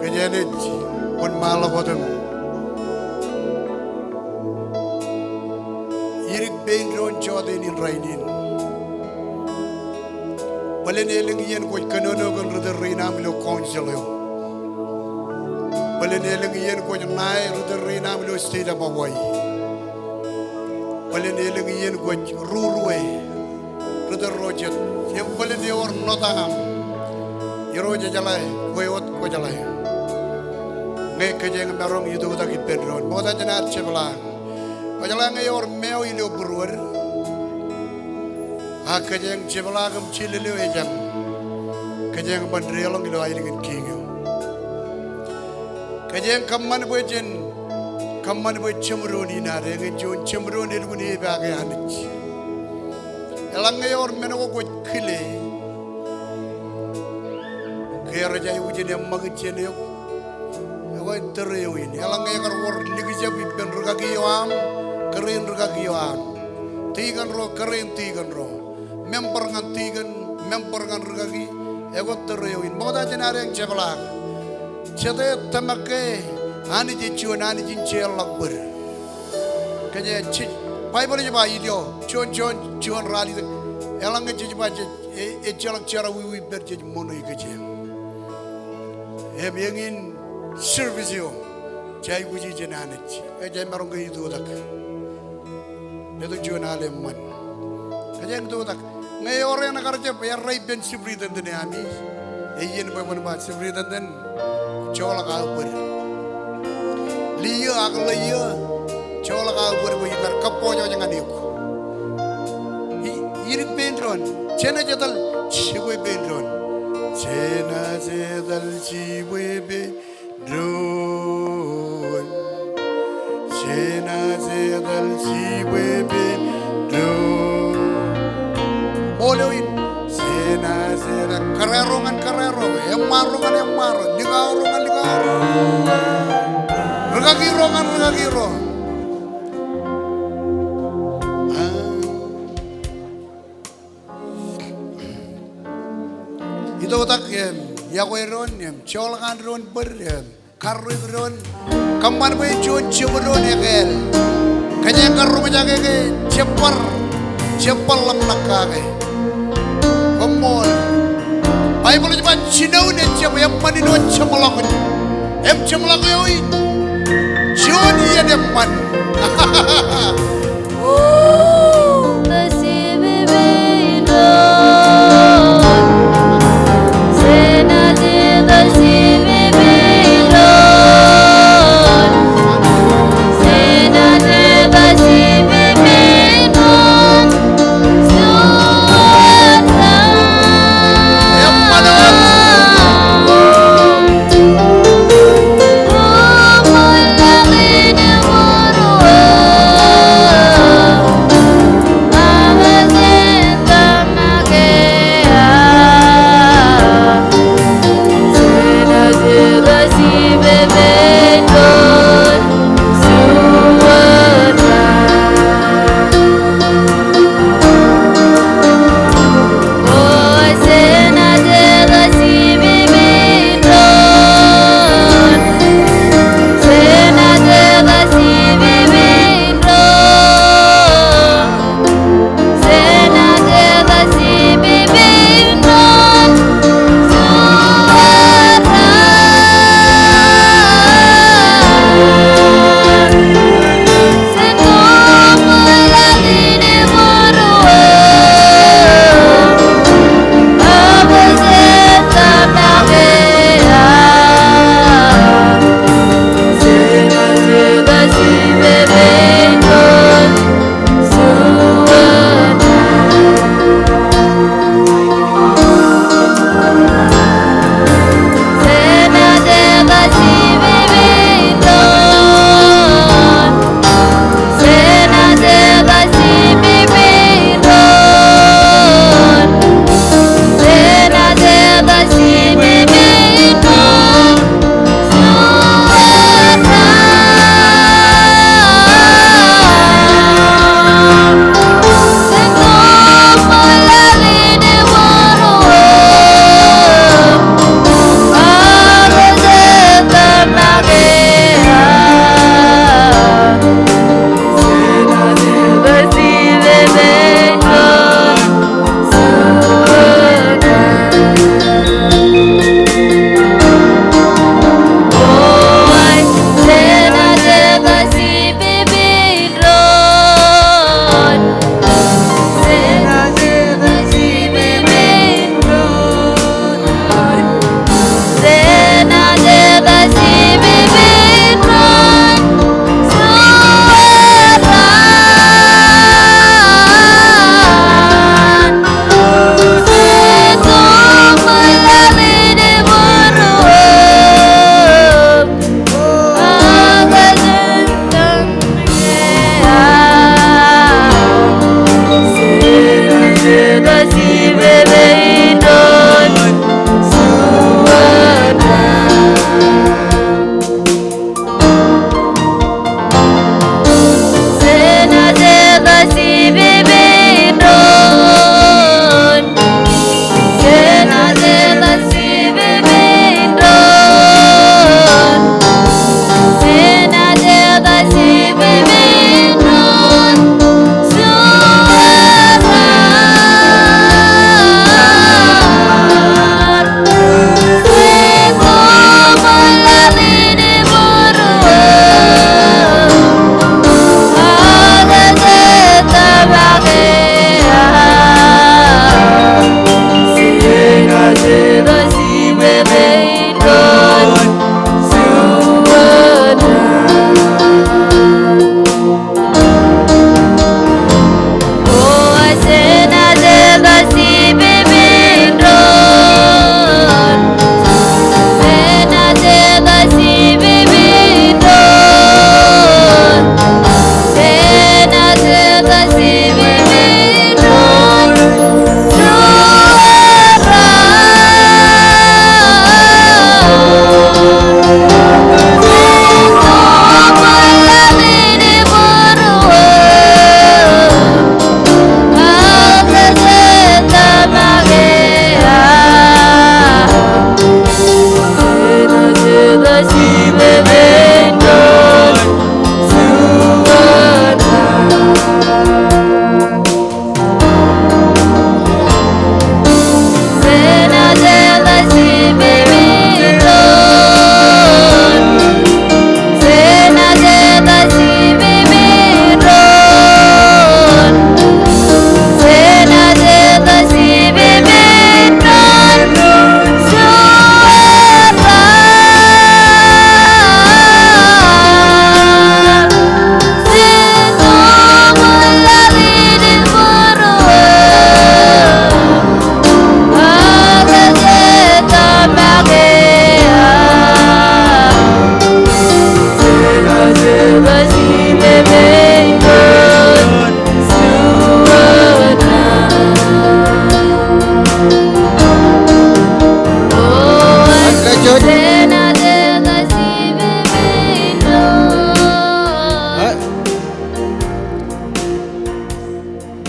Kōjeañ ej wōnṃaanḷọk wōt im idik pein doon jọteen in rainin. Bōlen elōñ iien kwōj kōnono kōn ri tōl rein aṃ ilo council eo. Bōlen elōñ iien kwōj ṇae ri tōl rein aṃ ilo state of Hawaii. Bōlen elōñ iien kwōj rurue ri tōl ro jet. Im bōlen ewōr ṇotaṃ. Irooj ejeḷā kwe wōt kwōjeḷā. Ñe kōjeañ maroñ itoitak ippān doon. Ṃokta jān ad jepḷaak. Kwōjeḷā ñe ewōr meo ilo būruod. Ak kōjeañ jepḷaak im jilel eo ejān. Kōjeañ ban deḷọñ ilo aelōñ in kiiñ eo. Kōjeañ kōṃṃan bwe jen, kōṃṃan bwe jeṃdoon in ad, eñin juon jeṃdoon elukkuun epaake Anij. Eḷaññe ewōr men ko kwōj kile, ke rej aikuj in eṃṃakūt jān eok, ekwe tōre eo in. Eḷaññe ekar wōr likjab ippān rikaki eo aṃ kōrā in rikaki eo aṃ, tikōn ro kōrā in tikōn ro, member ñan tikōn, member ñan rikaki, ekwe tōre eo in. Ṃokta jān ad eañ jepḷaak. Jete tōmak ke Anij ej juon Anij in jeorḷọk bōd. Kōjeañ jej, Baibōḷ ej ba ilo juon Jon, juon ralitōk. Eḷaññe jej ba jej, e, ejjeḷọk jerọwiwi ippād jej ṃoṇe kōjeañ. Im eñin service eo jej aikuji jān Anij. Ej maroñ ke itoitak. Eto juon al eṃṃan. Kōjeañ itoitak. Ñe ewōr eṇ kar jab errā ippān superintendent eo ami, eien bwe kwōn ba superintendent, joḷọk aō bōd. Liiō ak ḷeiō, joḷọk aō bōd bwe ikar kōppojoj ñan eok. I, idik pein doon. Jenaaj etal jibwe pein doon. Jenaaj etal jibwe pein doon. Jenaaj etal jibwe pein doon. Ṃool eo in. Jenaaj etal, kōrā ro ñan kōrā ro, eṃṃaan ro ñan eṃṃaan ro, likao ro ñan likao ro, rikaki ro ñan rikaki ro. Ah. Itoitak im iọkwe doon im joḷọk an doon bōd im karreoik doon. Kōṃṃan bwe juon jeṃdoon ekāāl. Kōjeañ kar roñjake ke jab bar, jab bar ḷōmṇak kake. Koṃṃool. Baibōḷ ej ba jinoin ejjab eṃṃan ilo jeṃḷọkin. Im jeṃḷọk eo in juon iien eṃṃan.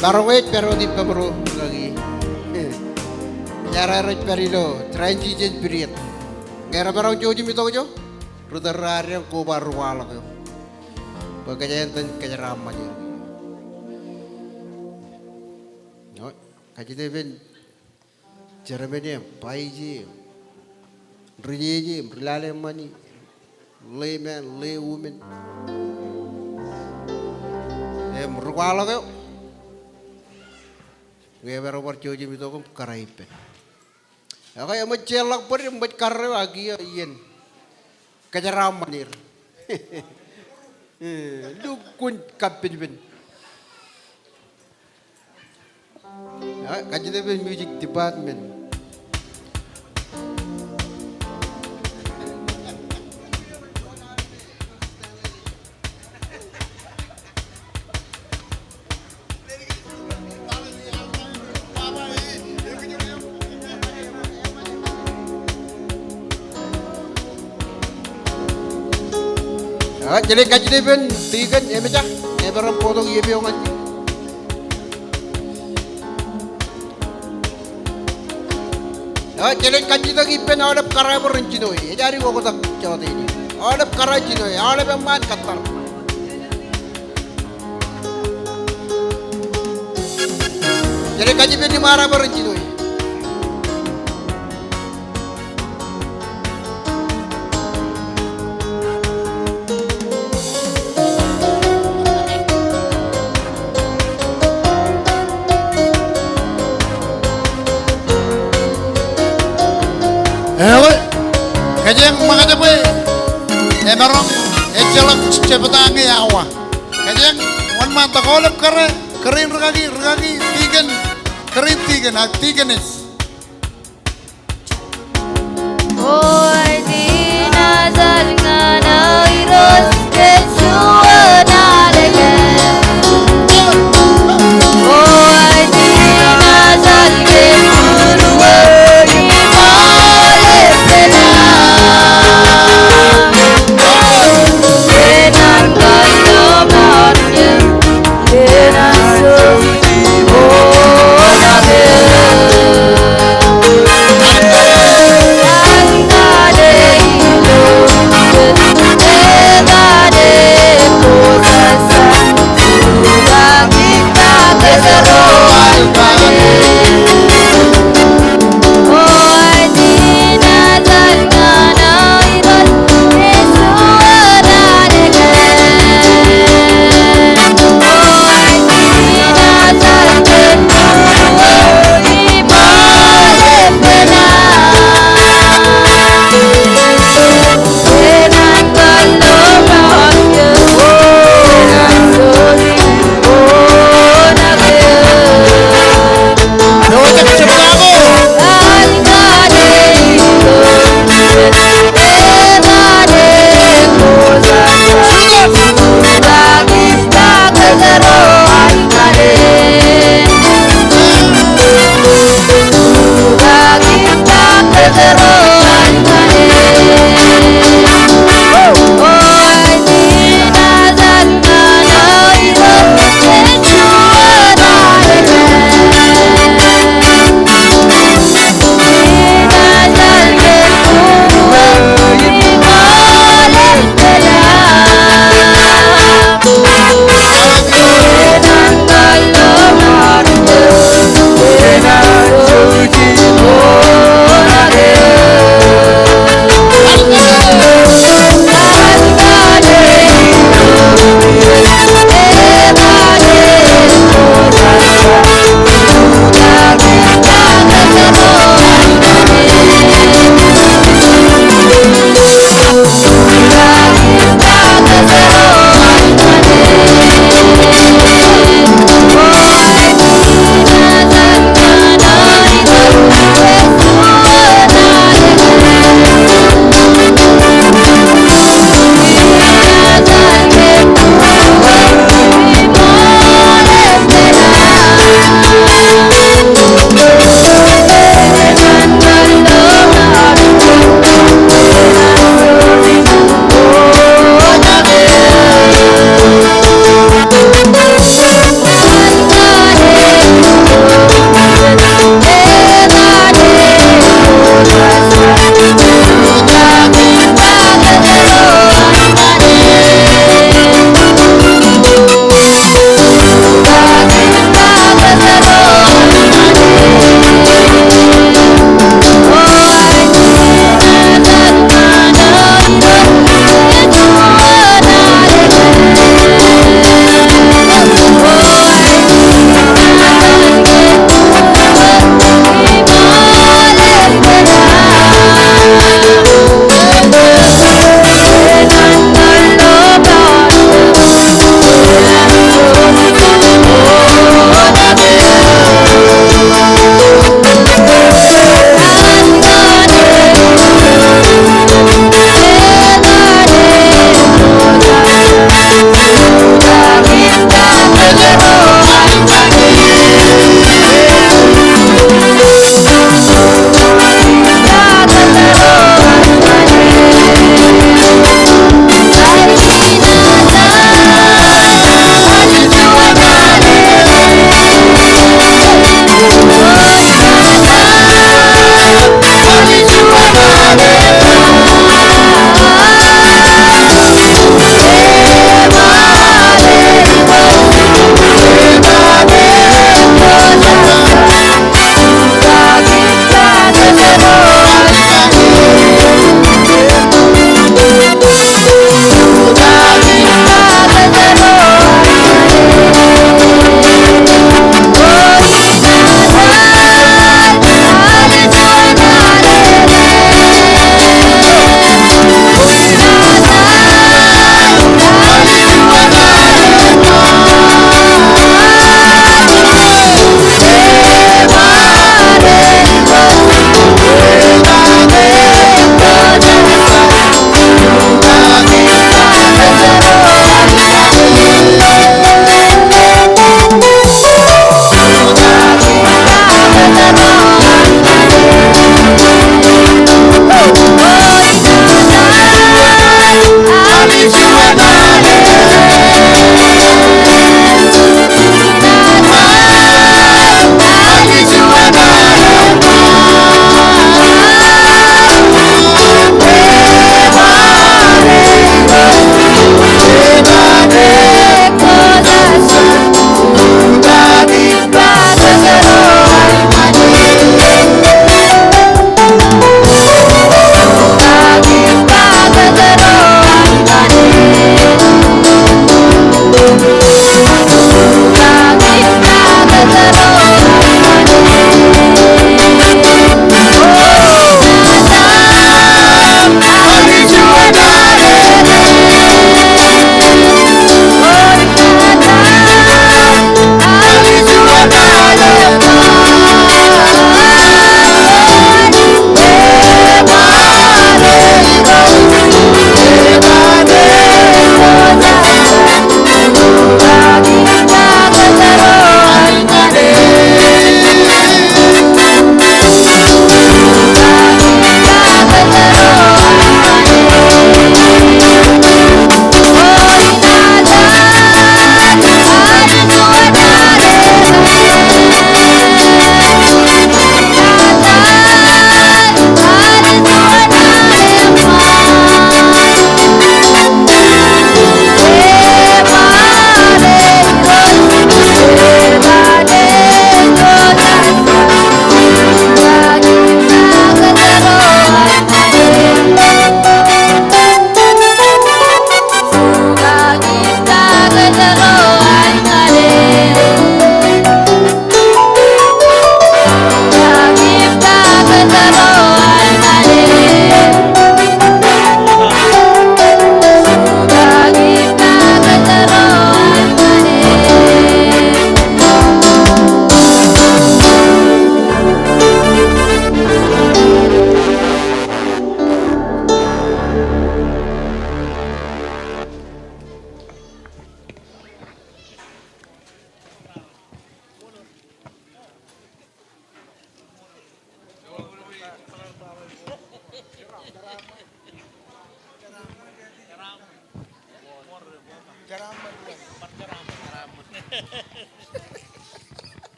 Maroñ ej pād wōt ippaṃ ro, rūkaki. Ej rej pād ilo transition period. Ñe remaroñ jouj im itok ijo, ri tōl ro ad koba ri kwaḷọk eo. Bwe kōjeañ itōn kōjeraaṃṃan er. Eo, kajjitōk ippān chairman im vice im ri jeje im ri lale ṃani, layman, laywoman, im ri kwaḷọk eo. Ñe emaroñ bar jouj im itok im kōrā ippān. Ekwe, eṃōj jeorḷọk bōd im ṃōj karreo ak iiō iien kōjeraaṃṃan er. Lukkuun kappejpej. Eo, kajjitōk ippān music department. Eo, jen kajjitōk ippān tikōn eṃōj, emaroñ bōktok iiō eo ñan. Eo, jen kajjitōk ippān aolep kōrā bwe ren jino e. Ej adik oktak jota in. Aolep kōrā jino e. Aolep eṃṃaan kōttar. Jen kajjitōk ippān ṃaara bwe ren jino e. Ewe, kōjeañ ṃōkaj bwe emaroñ ejjeḷọk jebta ñe awa. Kōjeañ wōnṃaantok aolep kōrā, kōrā in rūkaki, rūkaki, tikōn, kōrā in tikōn, ak tikōnes.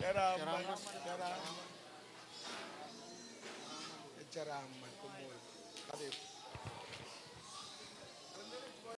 Jeraaṃṃan, jeraaṃṃan. Jeraaṃṃan.